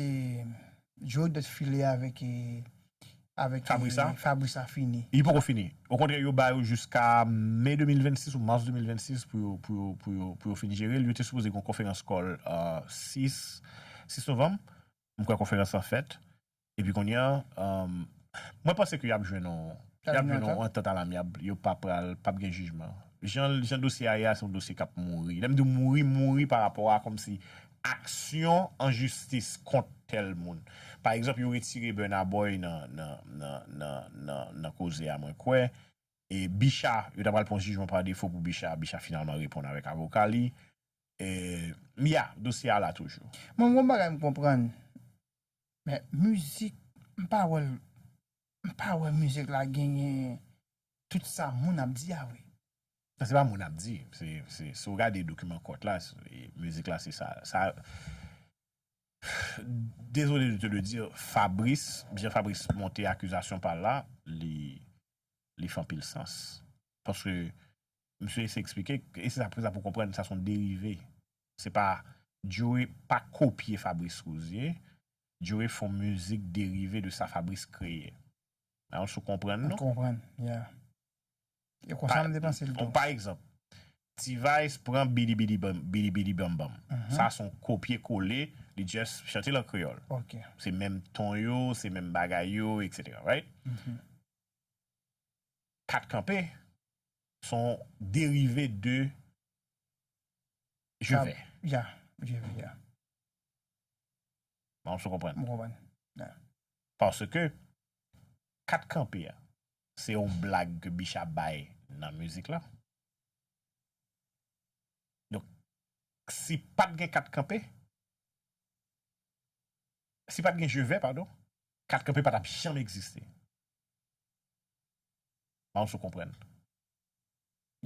Joe Dot file avèk e, avèk Fabrice a? Fabrice a fini? Li poko fini. Okontrè, yo ba yo jiska me de mil vennsis ou mas de mil vennsis pou yo, pou yo, pou yo, pou yo fin jere l. Yo te sipoze gen yon konferans call uh, sis, sis novanm. M kwè konferans lan fèt. Epi kounye a, um, mwen panse ke y ap jwenn yon, y ap jwenn yon antant alamyab. Yo pa pral, p ap gen jijman. Jan, jan dosye a ye a, se yon dosye k ap mouri. Lè m di mouri, mouri pa rapò a kòmsi aksyon an jistis kont tèl moun. Pa egzanp, yo retire Burna Boy nan, nan, nan, nan, nan, nan koze a, mwen kwè. E Bicha, yo ta pral pran jijman pa defo pou Bicha. Bicha finalman reponn avèk avoka li. E, m ya, dosye a la toujou. Mwen, mwen bagay m konprann. Men mizik, m pa wè l, m pa wè mizik la genyen tout sa moun ap di a vre. Sa se pa moun ap di. Se, se, si w gade dokiman kòt la, se, mizik la se sa. Sa, désolé de te le dire, Fabrice, jan Fabrice monte akizasyon pa l la, li, li fè anpil sans. Paske misye eseye eksplike, e se sa pou sa pou konprann, sa se yon derive. Se pa, Joe pa kopye Fabrice Rouzier, Joe fè yon mizik derive de sa Fabrice kreye. Alò, si w konprann, M non? Konprann, ya. E konsa m te panse l tou. Pa egzanp, T-Vice pran Bidi Bidi Bam, Bidi Bidi Bam Bam. Sa se yon kopye kole, li just chante l an kreyòl. Ok. Se menm ton yo, se menm bagay yo, et cetera. Right? Kat Kanpe se yon derive de Je vais. Ya, Je vais, ya. Bon, w konprann. M konprann. Ya. Paske Kat Kanpe a, se yon blag ke Bicha bay nan mizik la. Donk, si pa t gen Kat Kanpe, si pa t gen Je vais, padon, Kat Kanpe pa t ap janm egziste. Bon, w konprann.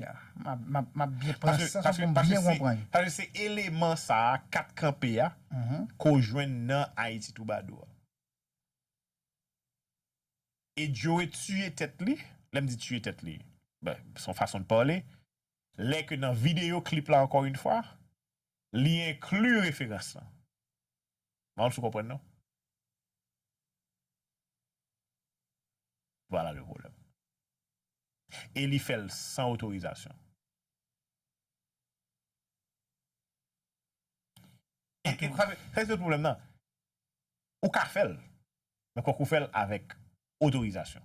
Ya, m ap, m ap, m ap byen pran Paske, sa paske, pou m paske byen se, konprann. Paske se eleman sa a, Kat Kanpe a, Mhm. ke w jwenn nan Ayiti Twoubadou a. E Joe tiye tèt li, lè m di tiye tèt li, ben, se yon fason de pale, lè ke nan videyo klip la, ankò yon fwa, li enkli referans lan. Bon, w konprann, non? Vwala le pwoblèm. E li fè l san otorizasyon. E, e, sa, se, sa, se tout pwoblèm nan. Ou ka fè l, men fòk ou fè l avèk otorizasyon.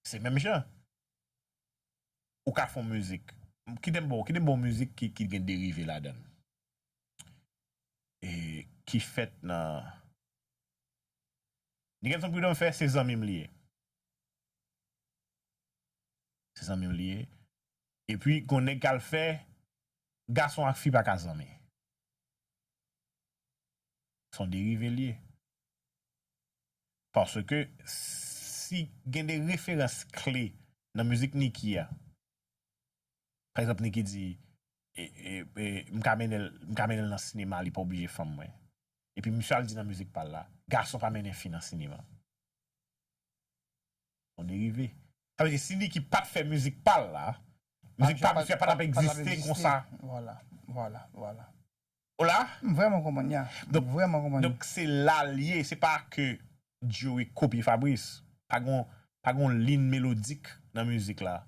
Se menm jan. Ou ka fè yon mizik. Kite m ba w, kite m ba w mizik ki, ki gen derive ladan l. E ki fèt nan Nigga Freedom fè, se zanmi m li ye. Se zanmi m li ye. Epi, gon nèg k al fè, gason ak fi pa ka zanmi. Se yon derive l ye. Paske si gen de referans kle nan mizik Nicky a, pa egzanp, Nicky di, e, e, e, m ka mennen l, m ka mennen l nan sinema, li pa oblije fanm mwen. Epi misye al di nan mizik pa l la, gason pa mennen fi nan sinema. Yon derive. Sa vle di, si Nicky pa t fè mizik pa l la, mizik pa misye pa t ap egziste konsa. Vwala, vwala, vwala. Ou la? M vrèman konprann, ya. M vrèman konprann. Donk, se la l ye. Se pa ke Joey kopye Fabrice. Pa gon, pa gon liy melodik nan mizik la.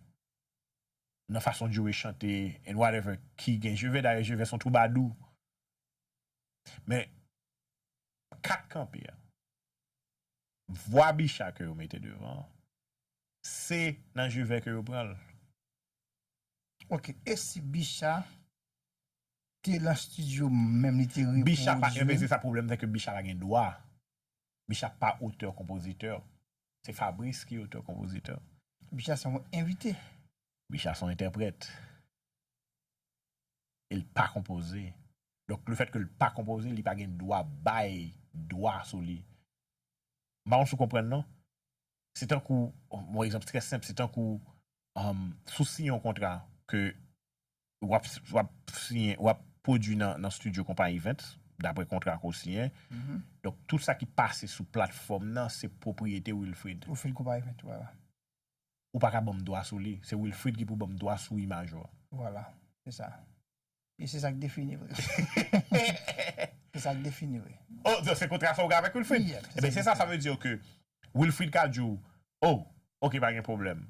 Nan fason Joey chante, and whatever, ki gen Jevè. Dayè, Jevè se yon twoubadou. Men, kat kanpe a, vwa Bicha ke yo mete devan, se nan Jevè ke yo pran l. Ok, e si Bicha te nan estidyo menm, li te repwodui? Bicha pa, enben, se sa pwoblèm, se ke Bicha pa gen dwa. Bicha pa otè konpozitè. Se Fabrice ki otè konpozitè. Bicha se yon envite. Bicha se yon entèprèt. E l pa konpoze. Donk, lefèt ke l pa konpoze, li pa gen dwa bay dwa sou li. M pa konn si w konprann non. Se tankou, yon egzanp trè senp, se tankou, um, si w siyen yon kontra ke w ap, w ap siyen, w ap pwodui nan, nan studio konpayi Vent, dapre kontra ke w siyen. Donk, tout sa ki pase sou platfòm nan, se pwopriyete Wilfrid. Wilfrid konpayi Vent, vwala. Ou pa ka ban m dwa sou li. Se Wilfrid ki pou ban m dwa sou imaj ou a. Vwala, se sa. E se sa k defini vre. Se sa k defini vre. Oh, se kontra sa ou gen avèk Wilfrid? Ebyen, se sa, sa vle di ke Wilfrid ka di w, oh, ok, pa gen pwoblèm.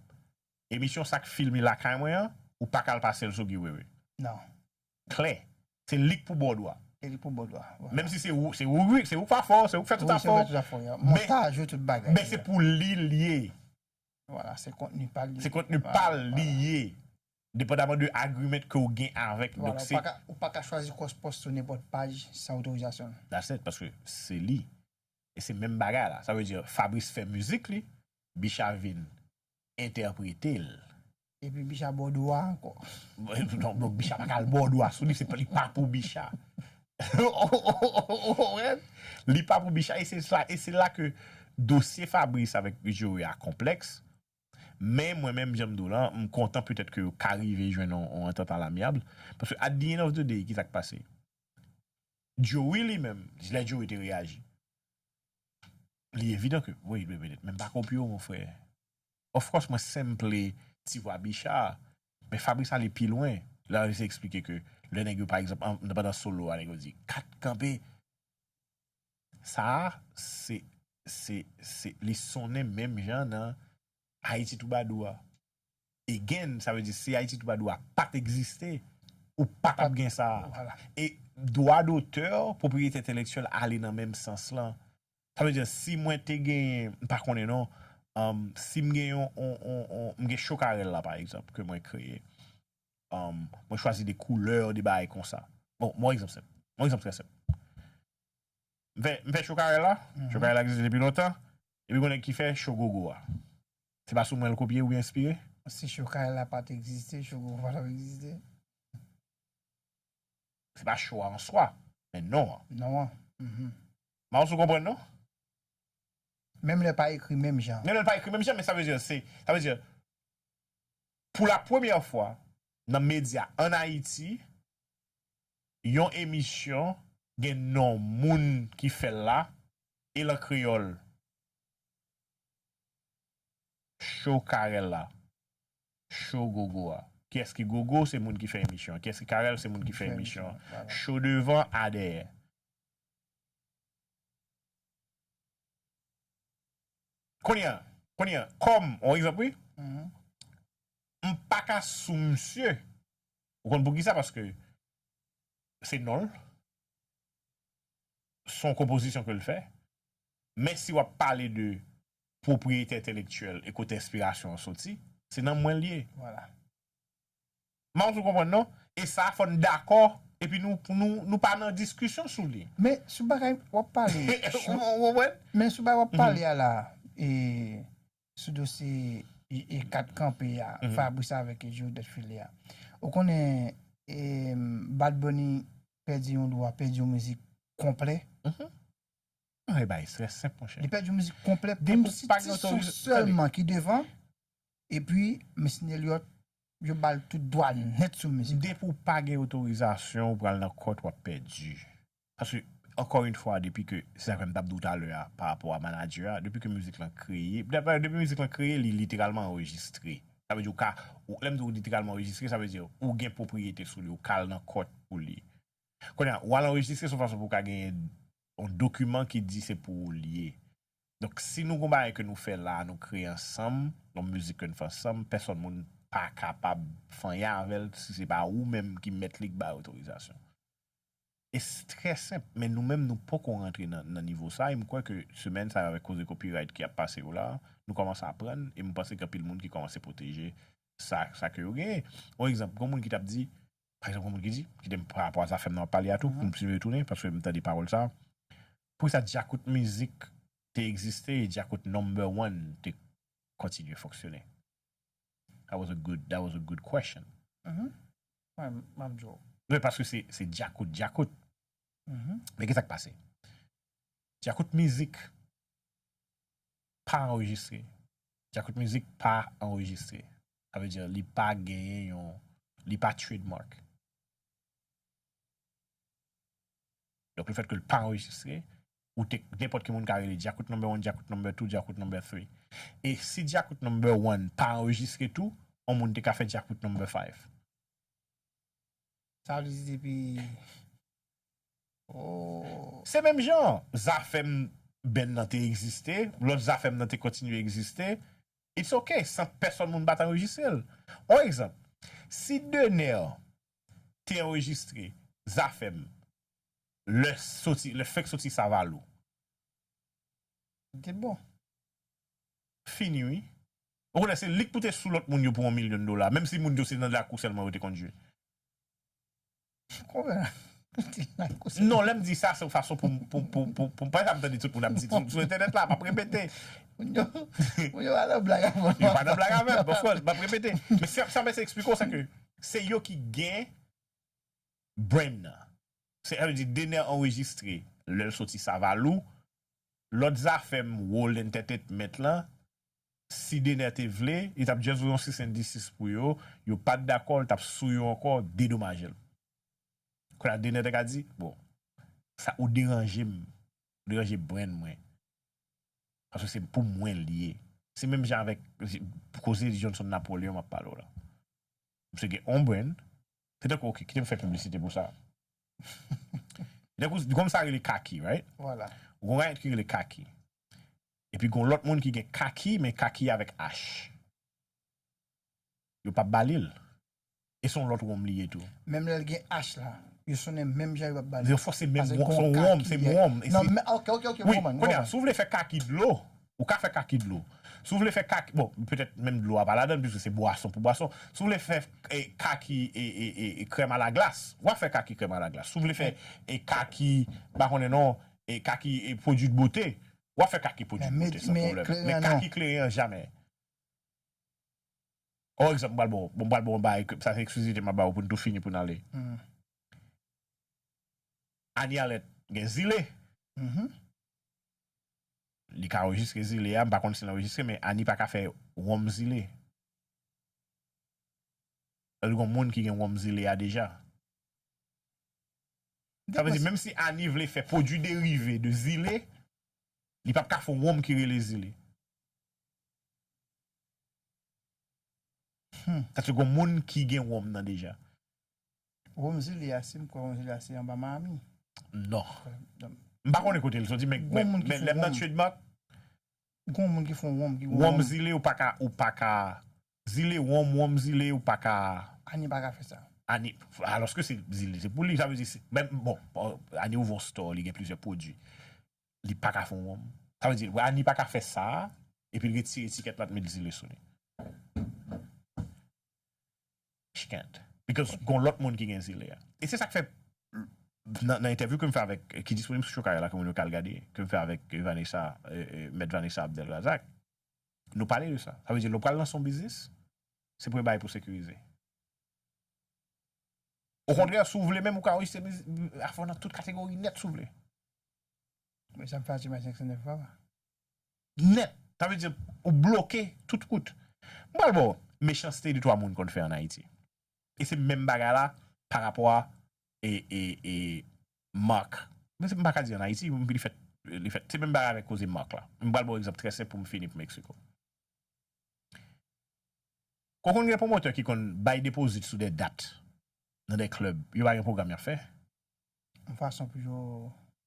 Emisyon sa k filme lakay mwen an, ou pa ka al pase l sou Guy Wewe. Non. Klè. Se li k pou ba w dwa. Se li k pou ba w dwa. Menm si se ou, se ou, wi, se ou k fè afè w, se ou k fè tout afè w. Montaj ou, tout bagay. Men se pou li l ye. Vwala, se kontni pa l li. Se kontni pa l li ye. Depandaman de agreement ke w gen avèk. Donk, se ou pa ka chwazi cross-post sou nenpòt paj san otorizasyon l. That's it, paske se li. E se menm bagay la. Sa vle di, Fabrice fè mizik li, Bicha vin entèprete l. Epi Bicha ba w dwa ankò. Non, donk Bicha pa ka al ba w dwa sou li, se pa, li pa pou Bicha. Ou konprann? Li pa pou Bicha, e se sa, e se la ke dosye Fabrice avèk Joey a konplèks. Men mwen menm, jan m di w lan, m kontan petèt ke yo ka rive jwenn yon, yon antant alamyab. Paske at the end of the day, ki sa k pase? Joey li menm, lè Joey te reyaji, li evidan ke, wi, men m pa kopye w, mon frè. Of course, mwen sample ti vwa Bicha, men Fabrice ale pi lwen. Lè l eseye eksplike ke lè nèg yo, pa egzanp, an, pandan solo a, nèg yo di, kat kanpe. Sa a, se, se, se, li sonnen menm jan nan Ayiti Twoubadou a. Again, sa vle di, si Ayiti Twoubadou a pa t egziste, ou pa t ap gen sa a. E dwa dotè, pwopriyete entèlektyèl ale nan menm sans lan. Sa vle di, si mwen te genyen, m pa konnen non, um, si m gen yon, on, on, on, m gen Chokarèl la, pa egzanp, ke mwen kreye. Um, mwen chwazi de koulè, de bagay konsa. Bon, m ba w egzanp senp. M ba w egzanp trè senp. M fè, m fè Chokarèl la. Chokarèl la egziste depi lontan. Epi gon nèg ki fè Cho Gogo a. Se pa sou mwen l kopye oubyen enspire? Si Chokarèl la pa t egziste, Cho Gogo pa t ap egziste. Se pa cho a an swa, men non an. Non an. Mhm. M pa konn si w konprann non? Menm lè pa ekri menm jan. Menm lè l pa ekri menm jan, men sa vle di, se, sa vle di, pou la premyè fwa nan medya ann Ayiti, yon emisyon gen non moun ki fè l la, e l an kreyòl. Cho Karèl la. Cho Gogo a. Kiyès ki Gogo? Se moun ki fè emisyon an. Kiyès ki Karèl? Se moun ki fè emisyon an. Cho devan, A dèyè. Kounye a, kounye a, kòm, on egzanp, wi. M pa ka sou misye. Ou konn poukisa? Paske se non l. Se yon konpozisyon ke l fè. Men si w ap pale de pwopriyete entèlektyèl e kote enspirasyon an soti, se nan mwen l ye. Vwala. M pa konn si w konprann non. E sa fò n dakò. Epi nou, nou, nou pa nan diskisyon sou li. Men sou bagay w ap pale. Ou konprann? Men sou bagay w ap pale a la, e, sou dosye e, e kat kanpe a, Fabrice avèk Judith Philly a. Ou konnen, e, Bad Bunny pèdi yon dwa, pèdi yon mizik konplè. Yon bagay trè senp, monchè. Li pèdi yon mizik konplè pou yon ti ti son sèlman ki devan. Epi, Missy Elliott, yo ba l tout dwa nèt sou mizik. Depi w pa gen otorizasyon, ou pral nan kòt, w ap pèdi. Paske, ankò yon fwa, depi ke, se sa k fè m t ap di w talè a, pa rapò a manadjè a, depi ke mizik lan kreye, depi mizik lan kreye, li literalman anrejistre. Sa vle di w ka, lè m di w literalman anrejistre, sa vle di ou gen pwopriyete sou li, ou ka al nan kòt pou li. Kounye a, w al anrejistre se yon fason pou w ka genyen yon dokiman ki di se pou ou l ye. Donk, si nou gon bagay ke nou fè la, nou kreye ansanm, yon mizik ke nou fè ansanm, pèsòn moun pa kapab fè anyen avè l si se pa ou menm ki mèt li k bay otorizasyon. E s trè senp, men nou menm nou poko rantre nan, nan nivo sa, e m kwè ke semèn sa yo avèk koze copyright ki ap pase yo la, nou kòmanse aprann, e m panse gen anpil moun ki kòmanse pwoteje sa, sa ke yo genyen. Yon egzanp, gon moun ki t ap di, pa egzanp, gon moun ki di, kite m pa rapò a zafèm nan w ap pale a tou, pou m tounen, paske m tande pawòl sa. Poukisa Djakout Mizik te egziste e Djakout Number One te kontinye fonksyone? That was a good, that was a good question. Mwen, m ap di w. Wi, paske se, se Djakout, Djakout. Men ki sa k pase? Djakout Mizik pa anrejistre. Djakout Mizik pa anrejistre. Sa vle di, li pa genyen yon, li pa trademark. Donk, lefètke l pa anrejistre, ou te, nenpòt ki moun ka rele Djakout number one, Djakout number two, Djakout number three. E si Djakout number one pa anrejistre tou, yon moun te ka fè Djakout number five. Sa vle di depi. Oh. Se menm jan, Zafèm band nan te egziste, lòt Zafèm nan te kontinye egziste. It's ok, san pèsòn moun pa t anrejistre l. Yon egzanp, si Dener te anrejistre Zafèm lè soti, lè fenk soti Savalou. Li te bon. Fini, wi. Ou konnen se li k pou te sou lòt moun yo pou yon milyon dola, menm si moun yo se nan lakou sèlman yo te konn jwe. Konbyen? Non, lè m di sa, se yon fason pou m, pou, pou, pou, pou, pa egzanp, m tande tout moun ap di sou, sou entènèt la, m ap repete. Moun yo, moun yo pa nan blag avè m. Yo pa nan blag avè m, of course, m ap repete. Men sa, sa m eseye eksplike w, se ke se yo ki gen brand nan. Se, sa vle di, Dener anrejistre lè l soti Savalou, lòt Zafèm World Entertainment lan, si Dener te vle, li t ap just voye yon cease and desist pou yo, yo pa t dakò, li t ap sou yo ankò, dedomaje l. Kounye a, Dener te ka di, bon, sa, ou deranje m, ou deranje brand mwen. Paske se pou mwen l ye. Se menm jan avèk, koze Johnson Napoleon m ap pale w la. Misye gen on brand, se tankou, ok, kite m fè piblisite pou sa. Se tankou, gon sa rele Kaki, right? Vwala. Gon rayèt ki rele Kaki. Epi gon lòt moun ki gen Kaki, men Kaki avèk H. Yo p ap ba li l. E se yon lòt wonm li ye tou. Menm lè l gen H la, yo sonnen menm jan yo p ap ba li l. Yo fòse menm wonm, se yon wonm, se wonm. Non, men, ok, ok, ok, m konprann, m konprann. Kounye a, si w vle fè Kaki dlo, ou ka fè Kaki dlo. Si w vle fè Kaki, bon, petèt menm dlo a pa ladan l, piske se bwason pou bwason. Si w vle fè e, Kaki e, e, e, e krèm alaglas, w a fè Kaki krèm alaglas. Si w vle fè e, Kaki, m pa konnen non, e Kaki e pwodui de bote, w a fè Kaki pwodui de bote san pwoblèm. Men Kaki kleren an jamè. On egzanp, m pral ba w, bon, m pral ba w yon bagay, sa se eksklizivite m ap ba w pou n tou fini pou n ale. Anie Alerte gen Zile. Li ka anrejistre Zile a, m pa konn si l anrejistre, men Anie pa ka fè wonm Zile. Sa vle di gon moun ki gen wonm Zile a deja. Sa vle di, menm si Anie vle fè pwodui derive de Zile, li p ap ka fè yon wonm ki rele Zile. Hmm. Paske gon moun ki gen wonm nan deja. Wonm Zile a, si m kwè wonm Zile a se anba Miami. Non. M pa konnen kote l soti, men, men, men lè m nan trademark. Gon moun ki fè yon wonm ki gen wonm. Wonm Zile, ou pa ka, ou pa ka, Zile wonm, wonm Zile, ou pa ka. Anie pa ka fè sa. Anie, alòske se Zile, se pou li, sa vle di, se, men, bon, Anie ouvè yon store, li gen plizyè pwodui. Li pa ka fè yon wonm. Sa vle di, Anie pa ka fè sa, epi l retire etikèt la, l met Zile sou li. She can't. Because gon lòt moun ki gen Zile a. E se sa k fè, nan, nan entèvyou ke m fè avèk, ki disponib sou Chokaya la, ke moun yo ka al gade, ke m fè avèk Vanessa, e, e, Mèt Vanessa Abdel Razak, Nou pale de sa. Sa vle di, lè w pral lanse yon biznis, se premye bagay pou sekirize. Okontrè, si w vle menm, ou ka rejistre biznis, afè w nan tout kategori nèt, si w vle. Men sa m fè Atibay senk san nèf, papa. Nèt. Sa vle di, ou bloke tout wout. M pral ba w mechanste de twa moun konn fè ann Ayiti. E se menm bagay la pa rapò a e, e, e Marc. Men se, m pa ka di ann Ayiti, m li fèt, li fèt. Se menm bagay avèk koze Marc la. M pral ba w egzanp trè senp pou m fini pou m eksplike w. Ou konn gen pwomotè ki konn bay depozit sou de dat nan de klèb, yo pa gen pwogram y ap fè. Yon fason pou yo,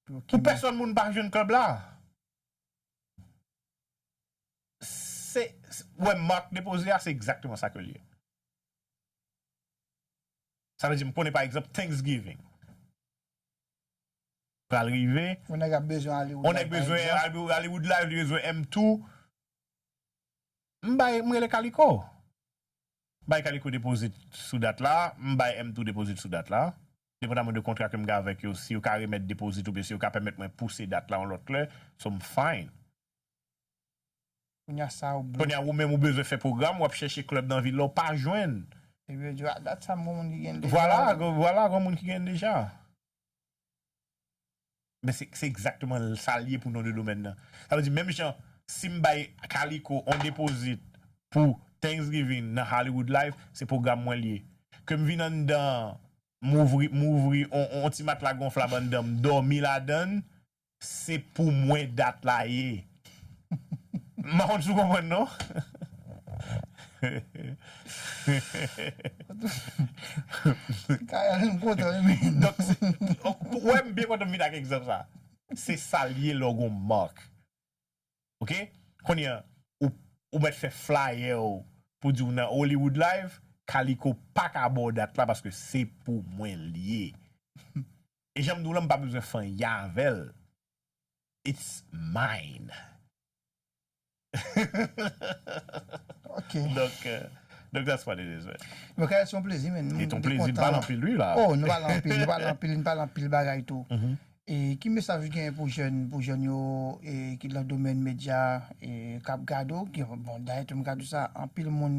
pou yo Pou pèsòn moun pa jwenn klèb la. Se, se- wè, Marc depoze a, se egzakteman sa ke l ye. Sa vle di, m konnen, pa egzanp, Thanksgiving pral rive. Yon nèg ap bezwen Hollywood. Yon nèg bezwen Hollywood Live, li bezwen M two. M bay, m rele Kaliko. M bay Kaliko depozit sou dat la, m bay M two depozit sou dat la. Depandaman de kontra ke m gen avèk yo, si yo ka remèt depozit oubyen si yo ka pèmèt mwen pouse dat la yon lòt lè, so m fine. Kounye a sa ou Kounye a ou menm ou bezwen fè pwogram, w ap chèche klèb nan vil la, w pa jwenn. Epi yo di, "Ah, dat sa, m gon moun ki gen deja." Vwala, gon- vwala, gon moun ki gen deja. Men se se egzakteman sa l ye pou non de domèn nan. Sa vle di, menm jan, si m bay Kaliko on depozit pou Thanksgiving nan Hollywood Live, se pwogram mwen l ye. Ke m vin anndan, m ouvri, m ouvri on, on ti matla gonflab anndan, m dòmi ladan l, se pou mwen dat la ye. M pa konn si w konprann non. Kayal, m kontan wi, men. Donk, se- ou wè, m byen kontan m vin ak egzanp sa. Se sa l ye lè w gon Marc. Oke? Kounye a, ou, ou mèt fè flyer w pou di w nan Hollywood Live, Kaliko pa ka ba w dat la paske se pou mwen l ye. E jan m di w la, m pa bezwen fè anyen avè l. It's mine. Ok. Donk, euh, donk that's what it is, man. Bon, Kayal, se yon plezi, men. Se yon plezi, n pale anpil, wi, la. Oh, nou pale anpil, nou pale anpil, nou pale anpil bagay tou. E ki mesaj ou gen pou jèn, pou jèn yo, e ki nan domèn medya, e k ap gade w, ki, bon, dayè tou m ka di w sa, anpil moun,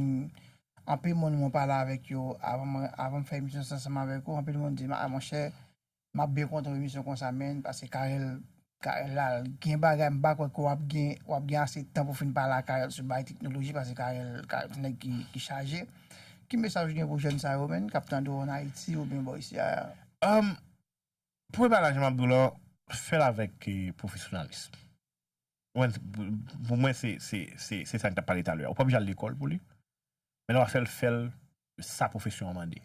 anpil moun mwen pale avèk yo avan mwen, avan m fè emisyon sa ansanm avèk ou, anpil moun di, "Ah, monchè, m ap byen kontan emisyon konsa, men, paske Kayal, Kayal la, gen bagay, m pa kwè ke w ap gen, w ap gen ase tan pou fin pale ak Kayal sou bagay teknoloji, paske Kayal, Kayal se nèg ki, ki chaje." Ki mesaj ou gen pou jèn sa yo, men, k ap tande w ann Ayiti oubyen bò isi a? Um, Premye bagay, jan m ap di w la, fè l avèk, eh, pwofesyonalis. Mwen, pou mwen, se, se, se, se sa n t ap pale talè a. Ou pa oblije al lekòl pou li. Men lè w ap fè l, fè l sa pwofesyon an mande.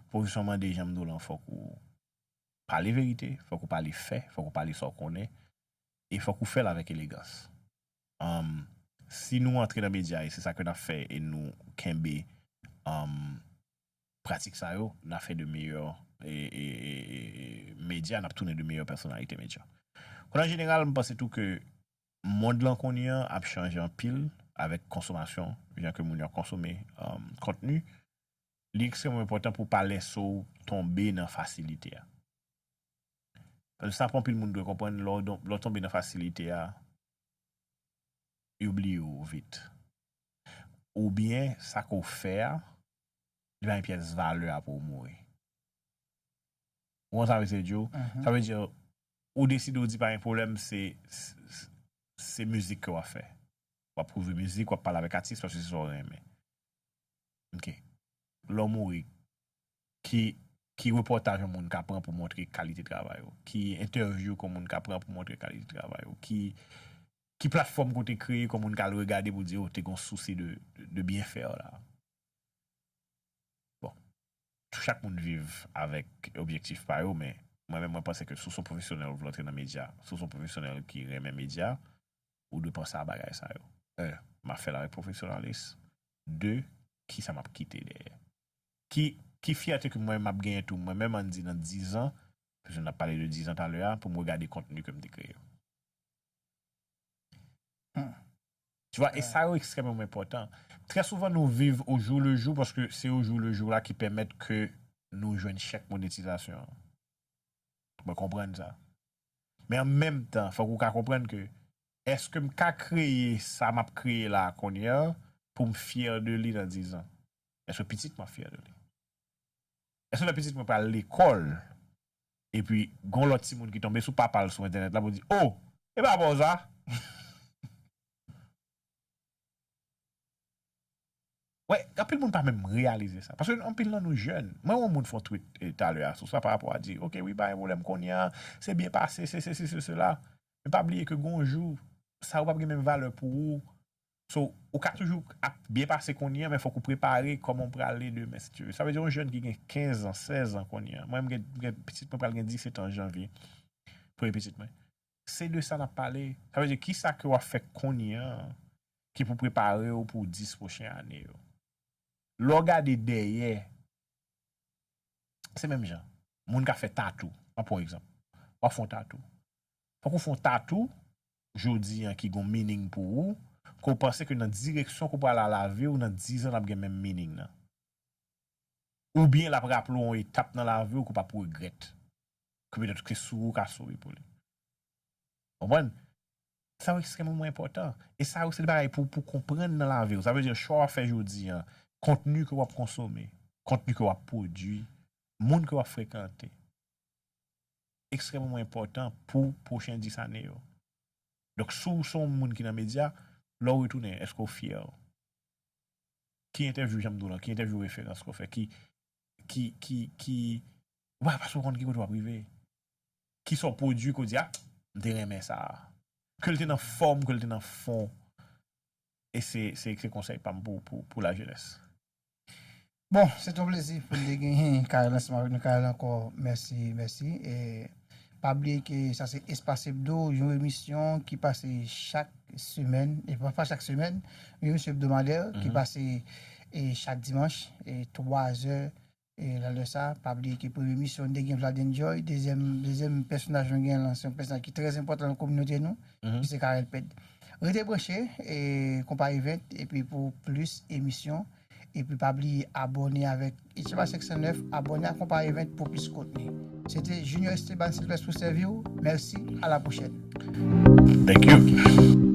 Pwofesyon an mande, jan m di w lan, fòk ou pale verite, fòk ou pale fè, fòk ou pale sa w konnen, e fòk ou fè l avèk elegans. Um, si nou antre nan medya, e se sa ke n ap fè, e nou kenbe, um, pratik sa yo, n a fè de meyè, e, e, e, e, medya, n ap tounen de meyè pèsonalite medya. Kounye a, an jeneral, m panse tou ke mond lan kounye a ap chanje anpil avèk konsomasyon, jan ke moun yo ap konsome, um, kontni. Li ekstrèmman enpòtan pou w pa lèse w tonbe nan fasilite a. Paske sa pou anpil moun dwe konprann, lè w don- lè w tonbe nan fasilite a, yo bliye w vit. Oubyen, sa ke w fè a, li pa gen pyès valè apre w mouri. Ou konn sa m eseye di w? Sa vle di, ou deside w di pa gen pwoblèm, se, se, se mizik ke w ap fè. W ap kouvri mizik, w ap pale avèk atis paske se sa w renmen. Ok. Lè w mouri, ki, ki repòtaj yon moun ka pran pou montre kalite travay ou? Ki entèvyou ke yon moun ka pran pou montre kalite travay ou? Ki, ki platfòm ke w te kreye ke yon moun ka al regade pou di, "Oh, te gen yon sousi de, de, de byen fè w la"? Bon. Chak moun viv avèk objektif pa yo, men mwen menm, mwen panse ke si w se yon pwofesyonèl, ou vle antre nan medya, si w se yon pwofesyonèl ki renmen medya, ou dwe panse a bagay sa yo. Un, m ap fè l avèk pwofesyonalis. De, kisa m ap kite dèyè? Ki, ki fyète ke mwen m ap genyen tou, mwen menm, ann di nan dizan, paske n ap pale de dizan talè a, pou m regade kontni ke m te kreye yo. Tu vois, e sa yo ekstrèmman enpòtan. Trè souvan, nou viv au jour le jour, paske se au jour le jour la ki pèmèt ke nou jwenn chèk monetizasyon an. Mwen konprann sa. Men an menm tan, fòk ou ka konprann ke Èske m ka kreye sa m ap kreye la kounye a pou m fyè de li nan diz an? Èske pitit mwen ap fyè de li? Èske lè pitit mwen pral lekòl, epi gon lòt timoun ki tonbe sou papa l sou entènèt la pou di, "Oh, e pa pa w sa?" Wè, anpil moun pa menm reyalize sa. Paske anpil nan nou jèn. Mwen wè yon moun fè yon tweet eh, talè a sou sa pa rapò a di, "Ok, wi, pa gen pwoblèm kounye a, se byen pase, se sesi, se sela." Men pa bliye ke gon jou, sa yo p ap gen menm valè pou ou. So, ou ka toujou ap byen pase kounye a, men fòk ou prepare kòman w prale demen, si tu veux. Sa vle di yon jèn ki gen kenz an, sèz an kounye a. Mwen, m gen, m gen pitit mwen pral gen disèt an janvye. Premye pitit mwen. Se de sa n ap pale. Sa vle di, kisa ke w ap fè kounye a ki pou prepare w pou dis pwochen ane yo? Lè w gade dèyè, se menm jan. Moun ka fè tatou, an pran egzanp. W ap fè yon tatou. Fòk ou fè yon tatou, jodi an ki gon meaning pou ou, ke w panse ke nan direksyon ke w pral al lavi w, nan diz an l ap gen menm meaning nan. Oubyen l ap raple w yon etap nan lavi w ke w p ap regrèt. Ke petèt ke sou ou ka sove pou li. Konprann? Sa yo ekstrèmeman enpòtan. E sa yo se de bagay pou, pou konprann nan lavi w. Sa vle di, chwa w ap fè jodi an, kontni ke w ap konsome, kontni ke w ap pwodui, moun ke w ap frekante, ekstrèmeman enpòtan pou pwochen dis ane yo. Donk, si w se yon moun ki nan medya, lè w retounen, èske w fyè? Ki entèvyou, jan m di w lan, ki entèvyou referans ke w fè? Ki, ki, ki, ki, ou pa, paske w konn ki kote w ap rive. Kisa w pwodui ke w di, "Ah, m te renmen sa a." Ke l te nan fòm, ke l te nan fon. E se, se, se konsèy pa m pou, pou, pou lajenès. Bon, se te yon plezi pou n te genyen Karel ansanm avèk nou. Karel, ankò, mèsi, mèsi. E pa bliye ke sa se Espas Ebdo, yon emisyon ki pase chak semèn, e pa, pa chak semèn, yon emisyon ebdomadè ki pase e chak dimanch, e twa zè, e lè sa, pa bliye ke premye emisyon, n te gen Vlad Enjoy, dezyèm, dezyèm pèsonaj nou gen lan, se yon pèsonaj ki trè enpòtan nan kominote nou, ki se Karel Pèd. Rete branche, e Konpa Event, epi pou plis emisyon, epi pa bliye abòne avèk H M A senk san nèf, abòne ak Konpa Event pou plis kontni. Se te Junior Esteban Sylvestre pou sèvi w. Mèsi, a la pwochèn. Thank you.